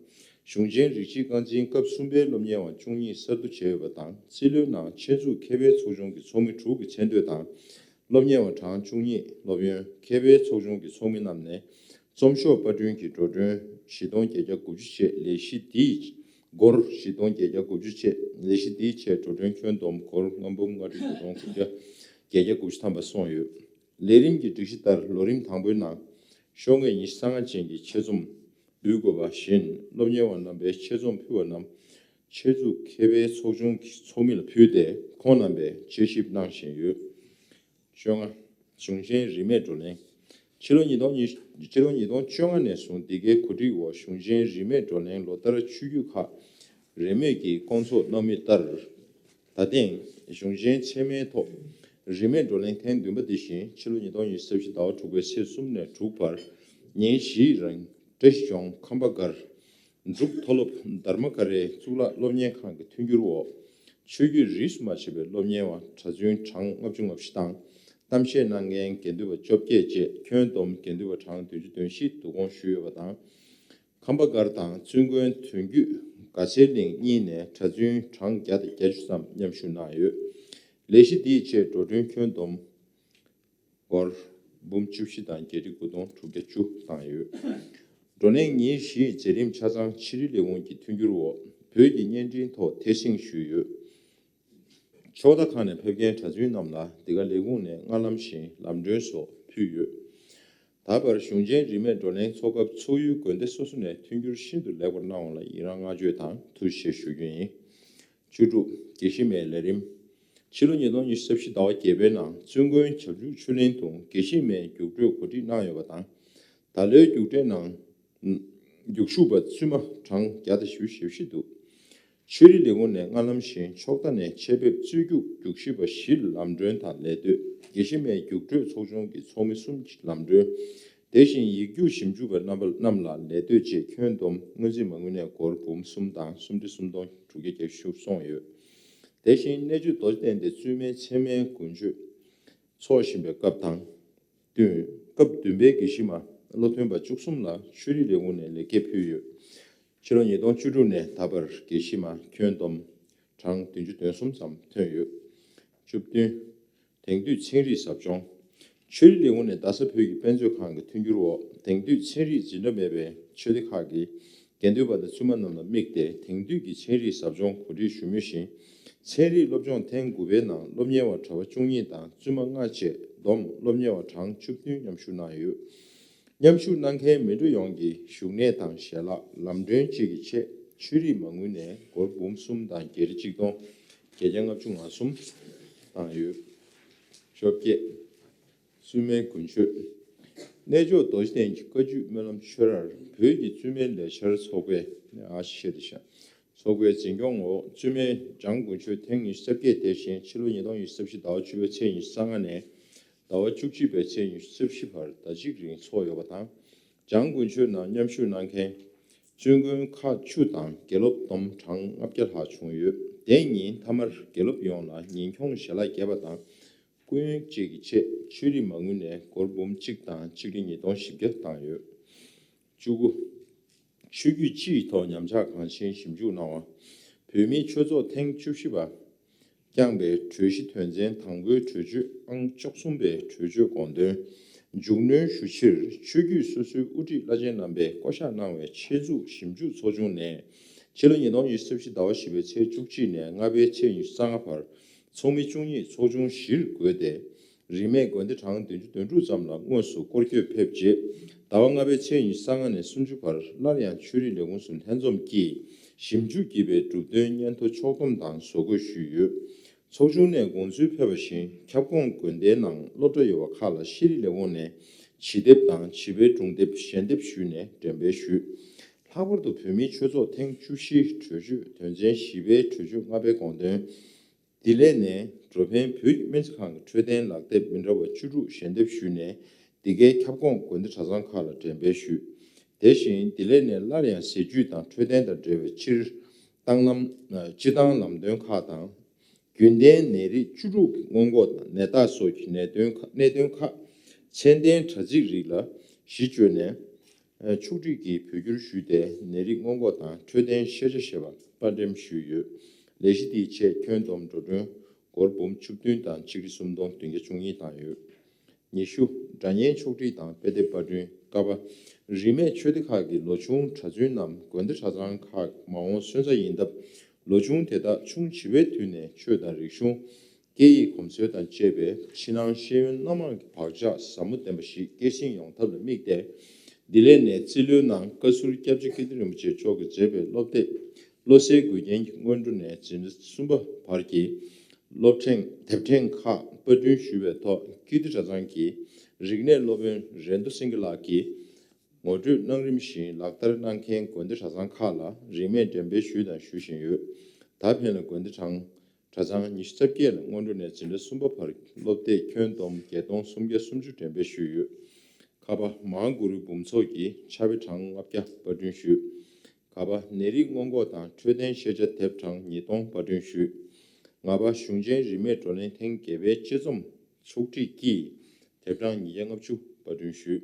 གཞུང་ཆེན་རིགས་གཅིག་རྐང་འཛིན་སྐབས་གསུམ་པའི་སློབ་གཉེར་བ་བཅུ་གཉིས་གསར་བསྡུ་བྱས་ཡོད་པ་དང་། རྩིས་ལོའི་ནང་ཆེད་འཛུགས་མཁས་པའི་ཚོགས་ཆུང་གི་ཚོགས་མི་དྲུག་གི་མཚན་ཐོ་དང་། སློབ་གཉེར་བ་གྲངས་བཅུ་གཉིས། སློབ་ཡོན། མཁས་པའི་ཚོགས་ཆུང་གི་ཚོགས་མི་རྣམས་ནས་རྩོམ་ཤོག་པར་སྐྲུན་གྱི་འགྲོ་གྲོན་བཞི་སྟོང་བརྒྱད་བརྒྱ་དགུ་བཅུ་བཅས། ལས་གཞི་འདིའི་སྒོར་བཞི་སྟོང་བརྒྱད་བརྒྱ་དགུ་བཅུ་བཅས། ལས་གཞི་འདིའི་ཆེད་འགྲོ་གྲོན་ཁྱོན་བསྡོམས་སྒོར་ལྔ་འབུམ་ལྔ་ཁྲི་དགུ་སྟོང་དགུ་བརྒྱ་བརྒྱད་བརྒྱ་དགུ་བཅུ་ཐམ་པ་སོང་ཡོད། ལས་རིམ་གྱི་སྒྲིག་གཞི་ལྟར་ལོ་རིམ་དང་པོའི་ནང་ཤོག་ངོས་ཉི་ཤུ་རྩ་ལྔ་ཅན་གྱི་ཆེད་རྩོམ་འབུལ་དགོས་པ་བཞིན། སློབ་གཉེར་བ་རྣམ་པས་ཆེད་རྩོམ་ཕུལ་བ་རྣམས་ཆེད་འཛུགས་མཁས་པའི་ཚོགས་ཆུང་གི་ཚོགས་མི་ལ་ཕུལ་ཏེ། ཁོང་རྣམ་པས་དཔྱད་ཞིབ་གནང་བཞིན་ཡོད། བཅོ་ལྔ། གཞུང་ཆེན་རིས་མེད་བགྲོ་གླེང་། ཕྱི་ལོ་ཉིས་སྟོང་ཉི། ཕྱི་ལོ་ཉིས་སྟོང་བཅོ་ལྔ་ནས་བཟུང་འདི་གའི་གོ་སྒྲིག་འོག་གཞུང་ཆེན་རིས་མེད་བགྲོ་གླེང་ལོ་ལྟར་ཆོས་བརྒྱུད་ཁག་རིས་མེད་ཀྱིས་བསྐོང་ཚོགས་གནང་མུས་ལྟར། ད་ཐེངས་གཞུང་ཆེན་ཚད་མའི་ཐོག་རིས་མེད་བགྲོ་གླེང་ཐེངས་བདུན་པ་འདི་བཞིན་ཕྱི་ལོ་ཉིས་སྟོང་ཉི་ཤུ་རྩ་བཞི་ཟླ་བ་དྲུག་པའི་ཚེས་གསུམ་ནས་དྲུག་བར་ཉིན་བཞིའི་རིང་བཀྲ་ཤིས་ལྗོངས་ཁམས་པ་སྒར། འབྲུག་མཐོ་སློབ་དྷརྨ་ཀ་རའི་གཙུག་ལག་སློབ་གཉེར་ཁང་གི་མཐུན་འགྱུར་འོག་ཆོས་བརྒྱུད་རིས་སུ་མ་ཆད་པའི་སློབ་གཉེར་བ་གྲྭ་བཙུན་གྲངས་ལྔ་བཅུ་ང་བཞི་དང་། གཏམ་བཤད་གནང་མཁན་དགེ་འདུན་པ་བཅོ་བརྒྱད་བཅས་ཁྱོན་བསྡོམས་དགེ་འདུན་པ་གྲངས་བདུན་ཅུ་དོན་བཞི་བསྡུ་སྐོང་ཞུས་ཡོད་པ་དང་། ཁམས་པ་སྒར་དང་བཙུན་དགོན་དོན་བརྒྱུད་དགའ་ཚལ་གླིང་གཉིས་ནས་གྲྭ་བཙུན་གྲངས་བརྒྱ་དང་བརྒྱད་ཅུ་ཙམ་མཉམ་ཞུགས་གནང་ཡོད། ལས་གཞི་འདིའི་ཆེད་འགྲོ་གྲོན་ཁྱོན་བསྡོམས་སྒོར་འབུམ་བཅུ་བཞི་དང་བརྒྱད་ཁྲི་དགུ་སྟོང་དྲུག་བརྒྱ་བཅུ་བཏང་ཡོད། བགྲོ་གླེང་ཉིན་བཞིའི་མཛད་རིམ་ཆ་ཚང་ཕྱི་དྲིལ་ལས་ཁུངས་ཀྱི་མཐུན་འགྱུར་འོག་བོད་ཀྱི་བརྙན་འཕྲིན་ཐོག་ཐད་སྲིང་ཞུས་ཡོད། ཕྱོགས་མཐའ་ཁག་ནས་ཕེབས་མཁན་གྲྭ་བཙུན་རྣམས་ལ་འདི་ག་ལས་ཁུངས་ནས་སྔར་ལམ་བཞིན་ལམ་གྲོན་སོགས་ཕུལ་ཡོད། ད་བར་གཞུང་ཆེན་རིས་མེད་བགྲོ་གླེང་ཚོགས་སྐབས་ཚོགས་ཡུལ་དགོན་སྡེ་སོ་སོ་ནས་མཐུན་འགྱུར་ཤིན་ཏུ་ལེགས་པར་གནང་བ་ལ་ཡི་རང་བསྔགས་བརྗོད་དང་ཐུགས་རྗེ་ཆེ་ཞུ་རྒྱུ་ཡིན། བཅུ་དྲུག། དགེ་བཤེས་མའི་ལས་རིམ། ཕྱི་ལོ་ཉིས་སྟོང་ཉི་ཤུ་རྩ་བཞི་ཟླ་བ་བརྒྱད་པའི་ནང་བཙུན་དགོན་བྱང་ཆུབ་ཆོས་གླིང་དུ་དགེ་བཤེས་མའི་རྒྱུགས་སྤྲོད་གོ་སྒྲིག་གནང་ཡོད་པ་དང་། ད་ལོའི་རྒྱུགས་སྤྲོད་ནང་རྒྱུགས་ཞུགས་པ་བཙུན་མ་གྲངས་བརྒྱ་དང་བཞི་བཅུ་ཞེ་བཞི་འདུག་ཆོས་རིག་ལས་ཁུངས་ནས་སྔར་ལམ་བཞིན་ཕྱོགས་མཐའ་ནས་ཆེད་ཕེབས་རྩོད་རྒྱུགས་རྒྱུགས་ཞུགས་པ་བཞི་ལ་ལམ་གྲོན་དང་ལས་གཏོད། དགེ་བཤེས་མའི་རྒྱུགས་སྤྲོད་ཚོགས་ཆུང་གི་ཚོགས་མི་གསུམ་ལམ་གྲོན། དེ་བཞིན་ཡིག་རྒྱུགས་ཞིབ་འཇུག་པ་རྣམ་པ་རྣམས་ལ་ལས་གཏོད་བཅས་ཁྱོན་བསྡོམས་སྔོན་རྩིས་མ་དངུལ་ནས་སྒོར་འབུམ་གསུམ་དང་སུམ་ཁྲི་སུམ་སྟོང་དྲུག་བརྒྱ་བརྒྱད་ཅུ་སོང་ཡོད། དེ་བཞིན་གནས་ཆུ་རྡོ་རྗེ་གདན་དེ་བཙུན་མའི་མཚན་སྨད་དགུན་མཆོད་འཚོགས་བཞིན་པའི་སྐབས་དང་། བདུན། སྐབས་བདུན་པའི་དགེ་བཤེས་མ་བློ་མཐུན་པ་བཅུ་གསུམ་ལ་ཆོས་རིག་ལས་ཁུངས་ནས་ལེགས་སྐྱེས་ཕུལ་ཡོད། ཕྱི་ལོ་ཉིས་སྟོང་བཅུ་དྲུག་ནས་ད་བར་དགེ་བཤེས་མ་ཁྱོན་བསྡོམས་གྲངས་བདུན་ཅུ་དོན་གསུམ་ཙམ་ཐོན་ཡོད། བཅུ་བདུན། དེང་དུས་ཚན་རིག་ཟབ་སྦྱོང་། ཆོས་རིག་ལས་ཁུངས་ནས་རྡ་ས་བོད་ཀྱི་དཔེ་མཛོད་ཁང་གི་མཐུན་འགྱུར་འོག་དེང་དུས་ཚན་རིག་འཛིན་གྲྭ་མེད་པའི་ཆོས་སྡེ་ཁག་གི་དགེ་འདུན་པ་དང་བཙུན་མ་རྣམས་ལ་དམིགས་ཏེ་དེང་དུས་ཀྱི་ཚན་རིག་ཟབ་སྦྱོང་གོ་སྒྲིག་ཞུ་མུས་བཞིན། ཚན་རིག་སློབ་སྦྱོང་ཐེངས་དགུ་པའི་ནང་སློབ་གཉེར་བ་གྲྭ་པ་བཅུ་གཉིས་དང་བཙུན་མ་ལྔ་བཅས་བསྡོམས་སློབ་གཉེར་བ་གྲངས་བཅུ་བདུན་མཉམ་ཞུགས་གནང་ཡོད། མཉམ་ཞུགས་གནང་མཁན་མི་འགྲོ་ཡོངས་ཀྱི་བཞུགས་གནས་དང་ཞལ་ལག་ལམ་གྲོན་བཅས་ཀྱི་ཆེད་ཆོས་རིག་མ་དངུལ་ནས་སྒོར་འབུམ་གསུམ་དང་བརྒྱད་ཁྲི་གཅིག་སྟོང་བརྒྱད་བརྒྱ་ལྔ་བཅུ་ང་གསུམ་བཏང་ཡོད། བཅོ་བརྒྱད། བཙུན་མའི་དགུན་མཆོད། གནས་མཆོག་རྡོ་རྗེ་གདན་གྱི་བཀའ་བརྒྱུད་སྨོན་ལམ་ཆོས་རར་བོད་ཀྱི་བཙུན་མའི་ལས་འཆར་ཚོགས་པའི་ཨ་ཤེས་དེ་ཤ། ཚོགས་པའི་འཛིན་སྐྱོང་འོག་བཙུན་མའི་བྱང་དགུན་མཆོད་ཐེངས་ཉི་ཤུ་རྩ་བརྒྱད་དེ་བཞིན་ཕྱི་ལོ་ཉིས་སྟོང་ཉི་ཤུ་རྩ་བཞི་ཟླ་བ་བཅུ་པའི་ཚེས་ཉི་ཤུ་རྩ་ལྔ་ནས་ཟླ་བ་བཅུ་གཅིག་པའི་ཚེས་ཉི་ཤུ་རྩ་བཞི་བར་ཟླ་གཅིག་རིང་ཚོགས་ཡོད་པ་དང་། བྱང་དགུན་མཆོད་ནང་མཉམ་ཞུགས་གནང་མཁན་བཙུན་དགོན་ཁག་བཅུ་དང་དགེ་སློབ་བསྡོམས་གྲངས་ལྔ་བརྒྱ་ལྷག་བྱུང་ཡོད། དེ་ཉིན་མཐའ་མར་དགེ་སློབ་ཡོངས་ལ་ཉིན་གུང་ཞལ་ལག་བརྒྱབ་པ་དང་། སྐུ་ཡོན་བཅས་ཀྱི་ཆེད་ཆོས་རིག་མ་དངུལ་ནས་སྒོར་འབུམ་གཅིག་དང་ཆིག་ཁྲི་ཉིས་སྟོང་བཞི་བརྒྱ་བཏང་ཡོད། བཅུ་དགུ། ཆོས་བརྒྱུད་སྤྱིའི་ཐོག་ཉམས་ཆག་གང་ཤེས་ཞིབ་འཇུག་གནང་བ། བོད་མིའི་ཆོས་ཚོགས་ཐེངས་བཅུ་བཞི་པ་བསྐྱངས་པའི་གྲོས་གཞི་དོན་ཚན་དང་པོའི་གྲོས་ཆོད་ཨང་བཅུ་གསུམ་པའི་གྲོས་ཆོད་དགོངས་དོན། མཇུག་གནོན་ཞུ་ཕྱིར། ཆོས་བརྒྱུད་སོ་སོའི་དབུ་ཁྲིད་བླ་ཆེན་རྣམ་པས་བསྐོ་གཞག་གནང་བའི་ཆེད་འཛུགས་ཞིབ་འཇུག་ཚོགས་ཆུང་ནས་ཕྱི་ལོ་ཉིས་སྟོང་ཉི་ཤུ་རྩ་བཞི་ཟླ་བ་བཞི་པའི་ཚེས་བཅུ་གཅིག་ནས་ལྔ་པའི་ཚེས་ཉི་ཤུ་རྩ་ལྔ་བར་ཚོགས་མི་བཅུ་གཉིས་ཚོགས་ཆུང་བཞིར་བགོས་ཏེ། རིས་མེད་དགོན་སྡེ་གྲངས་བདུན་ཅུ་དོན་དྲུག་ཙམ་ལ་དངོས་སུ་སྐོར་སྐྱོད་ཕེབས་རྗེས། ཟླ་བ་ལྔ་པའི་ཚེས་ཉི་ཤུ་རྩ་ལྔ་ནས་སུམ་ཅུ་བར་སླར་ཡང་ཆོས་རིག་ལས་ཁུངས་སུ་ལྷན་འཛོམས་ཀྱིས་ཞིབ་འཇུག་བགྱིས་པའི་གྲུབ་དོན་སྙན་ཐོ་ཕྱོགས་བསྡོམས་དང་བཟོ་འགོད་ཞུས་ཡོད། ཚོགས་ཆུང་ནས་དགོངས་ཚུལ་ཕེབས་པ་བཞིན་ཁྱབ་ཁོངས་དགོན་སྡེའི་ནང་སློབ་གྲྭ་ཡོད་པ་ཁག་ལ་ཤེས་རིག་ལས་ཁུངས་ནས་བྱིས་དེབ་དང་བྱིས་པའི་སྒྲུང་དེབ་ཞལ་འདེབས་ཞུས་ནས་འགྲེམས་སྤེལ་ཞུས། ལྷག་པར་དུ་བོད་མིའི་ཆོས་ཚོགས་ཐེངས་བཅུ་བཞིའི་གྲོས་ཆོད་དོན་ཚན་བཞི་པའི་གྲོས་ཆོད་ལྔ་པའི་དགོངས་དོན། བདེ་ལེགས་ནས་འགྲོ་ཕན་བོད་ཀྱི་སྨན་རྩིས་ཁང་གི་འཕྲོད་བསྟེན་ལག་དེབ་མི་འདྲ་བ་བཅུ་དྲུག་ཞལ་འདེབས་ཞུས་ནས་འདི་གའི་ཁྱབ་ཁོངས་དགོན་སྡེ་གྲྭ་ཚང་ཁག་ལ་འགྲེམས་སྤེལ་ཞུས། དེ་བཞིན་བདེ་ལེགས་ནས་སླར་ཡང་ཟས་བཅུད་དང་འཕྲོད་བསྟེན་དང་འབྲེལ་བའི་སྤྱིར་བཏང་ལམ་སྤྱིར་བཏང་ལམ་སྟོན་ཁག་དང་། རྒྱུན་ལྡན་ནད་རིགས་བཅུ་དྲུག་གི་སྔོན་འགོག་དང་ནད་རྟགས་སོགས་ཀྱི་གནད་དོན་ཁག་གནད་དོན་ཁག་ཚད་ལྡན་དྲ་ཚིགས་རིགས་ལ་གཞི་བཅོལ་ནས། ཕྱོགས་སྒྲིག་གིས་བོད་བསྒྱུར་ཞུས་ཏེ་ནད་རིགས་སྔོན་འགོག་དང་འཕྲོད་བསྟེན་ཤེས་བྱ་ཞེས་པ་དཔར་འགྲེམས་ཞུས་ཡོད། ལས་གཞི་དེའི་ཆེད་ཁྱོན་བསྡོམས་འགྲོ་གྲོན་སྒོར་འབུམ་བཅུ་བདུན་དང་ཆིག་ཁྲི་སུམ་སྟོང་བདུན་བརྒྱ་བཅུ་གཉིས་བཏང་ཡོད། ཉི་ཤུ། སྒྲ་སྙན་ཕྱོགས་སྒྲིག་དང་དཔེ་དེབ་པར་སྐྲུན། ཀ་པ། རིས་མེད་ཆོས་སྡེ་ཁག་གི་ལོ་ཆུང་གྲྭ་བཙུན་རྣམས་དགོན་སྡེ་གྲྭ་ཚང་ཁག་མ་འོངས་སོན་རྩ་ཡིན་སྟབས། ལོ་ཆུང་དེ་དག་ཆུང་བྱིས་པའི་དུས་ནས་ཆོས་དང་རིག་གཞུང་། སྐད་ཡིག་གོམས་སྲོལ་དང་བཅས་པའི་ཕྱི་ནང་ཤེས་ཡོན་སྣ་མང་གི་བག་ཆགས་ཟབ་མོ་ལྡན་པ་ཞིག་སྐྱེད་སྲིང་ཡོང་ཐབས་ལ་དམིགས་ཏེ། བདེ་ལེགས་ནས་རྩིས་ལོའི་ནང་བཀའ་ཟུར་སྐྱབས་རྗེ་ཀིརྟི་རིན་པོ་ཆེ་མཆོག་གིས་མཛད་པའི་སློབ་དེབ། བློ་གསལ་མགུལ་རྒྱན་གྱི་སྔོན་འགྲོ་ནས་འཛིན་གྲྭ་གསུམ་པ་བར་གྱི་སློབ་ཕྲེང་དེབ་ཕྲེང་ཁག་པར་སྐྲུན་ཞུས་པའི་ཐོག་ཀིརྟི་གྲྭ་ཚང་གི་རིག་གནས་སློབ་དཔོན་རེ་མདོ་སེང་གེ་ལགས་ཀྱིས་ངོ་སྤྲོད་གནང་རིམ་བཞིན་ལག་བསྟར་གནང་མཁན་དགོན་སྡེ་གྲྭ་ཚང་ཁག་ལ་རིན་མེད་འགྲེམས་སྤེལ་ཞུས་དང་ཞུ་བཞིན་ཡོད། ད་ཕན་ལ་དགོན་སྡེ་གྲངས་གྲྭ་ཚང་ཉི་ཤུ་རྩ་བརྒྱད་ལ་སྔོན་འགྲོ་ནས་འཛིན་གྲྭ་གསུམ་པ་བར་སློབ་དེབ་ཁྱོན་བསྡོམས་བརྒྱད་སྟོང་སུམ་བརྒྱ་སུམ་ཅུ་འགྲེམས་སྤེལ་ཞུས་ཡོད། ཁ་པ། མ་ཧཱ་གུ་རུའི་འབུམ་ཚོགས་ཀྱི་ཕྱག་དཔེ་གྲངས་ལྔ་བརྒྱ་པར་སྐྲུན་ཞུས། ག་པ། ནད་རིགས་སྔོན་འགོག་དང་འཕྲོད་བསྟེན་ཤེས་བྱ་དེབ་གྲངས་ཉིས་སྟོང་པར་སྐྲུན་ཞུས། ང་པ། གཞུང་ཆེན་རིས་མེད་བགྲོ་གླེང་ཐེངས་བརྒྱད་པའི་དཔྱད་རྩོམ་ཚོགས་སྒྲིག་གིས་དེབ་གྲངས་ཉིས་བརྒྱ་ལྔ་བཅུ་པར་སྐྲུན་ཞུས།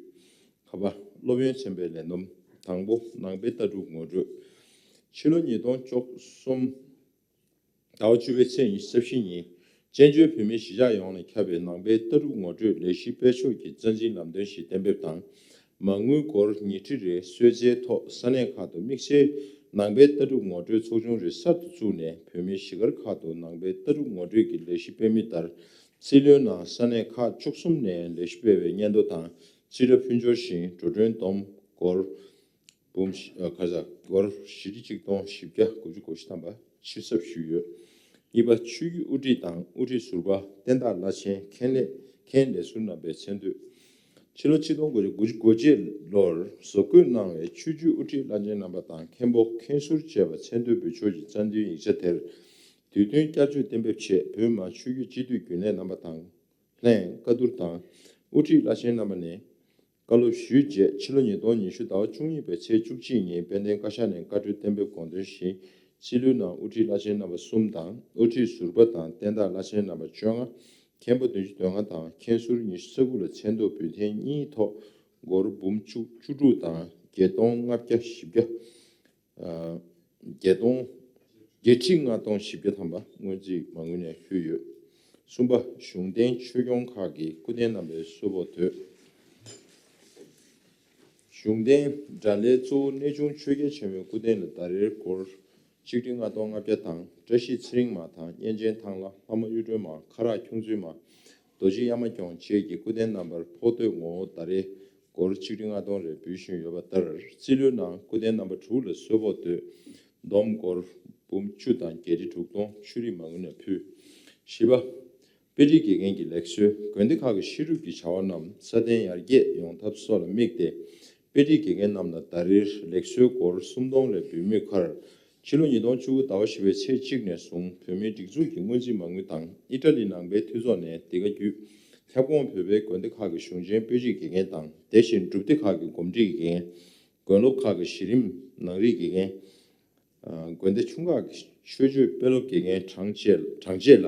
ཁ་པ། སློབ་ཡོན་ཚན་པའི་ལས་བསྡོམས། དང་པོ། ནང་པའི་ལྟ་གྲུབ་ངོ་སྤྲོད། ཕྱི་ལོ་ཉིས་སྟོང་བཅུ་གསུམ་ཟླ་བ་བཅུ་པའི་ཚེས་ཉི་ཤུ་རྩ་བཞི་ཉིན་བཙན་བྱོལ་བོད་མིའི་གཞིས་ཆགས་ཡོངས་ལ་ཁྱབ་པའི་ནང་པའི་ལྟ་གྲུབ་ངོ་སྤྲོད་ལས་གཞི་སྤེལ་ཕྱོགས་ཀྱི་རྩ་འཛིན་ལམ་སྟོན་ཞིག་གཏན་འབེབས་དང་། མ་དངུལ་སྒོར་ཉིས་ཁྲི་རེ་གསོལ་སྩལ་ཐོག་ས་གནས་ཁག་ཏུ་དམིགས་བསལ་ནང་པའི་ལྟ་གྲུབ་ངོ་སྤྲོད་ཚོགས་ཆུང་རེ་གསར་དུ་བཙུགས་ནས་བོད་མིའི་གཞིས་སྒར་ཁག་ཏུ་ནང་པའི་ལྟ་གྲུབ་ངོ་སྤྲོད་ཀྱི་ལས་གཞི་སྤེལ་མུས་ལྟར། རྩིས་ལོའི་ནང་ས་གནས་ཁག་བཅུ་གསུམ་ནས་ལས་གཞི་སྤེལ་བའི་སྙན་ཐོ་དང་རྩིས་ཁྲ་ཕུལ་འབྱོར་བཞིན་འགྲོ་གྲོན་བསྡོམས་སྒོར་འབུམ་བཞི་ཨ་ཁ་ས་སྒོར་བཞི་ཁྲི་གཅིག་སྟོང་བཞི་བརྒྱ་དགུ་བཅུ་གོ་བཞི་ཐམ་པ་ཕྱིར་ཚབ་ཞུས་ཡོད། གཉིས་པ། ཆོས་བརྒྱུད་དབུ་ཁྲིད་དང་དབུ་ཁྲིད་ཟུར་པ་བསྟན་བདག་བླ་ཆེན་མཁན་ལས་མཁན་ལས་ཟུར་རྣམ་པའི་མཚན་བསྟོད། ཕྱི་ལོ་ཆིག་སྟོང་དགུ་བརྒྱ་དགུ་བཅུ་གོ་གཅིག་ལོར་བཟོ་བཀོད་གནང་བའི་ཆོས་བརྒྱུད་དབུ་ཁྲིད་བླ་ཆེན་རྣམ་པ་དང་མཁན་པོ་མཁན་ཟུར་བཅས་པ་མཚན་བསྟོད་འབུལ་ཕྱོགས་ཀྱི་རྩ་འཛིན་ཡིག་ཆ་དེར། དུས་སྟོན་བསྐྱར་བཅོས་གཏན་འབེབས་ཆེད་བོད་མི་མང་ཆོས་བརྒྱུད་སྤྱི་འཐུས་རྒྱུན་ལས་རྣམ་པ་དང་། ལྷན་བཀའ་བསྡུར་དང་། དབུ་ཁྲིད་བླ་ཆེན་རྣམ་པ་ནས་བཀའ་སློབ་ཞུས་རྗེས་ཕྱི་ལོ་ཉིས་སྟོང་ཉི་ཤུ་ཟླ་བ་བཅུ་གཉིས་པའི་ཚེས་བཅུ་གཅིག་ཉིན་དཔལ་ལྡན་བཀའ་ཤག་ནས་བཀའ་འཁྲོལ་གཏན་འབེབས་དགོངས་དོན་བཞིན་རྩིས་ལོའི་ནང་དབུ་ཁྲིད་བླ་ཆེན་རྣམ་པ་གསུམ་དང་དབུ་ཁྲིད་ཟུར་པ་དང་བསྟན་བདག་བླ་ཆེན་རྣམ་པ་བཅོ་ལྔ། མཁན་པོ་བདུན་ཅུ་དོན་ལྔ་དང་མཁན་ཟུར་ཉི་ཤུ་རྩ་དགུ་ལ་མཚན་ཐོ་འབུལ་ཐེངས་གཉིས་ཐོག་སྒོར་འབུམ་བཅུ་བཅུ་དྲུག་དང་བརྒྱད་སྟོང་ལྔ་བརྒྱ་བཞི་བརྒྱ། བརྒྱད་སྟོང་། བརྒྱད་ཁྲི་ལྔ་སྟོང་བཞི་བརྒྱ་ཐམ་པ་སྔོན་རྩིས་མ་དངུལ་ནས་ཕུལ་ཡོད། གསུམ་པ། གཞུང་བསྟེན་ཆོས་སྐྱོང་ཁག་གི་སྐུ་རྟེན་རྣམ་པའི་གསོལ་ཕོགས་དོད། གཞུང་བསྟེན་དགྲ་ལྷའི་གཙོ་བོ་གནས་ཆུང་ཆོས་རྒྱལ་ཆེན་མོའི་སྐུ་རྟེན་ལ་ཟླ་རེར་སྒོར་གཅིག་ཁྲི་ལྔ་སྟོང་ལྔ་བརྒྱ་དང་བཀྲ་ཤིས་ཚེ་རིང་མ་དང་གཉན་ཆེན་ཐང་ལྷ་ལྷ་མོ་གཡུ་སྒྲོན་མ་ཁ་རག་ཁྱུང་མཛོད་མ་རྡོ་རྗེ་གཡའ་མ་སྐྱོང་བཅས་ཀྱི་སྐུ་རྟེན་རྣམ་པར་ཕོགས་དོད་ངོ་བོ་ཟླ་རེ་ སྒོར་ཆིག་ཁྲི་ལྔ་སྟོང་རེ་འབུལ་བཞིན་ཡོད་པ་ལྟར། རྩིས་ལོའི་ནང་སྐུ་རྟེན་རྣམ་པ་དྲུག་ལ་གསོལ་ཕོགས་བསྟོད་བསྡོམས་སྒོར་འབུམ་བཅུ་དང་བརྒྱད་ཁྲི་དྲུག་སྟོང་ཆོས་རིག་མ་དངུལ་ནས་ཕུལ། བཞི་པ། དཔེ་ཁྲིད་དགེ་རྒན་གྱི་ལེགས་གསོལ། དགོན་སྡེ་ཁག་གི་ཤེས་རིག་གི་བྱ་བ་རྣམས་སྲ་བརྟན་ཡར་རྒྱས་ཡོང་ཐབས་སོགས་ལ་དམིགས་ཏེ། དཔེ་ཁྲིད་དགེ་རྒན་རྣམས་ལ་ཟླ་རེར་ལེགས་གསོལ་སྒོར་སུམ་སྟོང་རེ་འབུལ་མུས་ཁར། ཕྱི་ལོ་ཉིས་སྟོང་བཅུ་དགུ་ཟླ་བ་བཞི་པའི་ཚེས་གཅིག་ནས་བཟུང་བོད་མིའི་སྒྲིག་འཛུགས་ཀྱི་སྔོན་རྩིས་མ་དངུལ་དང་ཨི་ཊ་ལི་ནང་པའི་འཐུས་ཚོགས་ནས་འདི་ག་བརྒྱུད། ཁྱབ་ཁོངས་བོད་པའི་དགོན་སྡེ་ཁག་གི་གཞུང་ཆེན་དཔེ་ཁྲིད་དགེ་རྒན་དང་། དེ་བཞིན་སྒྲུབ་སྡེ་ཁག་གི་གོམས་འདྲིས་དགེ་རྒན། དགོན་སློབ་ཁག་གི་གཞི་རིམ་ནང་རིག་དགེ་རྒན། དགོན་སྡེ་ཆུང་ཁག་གི་ཆོས་སྤྱོད་དཔེ་སློབ་དགེ་རྒན་གྲངས་བཅས་གྲངས་བཅས་ལ་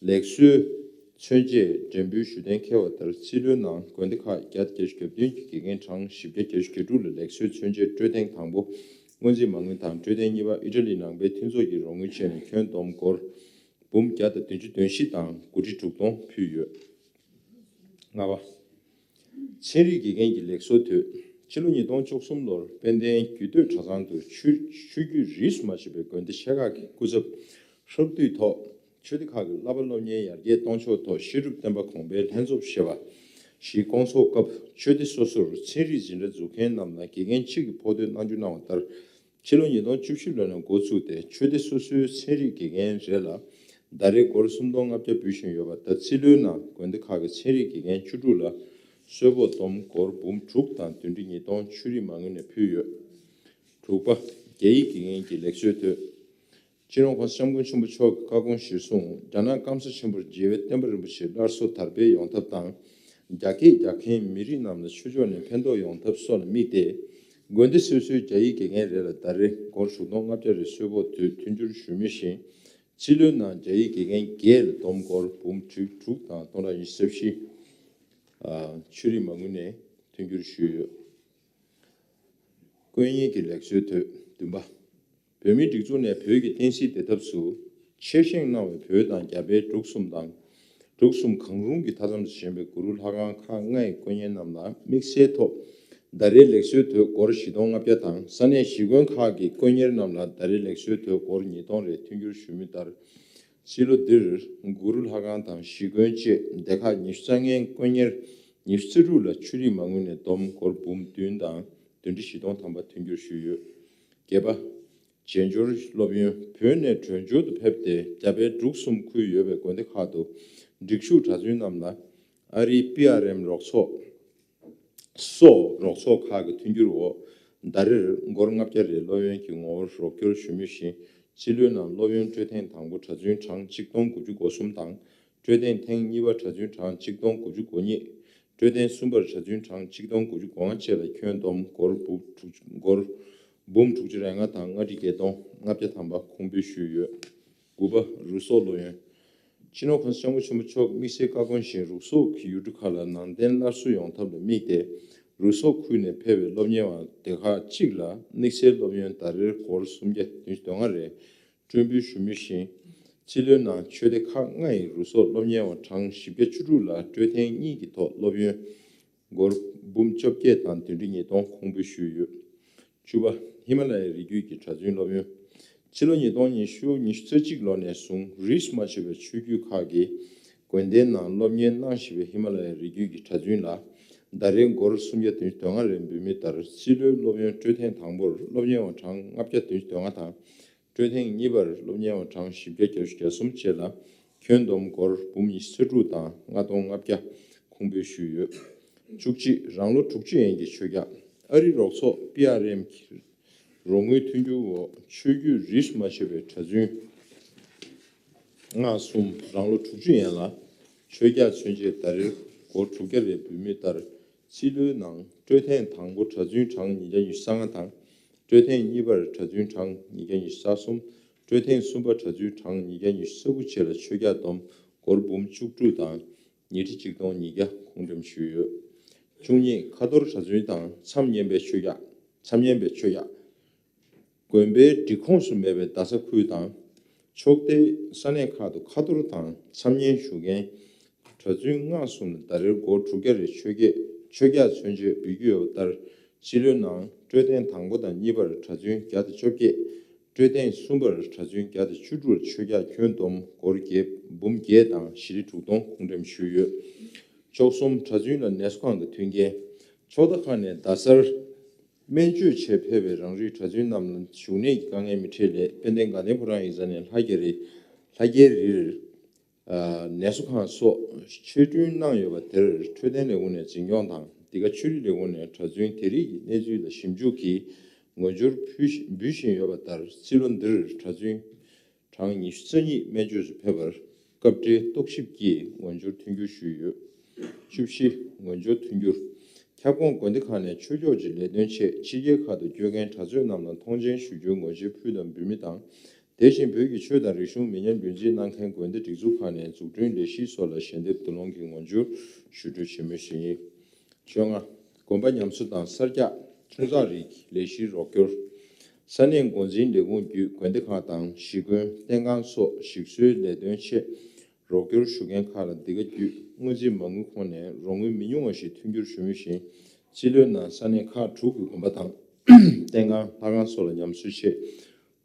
ལེགས་གསོལ་མཚོན་ཆས་འབྲེལ་འབུལ་ཞུ་གཏན་འཁེལ་བ་ལྟར། རྩིས་ལོའི་ནང་དགོན་སྡེ་ཁག་བརྒྱ་དང་བརྒྱད་ཅུ་གྱ་བདུན་གྱི་དགེ་རྒན་གྲངས་བཞི་བརྒྱ་གྱ་དྲུག་ལ་ལེགས་གསོལ་མཚོན་ཆས་སྤྲོད་ཐེངས་དང་པོ་སྔོན་རྩིས་མ་དངུལ་དང་། སྤྲོད་ཐེངས་གཉིས་པ་ཨི་ཊ་ལི་ནང་པའི་མཐུན་ཚོགས་ཀྱི་རོགས་དངུལ་བཅས་ནས་ཁྱོན་བསྡོམས་སྒོར་འབུམ་བརྒྱ་དང་བདུན་ཅུ་དོན་བཞི་དང་དགུ་ཁྲི་དྲུག་སྟོང་ཕུལ་ཡོད། ལྔ་པ། ཚན་རིག་དགེ་རྒན་གྱི་ལེགས་གསོལ་དོད། ཕྱི་ལོ་ཉིས་སྟོང་བཅུ་གསུམ་ལོར་དཔལ་ལྡན་རྒྱུད་སྟོད་གྲྭ་ཚང་དུ་ཆོས་ཆོས་བརྒྱུད་རིས་སུ་མ་ཆད་པའི་དགོན་སྡེ་ཆེ་ཁག་གི་སྐུ་ཚབ་ཧྲག་བསྡུས་ཐོག་ཆོས་སྡེ་ཁག་གི་བསླབ་པ་སློབ་གཉེར་ཡར་རྒྱས་གཏོང་ཕྱོགས་ཐོག་བཤད་སྒྲུབ་བསྟན་པ་གོང་འཕེལ་ལྷན་ཚོགས་ཞེས་པ་ཞིག་བསྐོང་ཚོགས་སྐབས། ཆོས་སྡེ་སོ་སོར་ཚན་རིག་འཛིན་གྲྭ་འཛུགས་མཁན་རྣམས་ལ་དགེ་རྒན་གཅིག་གིས་ཕོགས་འདོན་གནང་རྒྱུ་གནང་བ་ལྟར། ཕྱི་ལོ་ཉིས་སྟོང་བཅུ་བཞི་ལོ་ནས་འགོ་བཙུགས་ཏེ། ཆོས་སྡེ་སོ་སོའི་ཚན་རིག་དགེ་རྒན་རེ་ལ་ཟླ་རེར་སྒོར་སུམ་སྟོང་ལྔ་བརྒྱ་འབུལ་བཞིན་ཡོད་པ་དང་། རྩིས་ལོའི་ནང་དགོན་སྡེ་ཁག་གི་ཚན་རིག་དགེ་རྒན་བཅུ་དྲུག་ལ་གསོལ་ཕོགས་བསྡོམས་སྒོར་འབུམ་དྲུག་དང་བདུན་ཁྲི་ཉིས་སྟོང་ཆོས་རིག་མ་དངུལ་ནས་ཕུལ་ཡོད། དྲུག་པ། རྒྱ་ཡིག་དགེ་རྒན་གྱི་ལེགས་གསོལ་དོད། སྤྱི་ནོར་༸གོང་ས་༸སྐྱབས་མགོན་ཆེན་པོ་མཆོག་གི་བཀའ་དགོངས་གཞིར་བཟུང་། རྒྱ་ནག་སྐམ་ས་ཆེན་པོར་རྒྱལ་བའི་བསྟན་པ་རིན་པོ་ཆེ་སླར་གསོ་དར་སྤེལ་ཡོང་ཐབས་དང་། རྒྱ་སྐད་རྒྱག་མཁན་མི་རིགས་རྣམས་ལ་ཆོས་ཕྱོགས་ནས་ཕན་ཐོགས་ཡོང་ཐབས་སོགས་ལ་དམིགས་ཏེ། དགོན་སྡེ་སོ་སོའི་རྒྱ་ཡིག་དགེ་རྒན་རེ་ལ་ཟླ་རེར་སྒོར་དྲུག་སྟོང་ལྔ་བརྒྱ་རེ་གསོལ་ཕོགས་དོད་མཐུན་འགྱུར་ཞུ་མུས་བཞིན། རྩིས་ལོའི་ནང་རྒྱ་ཡིག་དགེ་རྒན་བརྒྱད་ལ་བསྡོམས་སྒོར་འབུམ་དྲུག་དྲུག་དང་སྟོང་ཕྲག་ཉི་ཤུ་རྩ་བཞི། ཨ། ཆོས་རིག་མ་དངུལ་ནས་མཐུན་འགྱུར་ཞུས་ཡོད། དཀོན་གཉེར་གྱི་ལེགས་གསོལ་དོད། བདུན་པ། བོད་མིའི་སྒྲིག་འཛུགས་ནས་བོད་ཀྱི་བསྟན་སྲིད་བདེ་ཐབས་སུ་ཆེད་བཞེངས་གནང་བའི་བོད་དང་རྒྱ་བལ་འབྲུག་གསུམ་དང་། འབྲུག་གསུམ་གང་རུང་གི་མཐའ་མཚམས་སུ་བཞེངས་པའི་གུ་རུ་ལྷ་ཁང་ཁག་ལྔའི་དཀོན་གཉེར་རྣམས་ལ་དམིགས་བསལ་ཐོག་ཟླ་རེའི་ལེགས་གསོལ་དོད་སྒོར་བཞི་སྟོང་ལྔ་བརྒྱ་དང་། ས་གནས་གཞིས་དགོན་ཁག་གི་དཀོན་གཉེར་རྣམས་ལ་ཟླ་རེའི་ལེགས་གསོལ་དོད་སྒོར་ཉིས་སྟོང་རེ་མཐུན་འགྱུར་ཞུ་མུས་ལྟར། རྩིས་ལོ་འདིར་གུ་རུ་ལྷ་ཁང་དང་གཞིས་དགོན་བཅས་སྡེ་ཁག་ཉི་ཤུ་རྩ་ལྔའི་དཀོན་གཉེར་ཉི་ཤུ་རྩ་དྲུག་ལ་ཆོས་རིག་མ་དངུལ་ནས་བསྡོམས་སྒོར་འབུམ་བདུན་དང་བདུན་ཁྲི་བཞི་སྟོང་ཐམ་པ་མཐུན་འགྱུར་ཞུས་ཡོད། བརྒྱད་པ། རྗེས་འབྱོར་སློབ་ཡོན། བོད་ནས་བྲོས་བྱོལ་དུ་ཕེབས་ཏེ་རྒྱ་བལ་འབྲུག་གསུམ་ཁུལ་ཡོད་པའི་དགོན་སྡེ་ཁག་ཏུ་སྒྲིག་ཞུགས་གྲྭ་བཙུན་རྣམས་ལ་ཨ་རིའི་པི་ཨར་ཨེམ་རོགས་ཚོགས་སོགས་རོགས་ཚོགས་ཁག་གི་མཐུན་འགྱུར་འོག་ཟླ་རེར་སྒོར་ལྔ་བརྒྱ་རེ་སློབ་ཡོན་གྱི་ངོ་བོར་རོགས་སྐྱོར་ཞུ་མུས་བཞིན། རྩིས་ལོའི་ནང་སློབ་ཡོན་སྤྲོད་ཐེངས་དང་པོ་གྲྭ་བཙུན་གྲངས་གཅིག་སྟོང་དགུ་བཅུ་གོ་གསུམ་དང་། སྤྲོད་ཐེངས་ཐེངས་གཉིས་པ་གྲྭ་བཙུན་གྲངས་གཅིག་སྟོང་དགུ་བཅུ་གོ་གཉིས། སྤྲོད་ཐེངས་གསུམ་པར་གྲྭ་བཙུན་གྲངས་གཅིག་སྟོང་དགུ་བཅུ་གོ་ལྔ་བཅས་ལ་ཁྱོན་བསྡོམས་སྒོར་འབུམ་དྲུག་སྒོར་འབུམ་དྲུག་ཅུ་རེ་ལྔ་དང་ལྔ་ཁྲི་བརྒྱད་སྟོང་ལྔ་བརྒྱ་ཐམ་པ་ཁུངས་འབུལ་ཞུས་ཡོད། དགུ་པ། རུ་སོག་སློབ་ཡོན། སྤྱི་ནོར་༸གོང་ས་༸སྐྱབས་མགོན་ཆེན་པོ་མཆོག་དམིགས་བསལ་བཀའ་དགོངས་བཞིན། རུ་སོག་གི་ཡུལ་གྲུ་ཁག་ལ་ནང་བསྟན་སླར་གསོ་ཡོང་ཐབས་ལ་དམིགས་ཏེ། རུ་སོག་ཁུལ་ནས་ཕེབས་པའི་སློབ་གཉེར་བ་སྡེ་ཁག་གཅིག་ལ་དམིགས་བསལ་སློབ་ཡོན་ཟླ་རེར་སྒོར་སུམ་བརྒྱ་བདུན་ཅུ་དོན་ལྔ་རེ་སྤྲོད་འབུལ་ཞུ་མུས་བཞིན། རྩིས་ལོའི་ནང་ཆོས་སྡེ་ཁག་ལྔ་ཡི་རུ་སོག་སློབ་གཉེར་བ་གྲངས་བཞི་བརྒྱ་བཅུ་དྲུག་ལ་སྤྲོད་ཐེངས་གཉིས་ཀྱི་ཐོག་སློབ་ཡོན་སྒོར་འབུམ་བཅོ་བརྒྱད་དང་བདུན་ཁྲི་ཉིས་སྟོང་ཁུངས་འབུལ་ཞུས་ཡོད། བཅུ་པ། ཧི་མ་ལ་ཡའི་རི་རྒྱུད་ཀྱི་གྲྭ་བཙུན་སློབ་ཡོན། ཕྱི་ལོ་ཉིས་སྟོང་ཉི་ཤུ་ཉི་ཤུ་རྩ་གཅིག་ལོ་ནས་བཟུང་རིས་སུ་མ་ཆད་པའི་ཆོས་བརྒྱུད་ཁག་གི་དགོན་སྡེའི་ནང་སློབ་གཉེར་གནང་བཞིན་པའི་ཧི་མ་ལ་ཡའི་རི་རྒྱུད་ཀྱི་གྲྭ་བཙུན་ལ་ཟླ་རེའི་སྒོར་སུམ་བརྒྱ་བདུན་ཅུ་དོན་ལྔ་རེ་འབུལ་མུས་ལྟར། རྩིས་ལོའི་སློབ་ཡོན་སྤྲོད་ཐེངས་དང་པོར་སློབ་གཉེར་བ་གྲངས་ལྔ་བརྒྱ་བདུན་ཅུ་དོན་ལྔ་དང་། སྤྲོད་ཐེངས་གཉིས་པར་སློབ་གཉེར་བ་གྲངས་བཞི་བརྒྱ་བརྒྱད་ཅུ་གྱ་གསུམ་བཅས་ལ་ཁྱོན་བསྡོམས་སྒོར་འབུམ་ཉི་ཤུ་རྩ་དྲུག་དང་ལྔ་སྟོང་ལྔ་བརྒྱ་ཁུངས་འབུལ་ཞུས་ཡོད། བཅུ་གཅིག་རང་ལོ་དྲུག་ཅུ་ཡན་གྱི་ཆོས་རྒྱགས། ཨ་རི་རོགས་ཚོགས་པི་ཨར་ཨེམ་གྱི་རོགས་དངུལ་མཐུན་འགྱུར་འོག་ཆོས་བརྒྱུད་རིས་སུ་མ་ཆད་པའི་གྲྭ་བཙུན་ལྔ་གསུམ་རང་ལོ་དྲུག་ཅུ་ཡན་ལ་ཆོས་རྒྱགས་མཚོན་ཆས་ཟླ་རེར་སྒོར་དྲུག་བརྒྱ་རེ་འབུལ་མུས་ལྟར། རྩིས་ལོའི་ནང་སྤྲོད་ཐེངས་དང་པོ་གྲྭ་བཙུན་གྲངས་ཉིས་བརྒྱ་ཉི་ཤུ་རྩ་ལྔ་དང་། སྤྲོད་ཐེངས་གཉིས་པར་གྲྭ་བཙུན་གྲངས་ཉིས་བརྒྱ་ཉི་ཤུ་རྩ་གསུམ། སྤྲོད་ཐེངས་གསུམ་པ་གྲྭ་བཙུན་གྲངས་ཉིས་བརྒྱ་ཉི་ཤུ་རྩ་དགུ་བཅས་ལ་ཆོས་རྒྱགས་བསྡོམས་སྒོར་འབུམ་བཅུ་དྲུག་དང་ཉི་ཁྲི་གཅིག་སྟོང་ཉིས་བརྒྱ་ཁུངས་འདེམས་ཞུས་ཡོད། བཅུ་གཉིས། ཁ་ཐོར་གྲྭ་བཙུན་དང་མཚམས་བསྙེན་པའི་ཆོས་རྒྱགས། མཚམས་བསྙེན་པའི་ཆོས་རྒྱགས། དགོན་པའི་སྒྲིག་ཁོངས་སུ་མེད་པའི་རྡ་ས་ཁུལ་དང་། ཕྱོགས་མཐའི་ས་གནས་ཁག་ཏུ་ཁ་ཐོར་དང་མཚམས་བསྙེན་ཞུ་མཁན་གྲྭ་བཙུན་ལྔ་གསུམ་ལ་ཟླ་རེར་སྒོར་དྲུག་བརྒྱ་རེ་ཆོས་རྒྱགས་ཆོས་རྒྱགས་མཚོན་ཆས་འབུལ་རྒྱུ་ཡོད་པ་ལྟར། རྩིས་ལོའི་ནང་སྤྲོད་ཐེངས་དང་པོ་དང་གཉིས་པར་གྲྭ་བཙུན་བརྒྱ་དང་བཅོ་བརྒྱད། སྤྲོད་ཐེངས་གསུམ་པར་གྲྭ་བཙུན་བརྒྱ་དང་བཅུ་དྲུག་ལ་ཆོས་རྒྱགས་ཁྱོན་བསྡོམས་སྒོར་བརྒྱད་འབུམ་བརྒྱད་དང་བཞི་ཁྲི་དྲུག་སྟོང་ཁུངས་འདེམས་ཞུས་ཡོད། བཅུ་གསུམ། གྲྭ་བཙུན་ལ་ནད་གསོ་ཁང་གི་མཐུན་རྐྱེན། ཕྱོགས་མཐའ་ཁག་ནས་རྡ་སར་སྨན་བཅོས་ཆེད་ཕེབས་པའི་རང་རིགས་གྲྭ་བཙུན་རྣམས་ལ་བཞུགས་གནས་ཀྱི་དཀའ་ངལ་མི་འཕྲད་སླད། དཔལ་ལྡན་དགའ་ལྡན་ཕོ་བྲང་ཡིག་ཚང་ནས་ལྷ་རྒྱ་རི་ལྷ་རྒྱ་རིར་ནད་གསོ་ཁང་སོགས་ཆེད་བསྐྲུན་གནང་ཡོད་པ་དེར་འཕྲོད་བསྟེན་ལས་ཁུངས་ནས་འཛིན་སྐྱོང་དང་། འདི་ག་ཆོས་རིག་ལས་ཁུངས་ནས་གྲྭ་བཙུན་དེ་རིགས་ཀྱི་གནས་ཚུལ་ལ་ཞིབ་འཇུག་གིས་ངོ་སྦྱོར་ཕུལ་འབུལ་བཞིན་ཡོད་པ་ལྟར། རྩིས་ལོ་འདིར་གྲྭ་བཙུན་གྲངས་ཉི་ཤུ་རྩ་གཉིས་སྨན་བཅོས་སུ་ཕེབས་པར་སྐབས་འབྲེལ་རྟོག་ཞིབ་ཀྱིས་ངོ་སྦྱོར་མཐུན་འགྱུར་ཞུས་ཡོད། བཅུ་བཞི། ངོ་སྦྱོར་མཐུན་འགྱུར། ཁྱབ་ཁོངས་དགོན་སྡེ་ཁག་ནས་ཆོས་ཕྱོགས་ཀྱི་ལས་དོན་ཆེད་ཕྱི་རྒྱལ་ཁག་ཏུ་བསྐྱོད་མཁན་གྲྭ་བཙུན་རྣམས་ལ་མཐོང་མཆན་ཞུ་རྒྱུའི་ངོ་བཤད་ཕུལ་དང་འབུལ་མི་དང་། དེ་བཞིན་བོད་ཀྱི་ཆོས་དང་རིག་གཞུང་མི་ཉམས་རྒྱུན་འཛིན་གནང་མཁན་དགོན་སྡེ་སྒྲིག་འཛུགས་ཁག་ནས་འཛུགས་སྐྲུན་ལས་གཞི་སོགས་ལ་ཞལ་འདེབས་བསྡུ་སློང་གི་ངོ་སྦྱོར་ཞུ་གྲོས་བྱེད་མུས་ཤིག་ཡིན། བཅོ་ལྔ། དགོན་པ་ཉམས་གསོ་དང་གསར་རྒྱག་ཆུང་ཙག་རིགས་ལས་གཞིའི་རོགས་སྐྱོར། ས་གནས་འགོ་འཛིན་ལས་ཁུངས་བརྒྱུད་དགོན་སྡེ་ཁག་དང་གཞིས་དགོན་བསྟན་ཁང་སོགས་ཞིག་གསོའི་ལས་དོན་ཆེད་རོགས་སྐྱོར་ཞུ་མཁན་ཁག་ལ་འདི་ག་བརྒྱུད་སྔོན་རྩིས་མ་དངུལ་ཁོངས་ནས་རོགས་དངུལ་མི་ཉུང་བ་ཞིག་མཐུན་འགྱུར་ཞུ་མུས་ཤིག་རྩིས་ལོའི་ནང་ས་གནས་ཁག་དྲུག་གི་དགོན་པ་དང་བསྟན་ཁང་ལྷ་ཁང་སོགས་ལ་ཉམས་གསོའི་ཆེད་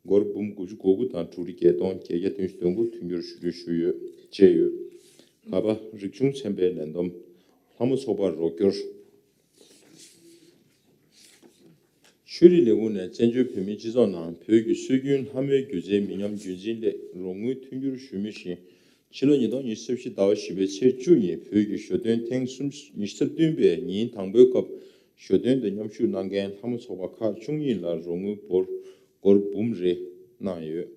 སྒོར་འབུམ་དགུ་བཅུ་གོ་དགུ་དང་དྲུག་ཁྲི་བརྒྱད་སྟོང་བརྒྱད་བརྒྱ་བདུན་ཅུ་དོན་དགུ་མཐུན་འགྱུར་ཞུ་གྲོས་ཞུས་ཡོད། བཅས་ཡོད། ག་པ། རིག་གཞུང་ཚན་པའི་ལས་བསྡོམས། ལྷ་མོ་ཚོགས་པར་རོགས་སྐྱོར། ཆོས་རིག་ལས་ཁུངས་ནས་བཙན་བྱོལ་བོད་མིའི་སྤྱི་ཚོགས་ནང་བོད་ཀྱི་སྲོལ་རྒྱུན་ལྷ་མོའི་སྒྱུ་རྩལ་མི་ཉམས་རྒྱུན་འཛིན་སླད་རོགས་དངུལ་མཐུན་འགྱུར་ཞུ་མུས་ཤིག་ཕྱི་ལོ་ཉིས་སྟོང་ཉི་ཤུ་རྩ་བཞི་ཟླ་བ་བཞི་པའི་ཚེས་བཅུ་ཉིན་བོད་ཀྱི་ཞོ་སྟོན་ཐེངས་སུམ་ཉི་ཤུ་རྩ་བདུན་པའི་ཉིན་དང་པོའི་སྐབས་ཞོ་སྟོན་དུ་མཉམ་ཞུགས་གནང་མཁན་ལྷ་མོ་ཚོགས་པ་ཁག་བཅུ་གཉིས་ལ་རོགས་དངུལ་སྒོར་སྒོར་འབུམ་རེ་གནང་ཡོད།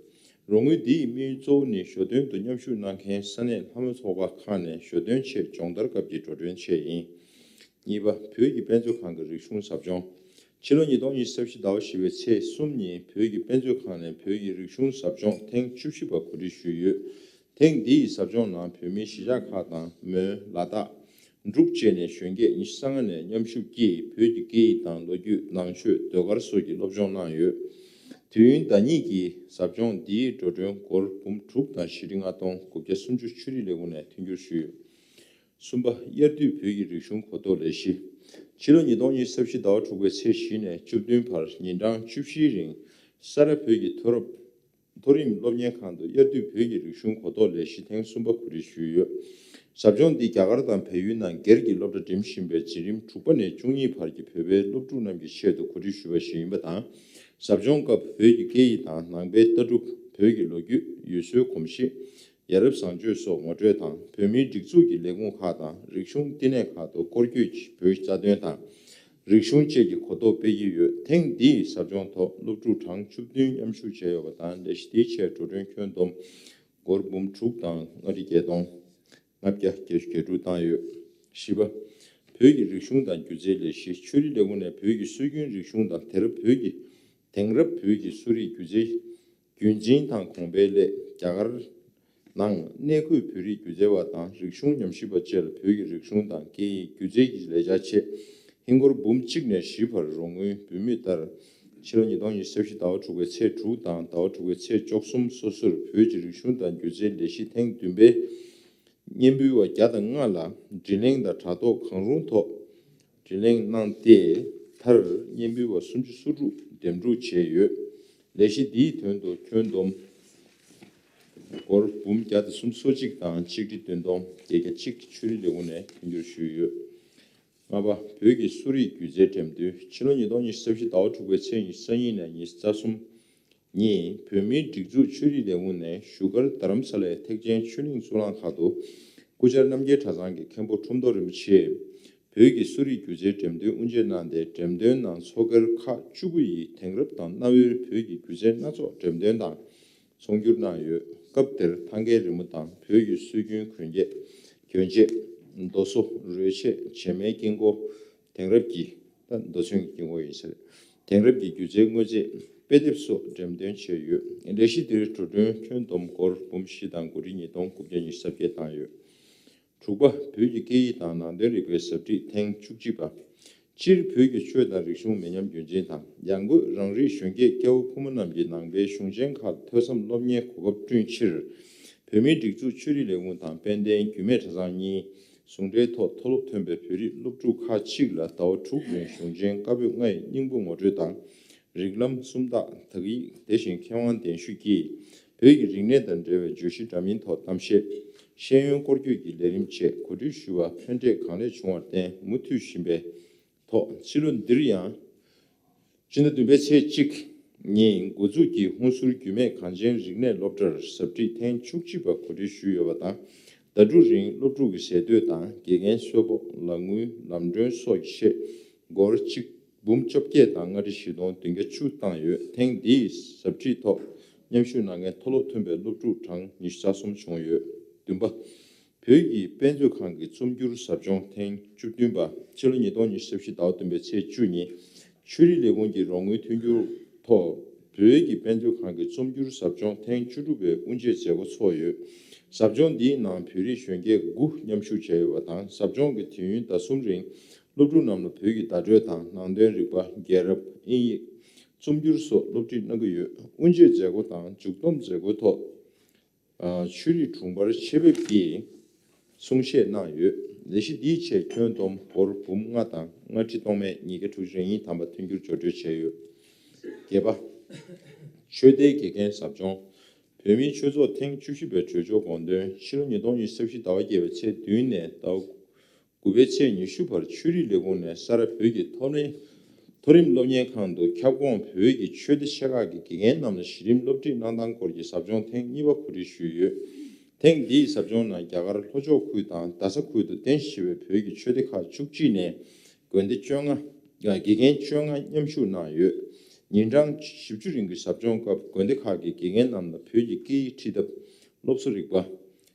རོགས་དངུལ་འདིའི་དམིགས་ཡུལ་གཙོ་བོ་ནི་ཞོ་སྟོན་དུ་མཉམ་ཞུགས་གནང་མཁན་ས་གནས་ལྷ་མོ་ཚོགས་པ་ཁག་ནས་ཞོ་སྟོན་ཆེད་སྦྱོང་བརྡར་སྐབས་ཀྱི་འགྲོ་གྲོན་ཆེད་ཡིན། གཉིས་པ། བོད་ཀྱི་དཔེ་མཛོད་ཁང་གི་རིག་གཞུང་ཟབ་སྦྱོང་། ཕྱི་ལོ་ཉིས་སྟོང་ཉི་ཤུ་རྩ་བཞི་ཟླ་བ་བཞི་པའི་ཚེས་གསུམ་ཉིན་བོད་ཀྱི་དཔེ་མཛོད་ཁང་ནས་བོད་ཀྱི་རིག་གཞུང་ཟབ་སྦྱོང་ཐེངས་བཅུ་བཞི་པ་གོ་སྒྲིག་ཞུས་ཡོད། ཐེངས་འདིའི་ཟབ་སྦྱོང་ནང་བོད་མིའི་གཞིས་ཆགས་ཁག་དང་མོན། ལ་དྭགས། འབྲུག་བཅས་ནས་གཞོན་སྐྱེས་ཉི་ཤུ་རྩ་ལྔ་ནས་མཉམ་ཞུགས་ཀྱིས་བོད་ཀྱི་སྐད་ཡིག་དང་ལོ་རྒྱུས། ནང་ཆོས། ཟློས་གར་སོགས་ཀྱི་སློབ་སྦྱོང་གནང་ཡོད། དུས་ཡུན་ཟླ་གཉིས་ཀྱི་ཟབ་སྦྱོང་འདིའི་འགྲོ་གྲོན་སྒོར་འབུམ་དྲུག་དང་བཞི་ཁྲི་ལྔ་སྟོང་དགུ་བརྒྱ་སུམ་ཅུ་ཆོས་རིག་ལས་ཁུངས་ནས་མཐུན་འགྱུར་ཞུས་ཡོད། གསུམ་པ། དབྱར་དུས་བོད་ཀྱི་རིག་གཞུང་གོ་རྟོགས་ལས་གཞི། ཕྱི་ལོ་ཉིས་སྟོང་ཉི་ཤུ་རྩ་བཞི་ཟླ་བ་དྲུག་པའི་ཚེས་བཞི་ནས་བཅུ་བདུན་བར་ཉིན་གྲངས་བཅུ་བཞིའི་རིང་ས་རཱ་བོད་ཀྱི་མཐོ་རིམ་མཐོ་རིམ་སློབ་གཉེར་ཁང་དུ་དབྱར་དུས་བོད་ཀྱི་རིག་གཞུང་གོ་རྟོགས་ལས་གཞི་ཐེངས་གསུམ་པ་གོ་སྒྲིག་ཞུས་ཡོད། ཟབ་སྦྱོང་འདི་རྒྱ་གར་དང་བལ་ཡུལ་ནང་སྒེར་གྱི་སློབ་གྲྭ་འགྲིམ་བཞིན་པའི་འཛིན་རིམ་དྲུག་པ་ནས་བཅུ་གཉིས་བར་གྱི་བོད་པའི་སློབ་ཕྲུག་རྣམས་ཀྱི་ཆེད་དུ་གོ་སྒྲིག་ཞུས་པ་ཞིག་ཡིན་པ་དང་། ཟབ་སྦྱོང་སྐབས་བོད་ཀྱི་སྐད་ཡིག་དང་ནང་པའི་ལྟ་གྲུབ། བོད་ཀྱི་ལོ་རྒྱུས། ཡུལ་སྲོལ་གོམས་གཤིས། ཡ་རབས་བཟང་སྤྱོད་སོགས་ངོ་སྤྲོད་དང་། བོད་མིའི་སྒྲིག་འཛུགས་ཀྱི་ལས་ཁུངས་ཁག་དང་རིག་གཞུང་བསྟི་གནས་ཁག་ཏུ་སྐོར་སྐྱོད་ཀྱིས་བོད་རྩ་དོན་དང་རིག་གཞུང་བཅས་ཀྱི་གོ་རྟོགས་སྤེལ་གྱི་ཡོད། ཐེངས་འདིའི་ཟབ་སྦྱོང་ཐོག་སློབ་ཕྲུག་གྲངས་བཅུ་བདུན་མཉམ་ཞུགས་བྱས་ཡོད་པ་དང་། ལས་གཞི་དེའི་ཆེད་འགྲོ་གྲོན་ཁྱོན་བསྡོམས་སྒོར་འབུམ་དྲུག་དང་ལྔ་ཁྲི་བརྒྱད་སྟོང་ལྔ་བརྒྱ་བརྒྱད་ཅུ་གྱ་དྲུག་བཏང་ཡོད། བཞི་པ། བོད་ཀྱི་རིག་གཞུང་དང་སྒྱུ་རྩལ་ལས་གཞི། ཆོས་རིག་ལས་ཁུངས་ནས་བོད་ཀྱི་སྲོལ་རྒྱུན་རིག་གཞུང་དང་དེང་རབས་བོད་ཀྱི་དེང་རབས་བོད་ཀྱི་གསོ་རིག་སྒྱུ་རྩལ་རྒྱུན་འཛིན་དང་གོང་འཕེལ་སླད་རྒྱ་གར་ནང་གནས་འཁོད་བོད་རིགས་སྒྱུ་རྩལ་བ་དང་རིག་གཞུང་ཉམས་ཞིབ་པ་བཅས་ལ་བོད་ཀྱི་རིག་གཞུང་དང་སྐད་ཡིག་སྒྱུ་རྩལ་གྱི་ལས་འཆར་ཆེད་ཧིན་སྒོར་འབུམ་གཅིག་ནས་བཞི་བར་རོགས་དངུལ་འབུལ་མུས་ལྟར། ཕྱི་ལོ་ཉིས་སྟོང་ཉི་ཤུ་རྩ་བཞི་ཟླ་བ་དྲུག་པའི་ཚེས་དྲུག་དང་ཟླ་བ་དྲུག་པའི་ཚེས་བཅུ་གསུམ་སོ་སོར་བོད་ཀྱི་རིག་གཞུང་དང་སྒྱུ་རྩལ་ལས་གཞི་ཐེངས་བདུན་པའི་སྙན་འབུལ་བ་བརྒྱ་དང་ལྔ་ལ་དྲི་བརླིང་དང་དྲ་ཐོག་གང་རུང་ཐོག་དྲི་བརླིང་གནང་སྟེ། མཐར་སྙན་འབུལ་བ་སུམ་ཅུ་སོ་དྲུག་འདེམས་སྒྲུག་བྱས་ཡོད། ལས་གཞི་འདིའི་དོན་དུ་ཁྱོན་བསྡོམས་སྒོར་འབུམ་བརྒྱ་དང་སུམ་ཅུ་སོ་གཅིག་དང་ཆིག་ཁྲི་བདུན་སྟོང་བརྒྱད་བརྒྱ་གཅིག་ཆོས་རིག་ལས་ཁུངས་ནས་མཐུན་འགྱུར་ཞུས་ཡོད། ལྔ་པ། བོད་ཀྱི་གསོ་རིག་སྒྱུ་རྩལ་འགྲེམས་སྟོན། ཕྱི་ལོ་ཉིས་སྟོང་ཉི་ཤུ་རྩ་བཞི་ཟླ་བ་དྲུག་པའི་ཚེས་ཉི་ཤུ་རྩ་གཉིས་ནས་ཉི་ཤུ་རྩ་གསུམ་ཉིན་བོད་མིའི་སྒྲིག་འཛུགས་ཆོས་རིག་ལས་ཁུངས་ནས་བཞུགས་སྒར་རྡ་རམ་ས་ལའི་ཐེག་ཆེན་ཆོས་གླིང་གཙུག་ལག་ཁང་དུ་སྐུ་བཅར་རྣམ་རྒྱལ་གྲྭ་ཚང་གི་མཁན་པོ་ཁྲོམ་ཐོག་རིན་པོ་ཆེས་བོད་ཀྱི་གསོ་རིག་སྒྱུ་རྩལ་འགྲེམས་སྟོན་དབུ་འབྱེད་གནང་སྟེ། འགྲེམས་སྟོན་ནང་ཚོགས་སྒེར་ཁག་བཅུ་དགུ་ཡིས་དེང་རབས་དང་གནའ་བོའི་བོད་ཀྱི་སྒྱུ་རྩལ་སྣ་ཚོགས་འགྲེམས་སྟོན་དང་ཚོགས་སྒྱུར་གནང་ཡོད། སྐབས་དེར་ཐང་གའི་རི་མོ་དང་བོད་ཀྱི་སྲོལ་རྒྱུན་གྱོན་ཆས། གྱོན་ཆས། རྡོ་སོལ། རོལ་ཆས། བྱེ་མའི་དཀྱིལ་འཁོར། དེང་རབས་ཀྱི། ད་རྡོ་ཚོན་གྱི་དཀྱིལ་འཁོར་ཡིན་ས་རེད། དེང་རབས་ཀྱི་སྒྱུ་རྩལ་དངོས་རྫས། དཔེ་དེབ་སོགས་འགྲེམས་སྟོན་བྱས་ཡོད། ལས་གཞི་འདིར་འགྲོ་གྲོན་ཁྱོན་བསྡོམས་སྒོར་འབུམ་བཞི་དང་དགུ་ཁྲི་ཉིས་སྟོང་དགུ་བརྒྱ་ཉི་ཤུ་རྩ་བརྒྱད་བཏང་ཡོད། དྲུག་པ། བོད་ཀྱི་སྐད་ཡིག་དང་ནང་དོན་རིག་པའི་ཟབ་ཁྲིད་ཐེངས་བཅུ་གཅིག་པ། སྤྱིར་བོད་ཀྱི་ཆོས་དང་རིག་གཞུང་མི་ཉམས་རྒྱུན་འཛིན་དང་། ཡང་སྒོས་རང་རིགས་གཞོན་སྐྱེས་སྐྱ་བོ་ཕོ་མོ་རྣམས་ཀྱིས་ནང་པའི་གཞུང་ཆེན་ཁག་ཐོས་བསམ་སློབ་གཉེར་གོ་སྐབས་བསྐྲུན་ཕྱིར། བོད་མིའི་སྒྲིག་འཛུགས་ཆོས་རིག་ལས་ཁུངས་དང་དཔལ་ལྡན་རྒྱུད་སྨད་གྲྭ་ཚང་གཉིས་ཟུང་འབྲེལ་ཐོག་མཐོ་སློབ་ཐོན་པའི་བོད་རིགས་སློབ་ཕྲུག་ཁག་ཅིག་ལ་ཟླ་བ་དྲུག་རིང་གཞུང་ཆེན་བཀའ་པོད་ལྔ་ཡི་སྙིང་པོ་ངོ་སྤྲོད་དང་། རིགས་ལམ་སུམ་རྟགས། དག་ཡིག་དེ་བཞིན་མཁས་དབང་གདན་ཞུས་ཀྱིས་བོད་ཀྱི་རིག་གནས་དང་འབྲེལ་བའི་བརྗོད་གཞི་འདྲ་མིན་ཐོག་གཏམ་བཤད། ཤེས་ཡོན་སྐོར་སྐྱོད་ཀྱི་ལས་རིམ་བཅས་གོ་སྒྲིག་ཞུ་བ་ཕན་འབྲས་གང་ལེགས་བྱུང་བར་བརྟེན། མུ་མཐུད་བཞིན་པའི་ ཐོག་ཕྱི་ལོ་འདིར་ཡང་ཕྱི་ཟླ་བདུན་པའི་ཚེས་གཅིག་ཉིན་འགོ་འཛུགས་ཀྱིས་ཧུན་སུར་རྒྱུད་སྨད་གངས་ཅན་རིག་གནས་སློབ་གྲྭར་ཟབ་ཁྲིད་ཐེངས་བཅུ་གཅིག་པ་གོ་སྒྲིག་ཞུས་ཡོད་པ་དང་། ཟླ་དྲུག་རིང་སློབ་ཕྲུག་གི་ཟས་དོད་དང་དགེ་རྒན་གསོལ་ཕོགས་ལག་དངུལ་ལམ་གྲོན་སོགས་ཀྱི་ཆེད་སྒོར་གཅིག་འབུམ་བཅོ་བརྒྱད་དང་ལྔ་ཁྲི་བཞི་སྟོང་བདུན་བརྒྱ་བཅུ་བཏང་ཡོད། ཐེངས་འདིའི་ཟབ་ཁྲིད་ཐོག་མཉམ་ཞུགས་གནང་མཁན་མཐོ་སློབ་མཐོན་པའི་སློབ་ཕྲུག་གྲངས་ཉི་ཤུ་རྩ་གསུམ་བྱུང་ཡོད། བདུན་པ། བོད་ཀྱི་དཔེ་མཛོད་ཁང་གི་རྩོམ་སྒྱུར་ཟབ་སྦྱོང་ཐེངས་བཅུ་བདུན་པ་ཕྱི་ལོ་ཉིས་སྟོང་ཉི་ཤུ་རྩ་བཞི་ཟླ་བ་བདུན་པའི་ཚེས་བཅུ་ཉིན་ཆོས་རིག་ལས་ཁུངས་ཀྱི་རོགས་དངུལ་མཐུན་འགྱུར་ཐོག་བོད་ཀྱི་དཔེ་མཛོད་ཁང་གི་རྩོམ་སྒྱུར་ཟབ་སྦྱོང་ཐེངས་བཅུ་དྲུག་པའི་དབུ་འབྱེད་མཛད་སྒོ་ཚོགས་ཡོད། ཟབ་སྦྱོང་འདིའི་ནང་བོད་རིགས་གཞོན་སྐྱེས་དགུ་མཉམ་ཞུགས་བྱས་ཡོད་པ་དང་། ཟབ་སྦྱོང་གི་དུས་ཡུན་ཟླ་གསུམ་རིང་སློབ་ཕྲུག་རྣམས་ལ་བོད་ཀྱི་བརྡ་སྤྲོད་དང་ནང་དོན་རིག་པ། རྒྱལ་རབས། དབྱིན་ཡིག་རྩོམ་སྒྱུར་སོགས་སློབ་ཁྲིད་གནང་གི་ཡོད། དབུ་འབྱེད་མཛད་སྒོ་དང་མཇུག་བསྡོམས་མཛད་སྒོའི་ཐོག་ཆོས་རིག་དྲུང་འཕར་ཆེད་ཕེབས་ཀྱིས་གསུང་བཤད་གནང་ཡོད། ལས་གཞི་འདིའི་ཆེད་ཁྱོན་བསྡོམས་སྒོར་འབུམ་ལྔ་དང་ལྔ་ཁྲི་སྟོང་མེད་ཉིས་བརྒྱ་དྲུག་ཅུ་རེ་གཉིས་ཐམ་པ་མཐུན་འགྱུར་སྦྱོར་སྤྲོད་བྱས་ཡོད། བརྒྱད་པ། ཆོས་སྡེའི་དགེ་རྒན་ཟབ་སྦྱོང་། བོད་མིའི་ཆོས་ཚོགས་ཐེངས་བཅུ་བཞི་པའི་གྲོས་ཆོད་དགོངས་དོན་ཕྱི་ལོ་ཉིས་སྟོང་ཉི་ཤུ་རྩ་བཞི་ཟླ་བ་བརྒྱད་པའི་ཚེས་བདུན་ནས་ཟླ་བ་དགུ་པའི་ཚེས་ཉི་ཤུ་བར་ཆོས་རིག་ལས་ཁུངས་ནས་ས་རཱ་བོད་ཀྱི་མཐོ་རིམ་མཐོ་རིམ་སློབ་གཉེར་ཁང་དུ་ཁྱབ་ཁོངས་བོད་ཀྱི་ཆོས་སྡེ་ཆེ་ཁག་གི་དགེ་རྒན་རྣམས་ལ་གཞི་རིམ་སློབ་ཁྲིད་གནང་སྟངས་སྐོར་གྱི་ཟབ་སྦྱོང་ཐེངས་གཉིས་པ་གོ་སྒྲིག་ཞུས་ཡོད། ཐེངས་འདིའི་ཟབ་སྦྱོང་ནང་རྒྱ་གར་ལྷོ་ཕྱོགས་ཁུལ་དང་རྡ་ས་ཁུལ་དུ་རྟེན་གཞི་བྱས་པའི་བོད་ཀྱི་ཆོས་སྡེ་ཁག་བཅུ་གཅིག་ནས་དགོན་སྡེ་བཅོ་ལྔ་དགེ་རྒན་བཅོ་ལྔ་མཉམ་ཞུགས་གནང་ཡོད། ཉིན་གྲངས་བཞི་བཅུ་རིང་གི་ཟབ་སྦྱོང་སྐབས་དགོན་སྡེ་ཁག་གི་དགེ་རྒན་རྣམས་ལ་བོད་ཀྱི་སྐད་ཡིག་ཁྲིད་ཐབས། སློབ་གསོ་རིག་པ།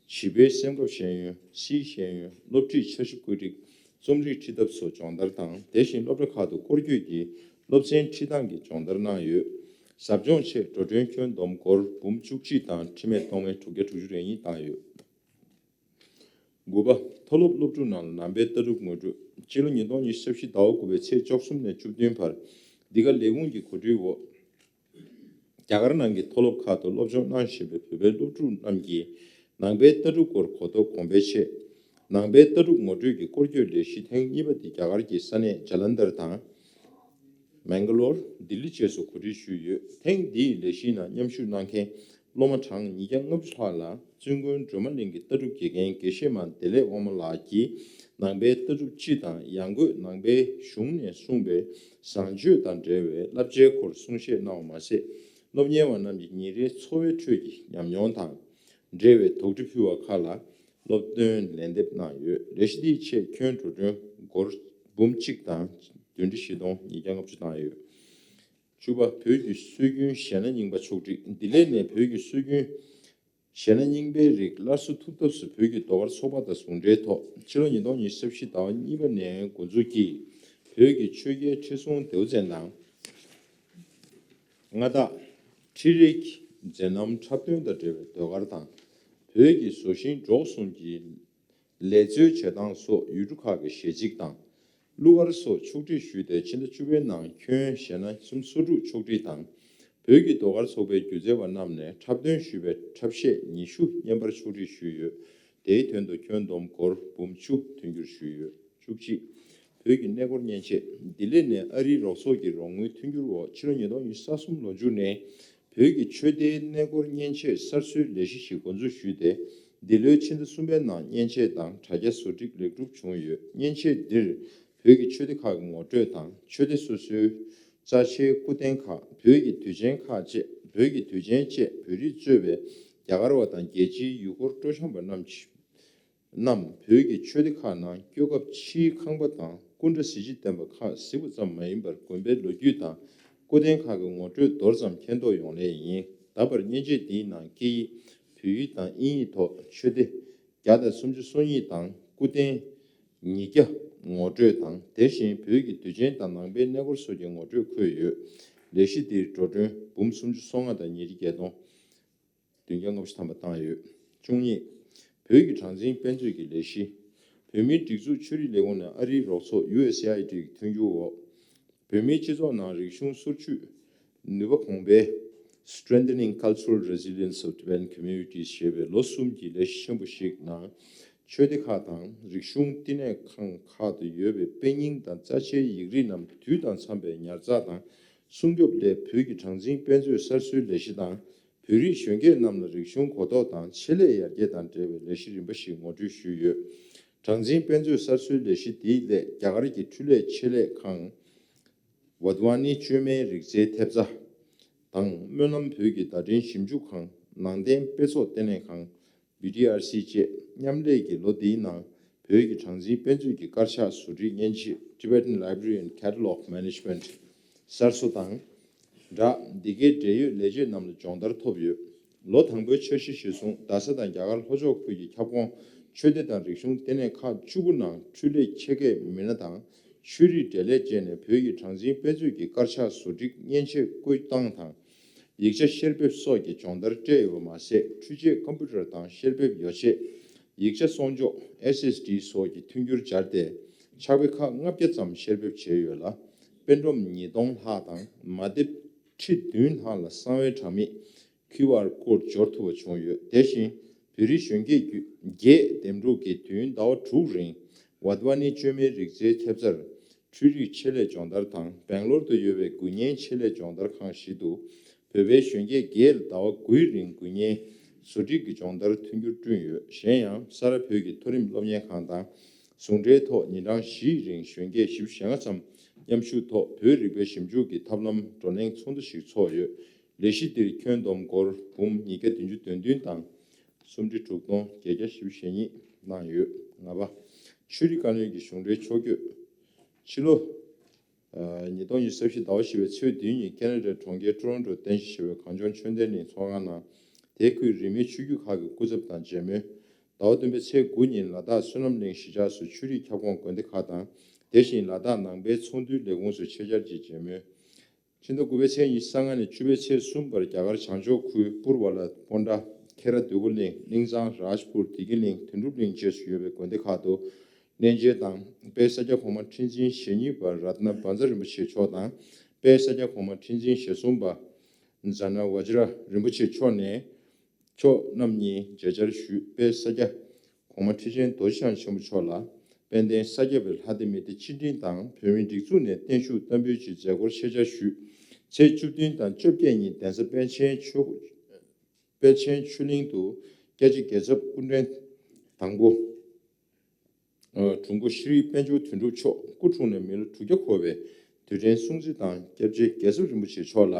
བྱིས་པའི་སེམས་ཁམས་ཤེས་ཡོན། སིའི་ཤེས་ཡོན། སློབ་ཁྲིད་འཆར་གཞི་བཀོད་སྒྲིག་རྩོམ་རིག་ཁྲིད་ཐབས་སོགས་སྦྱོང་བརྡར་དང་། དེ་བཞིན་སློབ་གྲྭ་ཁག་ཏུ་སྐོར་སྐྱོད་ཀྱིས་སློབ་ཚན་ཁྲིད་སྟངས་ཀྱི་སྦྱོང་བརྡར་གནང་ཡོད། ཟབ་སྦྱོང་ཆེད་འགྲོ་གྲོན་ཁྱོན་བསྡོམས་སྒོར་འབུམ་བཅུ་གཅིག་དང་ཁྲི་མེད་སྟོང་མེད་དྲུག་བརྒྱ་དྲུག་ཅུ་རེ་གཉིས་བཏང་ཡོད། དགུ་པ། མཐོ་སློབ་སློབ་ཕྲུག་རྣམས་ལ་ནང་པའི་ལྟ་གྲུབ་ངོ་སྤྲོད། སྤྱི་ལོ་ཉིས་སྟོང་ཉི་ཤུ་རྩ་བཞི་ཟླ་བ་དགུ་པའི་ཚེས་བཅུ་གསུམ་ནས་བཅུ་བདུན་བར་འདི་ག་ལས་ཁུངས་ཀྱི་གོ་སྒྲིག་འོག་རྒྱ་གར་ནང་གི་མཐོ་སློབ་ཁག་ཏུ་སློབ་སྦྱོང་གནང་བཞིན་པའི་བོད་པའི་སློབ་ཕྲུག་རྣམས་ཀྱིས་ནང་པའི་ལྟ་གྲུབ་སྐོར་གོ་རྟོགས་སྒོམ་པའི་ཆེད། ནང་པའི་ལྟ་གྲུབ་ངོ་སྤྲོད་ཀྱི་སྐོར་སྐྱོད་ལས་གཞི་ཐེངས་གཉིས་པ་འདི་རྒྱ་གར་གྱི་ས་གནས་ཇ་ལན་དར་དང་། མེང་ག་ལོར། ལྡི་ལི་བཅས་སུ་གོ་སྒྲིག་ཞུས་ཡོད། ཐེངས་འདིའི་ལས་གཞིའི་ནང་མཉམ་ཞུགས་གནང་མཁན་སློབ་མ་གྲངས་ཉིས་བརྒྱ་ལྔ་བཅུ་ལྷག་ལ་བཙུན་དགོན་སྒྲོལ་མ་གླིང་གི་ལྟ་གྲུབ་དགེ་རྒན་དགེ་བཤེས་མ་བདེ་ལེགས་དབང་མོ་ལགས་ཀྱིས་ནང་པའི་ལྟ་གྲུབ་སྤྱི་དང་ཡང་སྒོས་ནང་པའི་གཞུང་ནས་གསུངས་པའི་བཟང་སྤྱོད་དང་འབྲེལ་བའི་བསླབ་བྱའི་སྐོར་གསུང་བཤད་གནང་བ་མ་ཟད། སློབ་གཉེར་བ་རྣམས་ཀྱི་ཉིན་རེའི་འཚོ་བའི་ཁྲོད་ཀྱི་ཉམས་མྱོང་དང་འབྲེལ་བའི་དོགས་འདྲི་ཕུལ་བ་ཁག་ལ་སློབ་སྟོན་ལན་འདེབས་གནང་ཡོད། ལས་གཞི་འདིའི་ཆེད་ཁྱོན་འགྲོ་གྲོན་སྒོར་འབུམ་གཅིག་དང་བདུན་ཁྲི་བཞི་སྟོང་ཉིས་བརྒྱ་ལྔ་བཅུ་བཏང་ཡོད། བཅུ་པ། བོད་ཀྱི་སྲོལ་རྒྱུན་གཞས་སྣ་རྙིང་པ་ཕྱོགས་སྒྲིག་ལྡི་ལི་ནས་བོད་ཀྱི་སྲོལ་རྒྱུན་གཞས་སྣ་རྙིང་པའི་རིགས་སླར་གསོ་ཐུབ་ཐབས་སུ་བོད་ཀྱི་ཟློས་གར་ཚོགས་པ་དང་ཟུང་འབྲེལ་ཐོག་ཕྱི་ལོ་ཉིས་སྟོང་ཉི་ཤུ་རྩ་བཞི་ཟླ་བ་གཉིས་པ་ནས་འགོ་འཛུགས་ཀྱིས་བོད་ཀྱི་ཆོས་རྒྱལ་ཁྲི་སྲོང་ལྡེའུ་བཙན་དང་། མངའ་བདག་ཁྲི་རལ་གྱི་མཛད་རྣམ་འཁྲབ་སྟོན་དང་འབྲེལ་བའི་ཟློས་གར་དང་། བོད་ཀྱི་བཟོ་ཞིང་འབྲོག་གསུམ་གྱི་ལས་རྩོལ་བྱེད་སྟངས་སོགས་ཡུལ་གྲུ་ཁག་གི་གཞས་ཚིག་དང་། གླུ་གར་སོགས་ཕྱོགས་སྒྲིག་ཞུས་ཏེ་ཕྱི་ཟླ་བཅུ་པའི་ནང་ཁྱོན་གཞས་སྣ་སུམ་ཅུ་སོ་དྲུག་ཕྱོགས་སྒྲིག་དང་། བོད་ཀྱི་ཟློས་གར་ཚོགས་པའི་སྒྱུ་རྩལ་བ་རྣམས་ནས་འཁྲབ་སྟོན་ཞུས་པའི་འཁྲབ་གཞས་ཉི་ཤུ་བརྙན་པར་ཕྱོགས་སྒྲིག་ཞུས་ཡོད། དེའི་དོན་དུ་ཁྱོན་བསྡོམས་སྒོར་འབུམ་བཅུ་མཐུན་འགྱུར་ཞུས་ཡོད། བཅུ་གཅིག་བོད་ཀྱི་གནས་སྐོར་མཉེན་ཆས། ལྡི་ལི་ནས་ཨ་རིའི་རོགས་ཚོགས་ཀྱི་རོགས་དངུལ་མཐུན་འགྱུར་འོག་ཕྱི་ལོ་ཉིས་སྟོང་ཉི་ཤུ་རྩ་གསུམ་ལོ་མཇུག་ནས་བོད་ཀྱི་ཆོས་སྡེའི་གནས་སྐོར་མཉེན་ཆས་གསར་བཟོའི་ལས་གཞི་ཞིག་འགོ་འཛུགས་ཞུས་ཏེ། འདི་ལོའི་ཕྱི་ཟླ་གསུམ་པའི་ནང་མཉེན་ཆས་དང་དྲ་རྒྱ་བཟོ་སྒྲིག་ལེགས་གྲུབ་བྱུང་ཡོད། མཉེན་ཆས་འདིར་བོད་ཀྱི་ཆོས་སྡེ་ཁག་གི་ངོ་སྤྲོད་དང་ཆོས་སྡེ་སོ་སོའི་རྩ་ཆེའི་སྐུ་རྟེན་ཁག་བོད་ཀྱི་དུས་ཆེན་ཁག་བཅས་བོད་ཀྱི་དུས་ཆེན་བཅས་བོད་རིགས་གཙོས་པའི་རྒྱ་གར་བ་དང་རྒྱལ་སྤྱིའི་ཡུལ་སྐོར་སྤྲོ་འཆམ་པ་རྣམས་ཀྱིས། རྣམས་བོད་ཀྱི་ཆོས་སྡེ་ཁག་ནང་སྐྱོད་སྐབས་ཕྱིའི་ཁང་པ་དང་སྐུ་འདྲ་གཟི་བརྗིད་ལྡན་པ་ཁག་གཟིགས་པ་ཙམ་མ་ཡིན་པར་དགོན་པའི་ལོ་རྒྱུས་དང་སྐུ་རྟེན་ཁག་གི་ངོ་སྤྲོད་མདོར་ཙམ་མཁྱེན་རྟོགས་ཡོང་ལེ་ཡིན། ད་བར་མཉེན་ཆས་འདིའི་ནང་སྐད་ཡིག་བོད་ཡིག་དང་དབྱིན་ཡིག་ཐོག་ཆོས་སྡེ་བརྒྱ་དང་སུམ་ཅུ་སོ་གཉིས་དང་སྐུ་རྟེན་ཉིས་བརྒྱ་ངོ་སྤྲོད་དང་། དེ་བཞིན་བོད་ཀྱི་དུས་ཆེན་དང་ནང་པའི་གནས་སྐོར་སོགས་ཀྱི་ངོ་སྤྲོད་འཁོད་ཡོད། ལས་གཞི་འདིར་འགྲོ་གྲོན་འབུམ་སུམ་ཅུ་སོ་ལྔ་དང་ཉིས་ཁྲི་བརྒྱད་སྟོང་བདུན་བརྒྱ་ལྔ་བཅུ་ཐམ་པ་བཏང་ཡོད། བཅུ་གཉིས། བོད་ཀྱི་གྲངས་འཛིན་དཔེ་མཛོད་ཀྱི་ལས་གཞི། བོད་མིའི་སྒྲིག་འཛུགས་ཆོས་རིག་ལས་ཁུངས་ནས་ཨ་རིའི་རོགས་ཚོགས་ཡུ་ཨེ་སི་ཨེ་ཨའི་ཌི་ཀྱི་མཐུན་འགྱུར་འོག་བོད་མིའི་སྤྱི་ཚོགས་ནང་རིག་གཞུང་སོར་ཆུད་ནུས་པ་གོང་འཕེལ། Strengthening Cultural Resilience of Tibetan Communities ཞེས་པའི་ལོ་གསུམ་གྱི་ལས་གཞི་ཆེན་པོ་ཞིག་ནང་། ཆོས་སྡེ་ཁག་དང་རིག་གཞུང་བསྟི་གནས་ཁང་ཁག་ཏུ་ཡོད་པའི་དཔེ་རྙིང་དང་རྩ་ཆེའི་ཡིག་རིགས་རྣམས་དུས་དང་འཚམ་པའི་ཉར་ཚགས་དང་སྲུང་སྐྱོབ་སླད་བོད་ཀྱི་གྲངས་འཛིན་དཔེ་མཛོད་གསར་བཟོའི་ལས་གཞི་དང་། བོད་རིགས་གཞོན་སྐྱེས་རྣམས་ལ་རིག་གཞུང་གོ་རྟོགས་དང་ཆེད་ལས་ཡར་རྒྱས་དང་འབྲེལ་བའི་ལས་གཞི་རིམ་པ་ཞིག་ངོ་སྤྲོད་ཞུས་ཡོད། གྲངས་འཛིན་དཔེ་མཛོད་གསར་བཟོའི་ལས་གཞི་འདིའི་སླད་རྒྱ་གར་གྱི་འཕྲུལ་ལས་ཆེད་ལས་ཁང་ཝཱ་དྷ་ཝཱ་ནི་བཅོས་མའི་རིག་རྩལ་ཐེབས་རྩ་དང་སྨོན་ལམ་བོད་ཀྱི་བརྡ་འཕྲིན་ཞིབ་འཇུག་ཁང་ནང་བསྟན་དཔེ་ཚོགས་ལྟེ་གནས་ཁང་བི་ཊི་ཨར་སི་བཅས་མཉམ་ལས་ཀྱིས་ལོ་འདིའི་ནང་བོད་ཀྱི་གྲངས་འཛིན་དཔེ་མཛོད་ཀྱི་དཀར་ཆག་བཟོ་སྒྲིག་མཉེན་ཆས། Tibetan Library and Catalog Management གསར་བཟོ་དང་སྦྲགས། འདི་གའི་འབྲེལ་ཡོད་ལས་བྱེད་རྣམས་ལ་སྦྱོང་བརྡར་ཐོབ་ཡོད། ལོ་དང་པོའི་འཆར་གཞི་གཞིར་བཟུང་རྡ་ས་དང་རྒྱ་གར་ལྷོ་ཕྱོགས་ཁུལ་གྱི་ཁྱབ་ཁོངས་ཆོས་སྡེ་དང་རིག་གཞུང་ལྟེ་གནས་ཁག་བཅུ་དགུ་ནང་འཕྲུལ་ལས་ཆེད་མཁས་མི་སྣ་དང་ཆོས་རིག་འབྲེལ་ལས་བཅས་ནས་བོད་ཀྱི་གྲངས་འཛིན་དཔེ་མཛོད་ཀྱི་དཀར་ཆག་བཟོ་སྒྲིག་མཉེན་ཆས་བཀོལ་སྟངས་དང་། ཡིག་ཆ་བཤེར་འབེབས་སོགས་ཀྱི་སྦྱོང་བརྡར་སྤྲད་ཡོད་པ་མ་ཟད། འཕྲུལ་ཆས་ཀམ་པུ་ཊར་དང་བཤེར་འབེབས་ཡོ་ཆས། ཡིག་ཆ་གསོག་འཇོག་ཨེས་ཨེས་ཌི་སོགས་ཀྱི་མཐུན་འགྱུར་སྦྱར་ཏེ་ཕྱག་དཔེ་ཁག་ལྔ་བརྒྱ་ཙམ་བཤེར་འབེབས་བྱས་ཡོད་ལ། པད་སྒྲོམ་ཉིས་སྟོང་ལྷག་དང་མ་དེབ་ཁྲི་བདུན་ལྷག་ལ་གསང་བའི་དྲ་མིག་ཁིའུ་ཨར་ཀོཌ་འབྱོར་ཐུབ་པ་བྱུང་ཡོད། དེ་བཞིན་བོད་རིགས་གཞོན་སྐྱེས་བརྒྱད་འདེམས་སྒྲུག་གིས་དུས་ཡུན་ཟླ་བ་དྲུག་རིང་ཝཱ་དྷ་ཝཱ་ནི་བཅོས་མའི་རིག་རྩལ་ཐེབས་རྩར་འཕྲུལ་རིག་ཆེད་ལས་སྦྱོང་བརྡར་དང་སྦེང་ལོར་དུ་ཡོད་པའི་དགུ་བརྙན་ཆེད་ལས་སྦྱོང་བརྡར་ཁང་ཞིག་ཏུ་བོད་པའི་གཞོན་སྐྱེས་བརྒྱད་ལ་ཟླ་བ་དགུའི་རིང་དགུ་བརྙན་བཟོ་སྒྲིག་གི་སྦྱོང་བརྡར་མཐུན་འགྱུར་བསྐྲུན་ཡོད། གཞན་ཡང་ས་རཱ་བོད་ཀྱི་མཐོ་རིམ་སློབ་གཉེར་ཁང་དང་ཟུང་འབྲེལ་ཐོག་ཉིན་གྲངས་བཞིའི་རིང་གཞོན་སྐྱེས་བཞི་བཅུ་ཞེ་ལྔ་ཙམ་མཉམ་ཞུགས་ཐོག་བོད་རིག་པའི་ཞིབ་འཇུག་གི་ཐབས་ལམ་བགྲོ་གླེང་ཚོགས་འདུ་ཞིག་ཚོགས་ཡོད། ལས་གཞི་འདིར་ཁྱོན་བསྡོམས་སྒོར་འབུམ་ཉིས་བརྒྱ་བདུན་ཅུ་དོན་བདུན་དང་། སུམ་ཁྲི་དྲུག་སྟོང་བརྒྱད་བརྒྱ་བཞི་བཅུ་ཞེ་གཉིས་གནང་ཡོད། ལྔ་པ། ཆོས་རིག་བཀའ་བློན་གྱི་གཞུང་འབྲེལ་ཕྱོགས་བསྐྱོད། ཕྱི་ལོ། ཨ། ཉིས་སྟོང་ཉི་ཤུ་རྩ་བཞི་ཟླ་བ་བཞི་པའི་ཚེས་བདུན་ཉིན་ཁེ་ན་ཌའི་གྲོང་ཁྱེར་ཊོ་རོན་ཊོ་རྟེན་གཞི་བྱས་པའི་གངས་ལྗོངས་ཆོས་ལྡན་གླིང་ཚོགས་ཁང་ནང་དེ་ཁུལ་རིས་མེད་ཆོས་བརྒྱུད་ཁག་གི་སྐུ་ཚབ་དང་མཇལ་མོལ། ཟླ་བ་བདུན་པའི་ཚེས་དགུ་ཉིན་ལ་དྭགས་བསོད་ནམས་གླིང་གཞིས་ཆགས་སུ་ཆོས་རིག་ཁྱབ་ཁོངས་དགོན་སྡེ་ཁག་དང་དེ་བཞིན་ལ་དྭགས་ནང་པའི་ཚོགས་འདུའི་ལས་ཁུངས་སུ་ཆེད་བཅར་གྱིས་མཇལ་མོལ། ཕྱི་ཟླ་དགུ་པའི་ཚེས་ཉི་ཤུ་རྩ་ལྔ་ནས་བཅུ་པའི་ཚེས་གསུམ་བར་རྒྱ་གར་བྱང་ཕྱོགས་ཁུལ་པུར་བ་ལ། པོན་ཏྲ། ཁེ་ར་འདོད་རྒུ་གླིང་། གླིང་ཚང་། རཱཇ་པུར། བདེ་སྐྱིད་གླིང་། དོན་གྲུབ་གླིང་བཅས་སུ་ཡོད་པའི་དགོན་སྡེ་ཁག་ཏུ་གནས་མཇལ་དང་། དཔལ་ས་སྐྱ་གོང་མ་ཁྲི་འཛིན་ཞེ་གཉིས་པ་རཏྣ་བཛྲ་རིན་པོ་ཆེ་མཆོག་དང་། དཔལ་ས་སྐྱ་གོང་མ་ཁྲི་འཛིན་ཞེ་གསུམ་པ་ཛ་ན་བཛྲ་རིན་པོ་ཆེ་མཆོག་ནས། མཆོག་རྣམ་གཉིས་མཇལ་བཅར་ཞུས། དཔལ་ས་སྐྱ་གོང་མ་ཁྲི་ཆེན་རྡོ་རྗེ་འཆང་ཆེན་པོ་མཆོག་ལ་དཔལ་ལྡན་ས་སྐྱ་པའི་ལྷ་སྡེ་མི་སྡེ་སྤྱི་འབྲེལ་དང་བོད་མིའི་སྒྲིག་འཛུགས་ནས་བརྟན་བཞུགས་བསྟར་འབུལ་གྱི་མཛད་སྒོར་ཆེད་བཅར་ཞུས། ཚེས་བཅུ་བདུན་དང་བཅོ་བརྒྱད་ཉིན་གདན་ས་པཎ་ཆེན་ཆོས། པཎ་ཆེན་ཆོས་གླིང་དུ་སྐྱབས་རྗེ་རྒྱལ་ཚབ་སྐུ་ཕྲེང་དང་པོ། ཨ། དྲུང་སྐུ་ཤྲི་པཎ་ཆེན་དོན་གྲུབ་མཆོག་སྐུ་འཁྲུངས་ནས་མི་ལོ་དྲུག་བརྒྱ་འཁོར་བའི་དུས་དྲན་སྲུང་བརྩི་དང་སྐྱབས་རྗེ་རྒྱལ་ཚབ་རིན་པོ་ཆེ་མཆོག་ལ་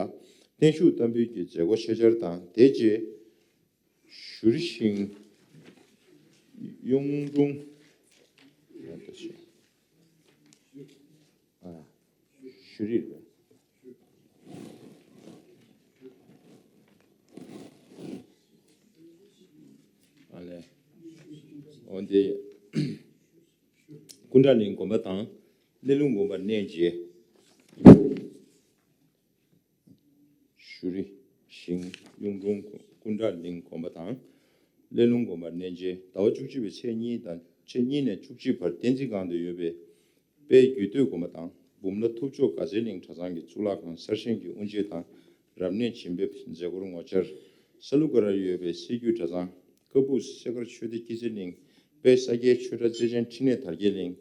བརྟན་བཞུགས་བསྟར་འབུལ་གྱི་མཛད་སྒོ་ཆེད་བཅར་དང་། དེ་རྗེས་ཞུ་རི་ཤིང་གཡུང་དྲུང་། ཨ། ཞུ་རི་རེད། ཨ་ལས། འོ་འདི། ཀུན་ཏྲ་གླིང་དགོན་པ་དང་གླེ་ལུང་དགོན་པར་གནས་མཇལ། ཞུ་རི་ཤིང་གཡུང་དྲུང་ཀུན་ཏྲ་གླིང་དགོན་པ་དང་གླེ་ལུང་དགོན་པར་གནས་མཇལ། ཟླ་བ་བཅུ་གཅིག་པའི་ཚེས་གཉིས་དང་ཚེས་གཉིས་ནས་བཅུ་གཅིག་བར་བསྟན་འཛིན་སྒང་དུ་ཡོད་པའི་དཔལ་རྒྱུད་སྟོད་དགོན་པ་དང་འབུམ་ལ་ཐུབ་མཆོག་དགའ་ཚལ་གླིང་གྲྭ་ཚང་གི་གཙུག་ལག་ཁང་གསར་བཞེངས་ཀྱི་དབུ་འབྱེད་དང་རབ་གནས་བྱིན་འབེབས་མཛད་སྒོར་ངོ་བཅར། ས་ལུ་ཀ་རར་ཡོད་པའི་སྲད་རྒྱུད་གྲྭ་ཚང་། ཀ་སྦུག་སེ་དཀར་ཆོས་སྡེ་སྐྱིད་ཚལ་གླིང་། དཔལ་ས་སྐྱའི་ཆོས་གྲྭ་བརྩེ་ཆེན་འཕྲིན་ལས་དར་རྒྱས་གླིང་།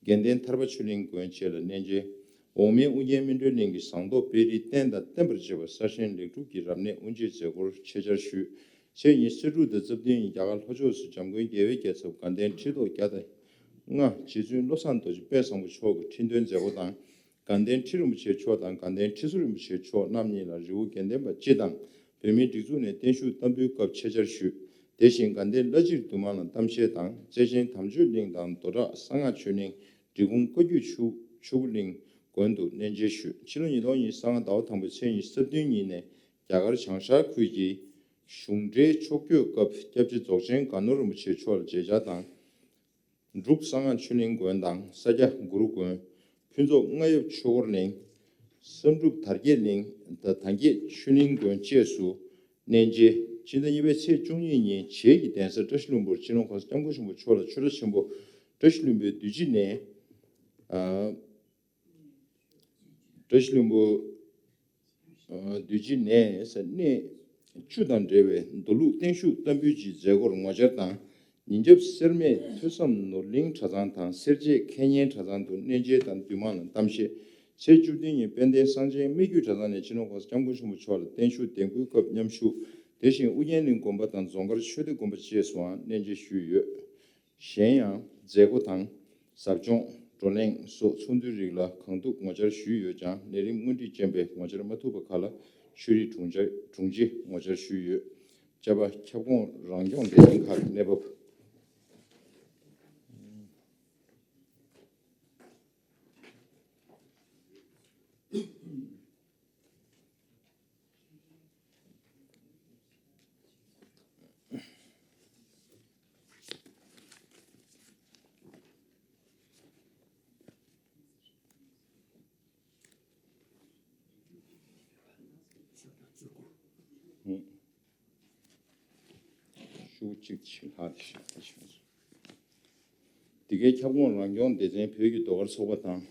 དགེ་ལྡན་ཐར་པ་ཆོས་གླིང་དགོན་བཅས་ལ་གནས་མཇལ། འོག་མིན་ཨུ་རྒྱན་སྨིན་གྲོལ་གླིང་གི་ཟངས་མདོག་དཔལ་རིའི་རྟེན་དང་བརྟེན་པར་བཅས་པ་གསར་བཞེངས་ལེགས་གྲུབ་ཀྱི་རབ་གནས་དབུ་འབྱེད་མཛད་སྒོར་ཆེད་བཅར་ཞུས། ཚེས་ཉི་ཤུ་རྩ་དྲུག་དང་རྩ་བདུན་ཉིན་རྒྱ་གར་ལྷོ་ཕྱོགས་སུ་འཇམ་མགོན་རྒྱལ་བའི་རྒྱལ་ཚབ་དགའ་ལྡན་ཁྲི་ཐོག་བརྒྱ་དང་ལྔ་རྗེ་བཙུན་བློ་བཟང་རྡོ་རྗེ་དཔལ་བཟང་པོ་མཆོག་གི་ཁྲི་འདོན་མཛད་སྒོ་དང་། དགའ་ལྡན་ཁྲི་རིན་པོ་ཆེ་མཆོག་དང་དགའ་ལྡན་ཁྲི་ཟུར་རིན་པོ་ཆེ་མཆོག་རྣམ་གཉིས་ལ་རི་བོ་དགེ་ལྡན་པ་སྤྱི་དང་བོད་མིའི་སྒྲིག་འཛུགས་ནས་བརྟན་བཞུགས་བསྟར་འབུལ་སྐབས་ཆེད་བཅར་ཞུས། དེ་བཞིན་དགའ་ལྡན་བླ་སྤྱིར་འདུས་མང་ལ་གཏམ་བཤད་དང་། བརྩེ་ཆེན་དམ་ཆོས་གླིང་དང་རྡོ་བྲག་གསང་སྔགས་ཆོས་གླིང་། འབྲི་གུང་བཀའ་བརྒྱུད་ཆུ་ཆུ་བོ་གླིང་དགོན་དུ་གནས་མཇལ་ཞུས། ཕྱི་ལོ་ཉིས་སྟོང་ཉི་ཤུ་རྩ་ལྔ་ཟླ་བ་དང་པོའི་ཚེས་ཉི་ཤུ་རྩ་བདུན་ཉིན་ནས་རྒྱ་གར་བྱང་ཤར་ཁུལ་གྱི་གཞུང་འབྲེལ་ཕྱོགས་བསྐྱོད་སྐབས་སྐྱབས་རྗེ་རྫོགས་ཆེན་དགའ་ནོར་རིན་པོ་ཆེ་མཆོག་ལ་མཇལ་བཅར་དང་། འབྲུག་གསང་སྔགས་ཆོས་གླིང་དགོན་དང་ས་སྐྱ་གུ་རུ་དགོན། ཕུན་ཚོགས་རྔ་ཡབ་ཆོས་འཁོར་གླིང་། བསམ་གྲུབ་དར་རྒྱས་གླིང་དང་དར་རྒྱས་ཆོས་གླིང་དགོན་བཅས་སུ་གནས་མཇལ། ཕྱི་ཟླ་གཉིས་པའི་ཚེས་བཅུ་གཉིས་ཉིན་བྱེས་ཀྱི་གདན་ས་བཀྲ་ཤིས་ལྷུན་པོར་སྤྱི་ནོར་༸གོང་ས་༸སྐྱབས་མགོན་ཆེན་པོ་མཆོག་ལ་ཆོས་གྲྭ་ཆེན་པོ་བཀྲ་ཤིས་ལྷུན་པོའི་འདུས་སྤྱི་ནས། ཨ། བཀྲ་ཤིས་ལྷུན་པོ། ཨ། འདུས་སྤྱི་ནས་ས་གནས་བཅུ་དང་འབྲེལ་བའི་མདོ་ལུགས་བརྟན་བཞུགས་བསྟར་འབུལ་གྱི་མཛད་སྒོར་ངོ་བཅར་དང་། ཉིན་རྒྱབ་སེར་སྨད་ཐོས་བསམ་ནོར་གླིང་གྲྭ་ཚང་དང་སེར་བྱེས་མཁས་སྙན་གྲྭ་ཚང་དུ་གནས་མཇལ་དང་འདུས་མང་ལ་གཏམ་བཤད། ཚེས་བཅུ་བདུན་ཉིན་དཔལ་ལྡན་གསང་ཆེན་སྨད་རྒྱུད་གྲྭ་ཚང་ནས་སྤྱི་ནོར་༸གོང་ས་༸སྐྱབས་མགོན་ཆེན་པོ་མཆོག་ལ་བརྟན་བཞུགས་འདེམས་བསྐོའི་སྐབས་མཉམ་ཞུགས། དེ་བཞིན་ཨུ་རྒྱན་གླིང་དགོན་པ་དང་རྫོང་དཀར་ཆོས་སྡེ་དགོན་པ་བཅས་སུའང་གནས་མཇལ་ཞུས་ཡོད། གཞན་ཡང་། མཛད་སྒོ་དང་ཟབ་སྦྱོང་བགྲོ་གླེང་སོགས་ཚོགས་འདུའི་རིགས་ལ་གང་ཐུབ་ངོ་བཅར་ཞུས་ཡོད་ཀྱང་ལས་རིམ་དངོས་བྲིས་ཅན་པའི་ངོ་བཅར་མ་ཐུབ་པ་ཁག་ལ་ཆོས་རིག་དྲུང་ཆེ་དྲུང་ཆེ་ངོ་བཅར་ཞུས་ཡོད། བཅའ་བ་ཁྱབ་ཁོངས་རང་སྐྱོང་སྡེ་ཚན་ཁག་གི་གནས་བབ། ཤུགས་གཅིག་ཆེ་ལྷག་དེ་ཤག་དེ་ཤག་འདི་གའི་ཁྱབ་ཁོངས་རང་སྐྱོང་སྡེ་ཚན་བོད་ཀྱི་ཟློས་གར་ཚོགས་པ་དང་།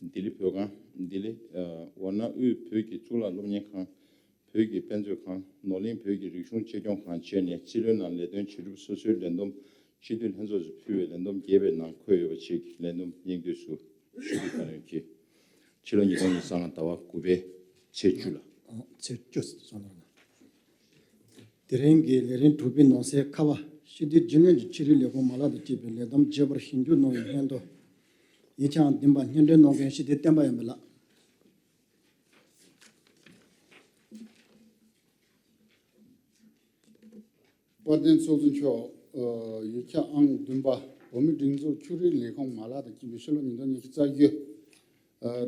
ལྡི་ལི་བོད་ཁང་། ལྡི་ལི་ཝར་ན་དབུས་བོད་ཀྱི་གཙུག་ལག་སློབ་གཉེར་ཁང་། བོད་ཀྱི་དཔེ་མཛོད་ཁང་། ནོར་གླིང་བོད་ཀྱི་རིག་གཞུང་གཅེས་སྐྱོང་ཁང་བཅས་ནས་རྩིས་ལོའི་ནང་ལས་དོན་བྱེད་སྒྲུབ་སོ་སོའི་ལས་བསྡོམས་སྤྱི་འཐུས་ལྷན་ཚོགས་སུ་ཕུལ་བའི་ལས་བསྡོམས་རྒྱས་པའི་ནང་འཁོད་ཡོད་པ་བཅས་ཀྱི་ལས་བསྡོམས་སྙིང་བསྡུས་སུ་ཞུ་རྒྱུ་གནང་ཡོད་ཀྱི། ཕྱི་ལོ་ཉིས་སྟོང་ཉི་ཤུ་རྩ་ལྔ་ཟླ་བ་དགུ་པའི་ཚེས་བཅུ་ལ། ཚེས་བཅུ་སོང་ལ། དེ་རིང་གི་ལས་རིམ་དྲུག་པའི་ནང་གསེས་ཁ་པ་སྤྱི་འཐུས་རྒྱུན་ལས་ཀྱི་ཆོས་རིག་ལས་ཁུངས་མ་ལག་དང་བཅས་པའི་ལས་བསྡོམས་རྒྱས་པར་ཞིབ་འཇུག་གནང་བའི་སྙན་ཐོ། ཡིག་ཆ་འདིན་པ་སྙན་སྒྲོན་གནང་མཁན་སྤྱི་འཐུས་བསྟན་པ་ཡར་འཕེལ་ལགས། དཔལ་ལྡན་ཚོགས་གཙོ་མཆོག་ཡིག་ཆ་ཨང་བདུན་པ། བོད་མིའི་སྒྲིག་འཛུགས་ཆོས་རིག་ལས་ཁུངས་མ་ལག་དང་བཅས་པའི་ཕྱི་ལོ་ཉིས་སྟོང་ཉི་ཤུ་རྩ་བཞི་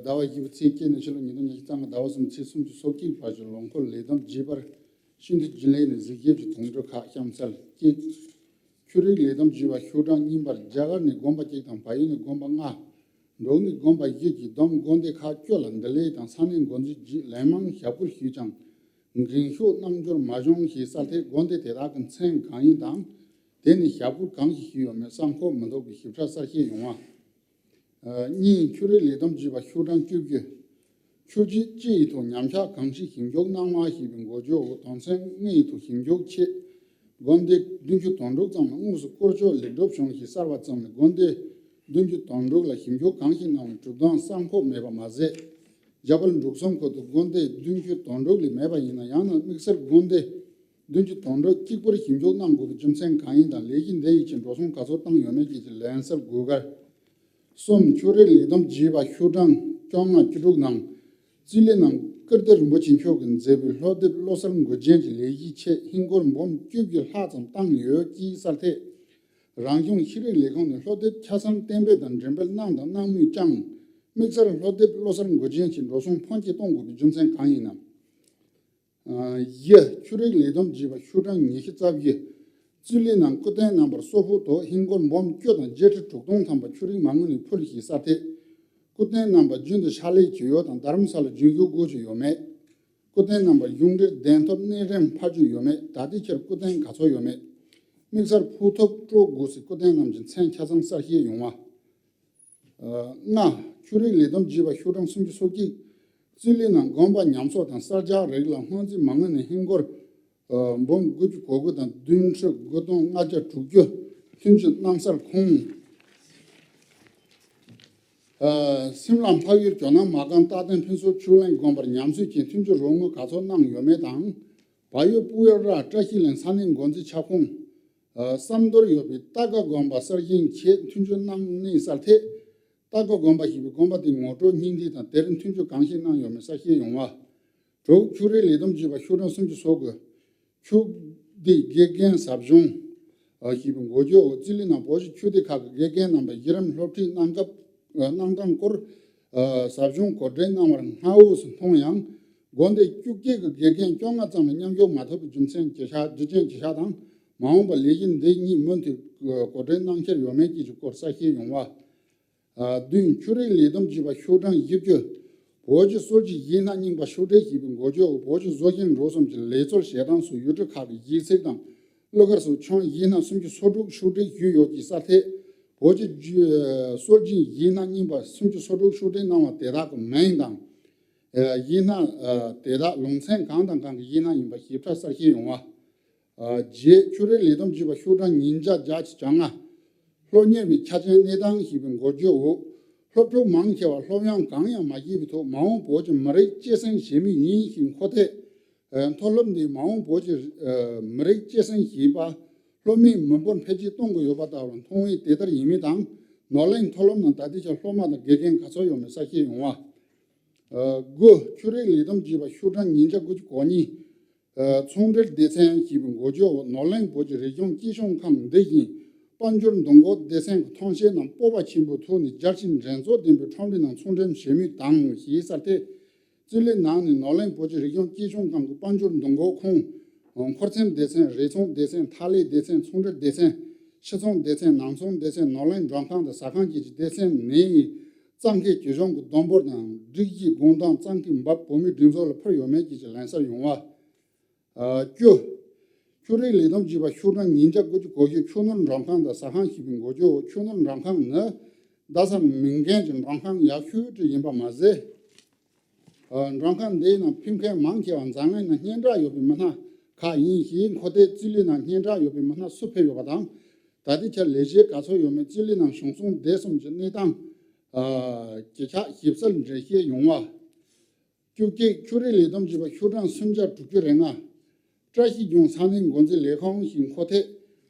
ཟླ་བ་བཞི་པའི་ཚེས་བཅུ་ནས་ཕྱི་ལོ་ཉིས་སྟོང་ཉི་ཤུ་རྩ་ལྔ་ཟླ་བ་གསུམ་ཚེས་སུམ་ཅུ་སོ་གཅིག་བར་གྱི་ལོ་འཁོར་ལས་བསྡོམས་རྒྱས་པར་ཤིན་ཏུ་རྒྱུན་ལས་ནས་གཟིགས་རྒྱབ་ཀྱི་དོན་གྲུབ་ཁག་གཤམ་གསལ་གཅིག་ཆོས་རིག་ལས་བསྡོམས་རྒྱས་པ་ཤོག་གྲངས་རྙིང་པར་རྒྱ་གར་ནས་དགོན་པ་གཅིག་དང་བལ་ཡུལ་ནས་དགོན་པ་ལྔ། འབྲུག་ནས་དགོན་པ་བཞི་གྱིས་བསྡོམས་དགོན་སྡེ་ཁག་བཅུ་ལ་འདི་ལས་དང་ས་གནས་འགོ་འཛིན་གྱིས་ལན་མང་ཞབས་སྐུར་ཞུས་ཀྱང་འགན་ཤུགས་རྣམ་འགྱུར་མ་བྱུང་ཞེས་གསལ་ཐད་དགོན་སྡེ་དེ་དག་གི་མཚན་གང་ཡིན་དང་། དེ་ནི་ཞབས་སྐུར་གང་ཞིག་ཞུས་ཡོད་མེད་གསལ་ཁོག་མི་འདུག་པའི་ཞིབ་ཕྲ་གསལ་བཤད་ཡོང་བ། གཉིས། ཆོས་རིག་ལས་བསྡོམས་རྒྱས་པ་ཤོག་གྲངས་བཅུ་བཞི། ཆོས་བརྒྱུད་སྤྱི་ཡི་ཐོག་ཉམས་ཆག་གང་ཞིག་ཞིབ་འཇུག་གནང་བ་ཞེས་པའི་འགོ་བརྗོད་འོག་དོན་ཚན་ལྔ་ཡི་ཐོག་ཞིབ་འཇུག་ཆེད། དགོན་སྡེ་བདུན་ཅུ་དོན་དྲུག་ཙམ་ལ་དངོས་སུ་སྐོར་སྐྱོད་ལེགས་གྲུབ་བྱུང་ཞེས་གསར་བ་བརྩམས་ནས་དགོན་སྡེ་བདུན་ཅུ་དོན་དྲུག་ལ་ཞིབ་འཇུག་གང་ཞིག་གནང་བའི་གྲུབ་དོན་གསལ་ཁོག་མེད་པ་མ་ཟད། རྒྱ་བལ་འབྲུག་གསུམ་ཁུལ་དུ་དགོན་སྡེ་བདུན་ཅུ་དོན་དྲུག་ལས་མེད་པ་ཡིན་ན་ཡང་ན་དམིགས་བསལ་དགོན་སྡེ་བདུན་ཅུ་དོན་དྲུག་གཅིག་པུར་ཞིབ་འཇུག་གནང་དགོས་པའི་རྒྱུ་མཚན་གང་ཡིན་དང་ལས་གཞི་འདི་ཡི་ཆེད་འགྲོ་སོང་ག་ཚོད་བཏང་ཡོད་མེད་བཅས་ཀྱི་ལན་གསལ་དགོས་གལ། གསུམ། ཆོས་རིག་ལས་བསྡོམས་རྒྱས་པ་ཤོག་གྲངས་བཅོ་ལྔ་བཅུ་དྲུག་ནང་རྩིས་ལེན་ནང་ཀིརྟི་རིན་པོ་ཆེ་མཆོག་གིས་མཛད་པའི་ལྷོ་དེབ་བློ་གསར་མགུལ་རྒྱན་གྱི་ལས་གཞིའི་ཆེད་ཧིན་སྒོར་འབུམ་བཅུ་བཞི་ལྷག་ཙམ་བཏང་ཡོད་ཅེས་གསལ་ཐད། རང་གཞུང་ཤེས་རིག་ལས་ཁུངས་ནས་ལྷོ་དེབ་ཆ་ཚང་གཏན་འབེབས་དང་འགྲེམས་སྤེལ་གནང་དང་གནང་མུས་ཀྱང་དམིགས་བསལ་ལྷོ་དེབ་བློ་གསར་མགུལ་རྒྱན་གྱི་འགྲོ་སོང་ཕོན་ཆེ་གཏོང་དགོས་པའི་རྒྱུ་མཚན་གང་ཡིན་ནམ། བཞི། ཆོས་རིག་ལས་བསྡོམས་རྒྱས་པ་ཤོག་གྲངས་ཉི་ཤུ་རྩ་བཞི། རྩིས་ལེན་ནང་སྐུ་རྟེན་རྣམ་པར་སོག་པོའི་ཐོག་ཧིན་སྒོར་འབུམ་བཅུ་དང་བརྒྱད་ཁྲི་དྲུག་སྟོང་ཐམ་པ་ཆོས་རིག་མ་དངུལ་ནས་ཕུལ་ཞེས་གསལ་ཐད། སྐུ་རྟེན་རྣམ་པ་རྒྱུན་དུ་ཕྱག་ལས་བྱེད་ཡུལ་དང་རྡ་རམ་ས་ལར་བྱོན་བཞུགས་དགོས་ཀྱི་ཡོད་མེད། སྐུ་རྟེན་རྣམ་པ་གཞུང་འབྲེལ་གདན་ཐོབ་གནས་རིམ་ཕར་ཆོད་ཡོད་མེད། ད་ལྟའི་ཆར་སྐུ་རྟེན་ག་ཚོད་ཡོད་མེད། དམིགས་བསལ་ཕུགས་ཐུབ་སྤྲོ་དགོས་སའི་སྐུ་རྟེན་རྣམས་ཀྱི་མཚན་ཆ་ཚང་གསལ་བཤད་ཡོང་བ། ལྔ། ཆོས་རིག་ལས་བསྡོམས་རྒྱས་པ་ཤོག་གྲངས་སུམ་ཅུ་སོ་གཅིག། རྩིས་ལེན་ནང་དགོན་པ་ཉམས་གསོ་དང་གསར་རྒྱག་རིགས་ལ་སྔོན་རྩིས་མ་དངུལ་ནས་ཧིན་སྒོར་འབུམ་དགུ་བཅུ་གོ་དགུ་དང་བདུན་ཁྲི་དགུ་སྟོང་ལྔ་བརྒྱ་དྲུག་ཅུ་ཐོན་སྐྱེད་གནང་སར་ཁོང་། སིམ་ལ་འཕགས་ཡུལ་ཇོ་ནང་མ་སྒང་རྟག་བརྟན་ཕུན་ཚོགས་ཆོས་གླིང་དགོན་པར་ཉམས་གསོའི་ཆེད་ཐོན་སྐྱེད་རོགས་དངུལ་ག་ཚོད་གནང་ཡོད་མེད་དང་། བལ་ཡུལ་སྤུ་ཡུལ་ར་བཀྲ་ཤིས་གླིང་ས་གནས་འགོ་འཛིན་ཁྱབ་ཁོངས། བསམ་དོར་ཡོད་པའི་རྟ་སྒ་དགོན་པ་གསར་བཞེངས་ཆེད་མཐུན་འགྱུར་གནང་གནས་གསལ་ཐད། རྟ་སྒ་དགོན་པ་ཞེས་པའི་དགོན་པ་དེའི་ངོ་སྤྲོད་སྙིང་བསྡུས་དང་དེར་མཐུན་འགྱུར་གང་ཞིག་གནང་ཡོད་མེད་གསལ་བཤད་ཡོང་བ། དྲུག། ཆོས་རིག་ལས་བསྡོམས་རྒྱས་པ་ཤོག་གྲངས་སུམ་ཅུ་སོ་དགུ། ཆོས་སྡེ་དགེ་རྒན་ཟབ་སྦྱོང་ཞེས་པའི་འགོ་བརྗོད་འོག་རྩིས་ལེན་ནང་བོད་ཀྱི་ཆོས་སྡེ་ཁག་གི་དགེ་རྒན་རྣམ་པ་གཞི་རིམ་སློབ་ཁྲིད་གནང་སྐབས་གནང་སྟངས་སྐོར་ཟབ་སྦྱོང་གོ་སྒྲིག་གནང་བར་སྔ་འོས་སུ་མཐོང་ཡང་། དགོན་སྡེ་བཅུ་གཅིག་གི་དགེ་རྒན་བཅོ་ལྔ་ཙམ་ལ་མཉམ་ཞུགས་མ་ཐུབ་པའི་རྒྱུ་མཚན་ཇི་བཞག་རྒྱུ་རྐྱེན་ཇི་བཞག་དང་མ་འོངས་པར་ལས་གཞི་འདི་གཉིས་མུ་མཐུད་གོ་སྒྲིག་གནང་འཆར་ཡོད་མེད་བཅས་ཀྱི་སྐོར་གསལ་བཤད་ཡོང་བ། བདུན། ཆོས་རིག་ལས་བསྡོམས་རྒྱས་པ་ཤོག་གྲངས་བཞི་བཅུ། བོད་ཀྱི་སྲོལ་རྒྱུན་གཞས་སྣ་རྙིང་པ་ཕྱོགས་སྒྲིག་ཞེས་པའི་འགོ་བརྗོད་འོག་བོད་ཀྱི་བཟོ་ཞིང་འགྲོ་གསུམ་གྱི་ལས་ཚོར་བྱེད་སྟངས་སུ་ཡུལ་གྲུ་ཁག་གི་གཞས་ཚིག་དང་གླུ་གར་སོགས་ཆུང་གཞས་སྣ་སུམ་ཅུ་སོ་དྲུག་ཕྱོགས་སྒྲིག་ཞུས་ཡོད་ཅེས་གསལ་ཐད། བོད་ཀྱི་སྲོལ་རྒྱུན་གཞས་སྣ་རྙིང་པ་སུམ་ཅུ་སོ་དྲུག་ཕྱོགས་སྒྲིག་གནང་བ་དེ་དག་གི་མིང་དང་། གཞས་སྣ་དེ་དག་ལུང་ཚན་གང་དང་གང་གི་གཞས་སྣ་ཡིན་པ་ཞིབ་ཕྲ་གསལ་བཤད་ཡོང་བ། བརྒྱད། ཆོས་རིག་ལས་བསྡོམས་རྒྱས་པ་ཤོག་གྲངས་ཉིས་བརྒྱ་བརྒྱད་ཅུ་གྱ་ལྔ། སློབ་གཉེར་བའི་ཆ་རྐྱེན་གནས་སྟངས་ཞེས་པའི་འགོ་བརྗོད་འོག་སློབ་ཕྲུག་མང་ཆེ་བ་སློབ་ཡོན་གང་ཡང་མ་བགྱིས་པའི་ཐོག་མ་འོངས་བོད་ཀྱི་མི་རིགས་གཅེས་སེམས་བྱེད་མུས་ཡིན་ཞེས་འཁོད་ཐད། མཐོ་སློབ་འདིས་མ་འོངས་བོད་ཀྱི་མི་རིགས་གཅེས་སེམས་བྱེད་པ། སློབ་མའི་མི་འབོར་འཕེལ་རྒྱས་གཏོང་དགོས་ཡོད་པ་ལྟ་བུར་མཐོང་བས་དེ་ལྟར་ཡིན་མིན་དང་། ནོར་གླིང་མཐོ་སློབ་ནང་ད་ལྟའི་ཆར་སློབ་མ་དང་དགེ་རྒན་ག་ཚོད་ཡོད་མེད་གསལ་བཤད་ཡོང་བ། ཨ། དགུ། ཆོས་རིག་ལས་བསྡོམས་ཀྱི་ཤོག་གྲངས་ཉིས་བརྒྱ་དགུ་བཅུ་གོ་གཉིས། ཨ། ཚོང་འབྲེལ་སྡེ་ཚན་ཞེས་པའི་འགོ་བརྗོད་འོག་ནོར་གླིང་བོད་ཀྱི་རིག་གཞུང་སྐྱིད་གཤོངས་ཁང་འདི་བཞིན་དཔལ་འབྱོར་འདུ་འགོད་སྡེ་ཚན་གྱི་ཐོངས་མཆན་རྣམས་སྤོབས་པ་ཆེན་པོའི་ཐོག་ནས་རྒྱལ་སྤྱིའི་འགྲན་ཚོགས་ལྡན་པའི་ཁྲོམ་རའི་ནང་ཚོང་འགྲེམས་བྱེད་མུས་དང་ཞེས་གསལ་ཐད། རྩིས་ལེན་གནང་ནས་ནོར་གླིང་བོད་ཀྱི་རིག་གཞུང་སྐྱིད་གཤོངས་ཁང་གི་དཔལ་འབྱོར་འདུ་འགོད་ཁང་། འཁོར་ཚན་སྡེ་ཚན། རིག་ཚོང་སྡེ་ཚན། འཐག་ལས་སྡེ་ཚན། ཚོང་འབྲེལ་སྡེ་ཚན། ཕྱི་ཚོང་སྡེ་ཚན། ནང་ཚོང་སྡེ་ཚན། ནོར་གླིང་མགྲོན་ཁང་དང་ཟ་ཁང་བཅས་ཀྱི་སྡེ་ཚན་ནས་གཙང་ཁེལ་གྱི་གཞུང་གི་བསྡོམས་འབོར་དང་སྒྲིག་གཞིའི་དགོངས་དོན་གཙང་ཁེལ་འབབ་བོད་མིའི་སྒྲིག་འཛུགས་ལ་ཕུལ་ཡོད་མེད་བཅས་ཀྱི་ལན་གསལ་ཡོང་བ། ཨ། བཅུ། ཆོས་རིག་ལས་བསྡོམས་ཀྱི་ཤོག་གྲངས་ཉིས་བརྒྱ་དགུ་བཅུ་གོ་བཞི། ཆུ་ནོར་མགྲོན་ཁང་དང་ཟ་ཁང་ཞེས་པའི་འགོ་བརྗོད་འོག་ཆུ་ནོར་མགྲོན་ཁང་ནི་རྡ་ས་མིང་གན་གྱི་མགྲོན་ཁང་ཡག་ཤོས་དེ་ཡིན་པ་མ་ཟད། ཨ། མགྲོན་ཁང་འདིའི་ནང་ཕེབས་མཁན་མང་ཆེ་བ་འཛམ་གླིང་ནང་སྙན་གྲགས་ཡོད་པའི་མི་སྣ་ཁག་ཡིན་ཞེས་འཁོད་དེ། རྩིས་ལེན་ནང་སྙན་གྲགས་ཡོད་པའི་མི་སྣ་སུ་ཕེབས་ཡོད་པ་དང་། ད་ལྟའི་ཆར་ལས་བྱེད་ག་ཚོད་ཡོད་མེད། རྩིས་ལེན་ནང་བྱུང་སོང་དེ་གསུམ་གྱི་གནས་སྟངས། ཨ། གྱི་ཆ་ཞིབ་གསལ་འགྲེལ་བཤད་ཡོང་བ། བཅུ་གཅིག། ཆོས་རིག་ལས་བསྡོམས་ཀྱི་ཤོག་གྲངས་སུམ་བརྒྱ་དྲུག་ཅུ་རེ་ལྔ། བཀྲ་ཤིས་ལྗོངས་ས་གནས་འགོ་འཛིན་ལས་ཁུངས་ཞེས་འཁོད་ཐད།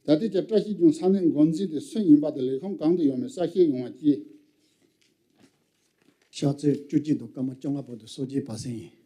ད་ལྟའི་ཆར་བཀྲ་ཤིས་ལྗོངས་ས་གནས་འགོ་འཛིན་དེ་སུ་ཡིན་པ་དང་ལས་ཁུངས་གང་དུ་ཡོད་མེད་གསལ་བཤད་ཡོང་བ་བཅས། ཕྱག་ཚོད་བཅུ་གཅིག་དང་སྐར་མ་བཅོ་ལྔ་བར་དུ་གསོལ་ཇའི་བར་གསེང་ཡིན།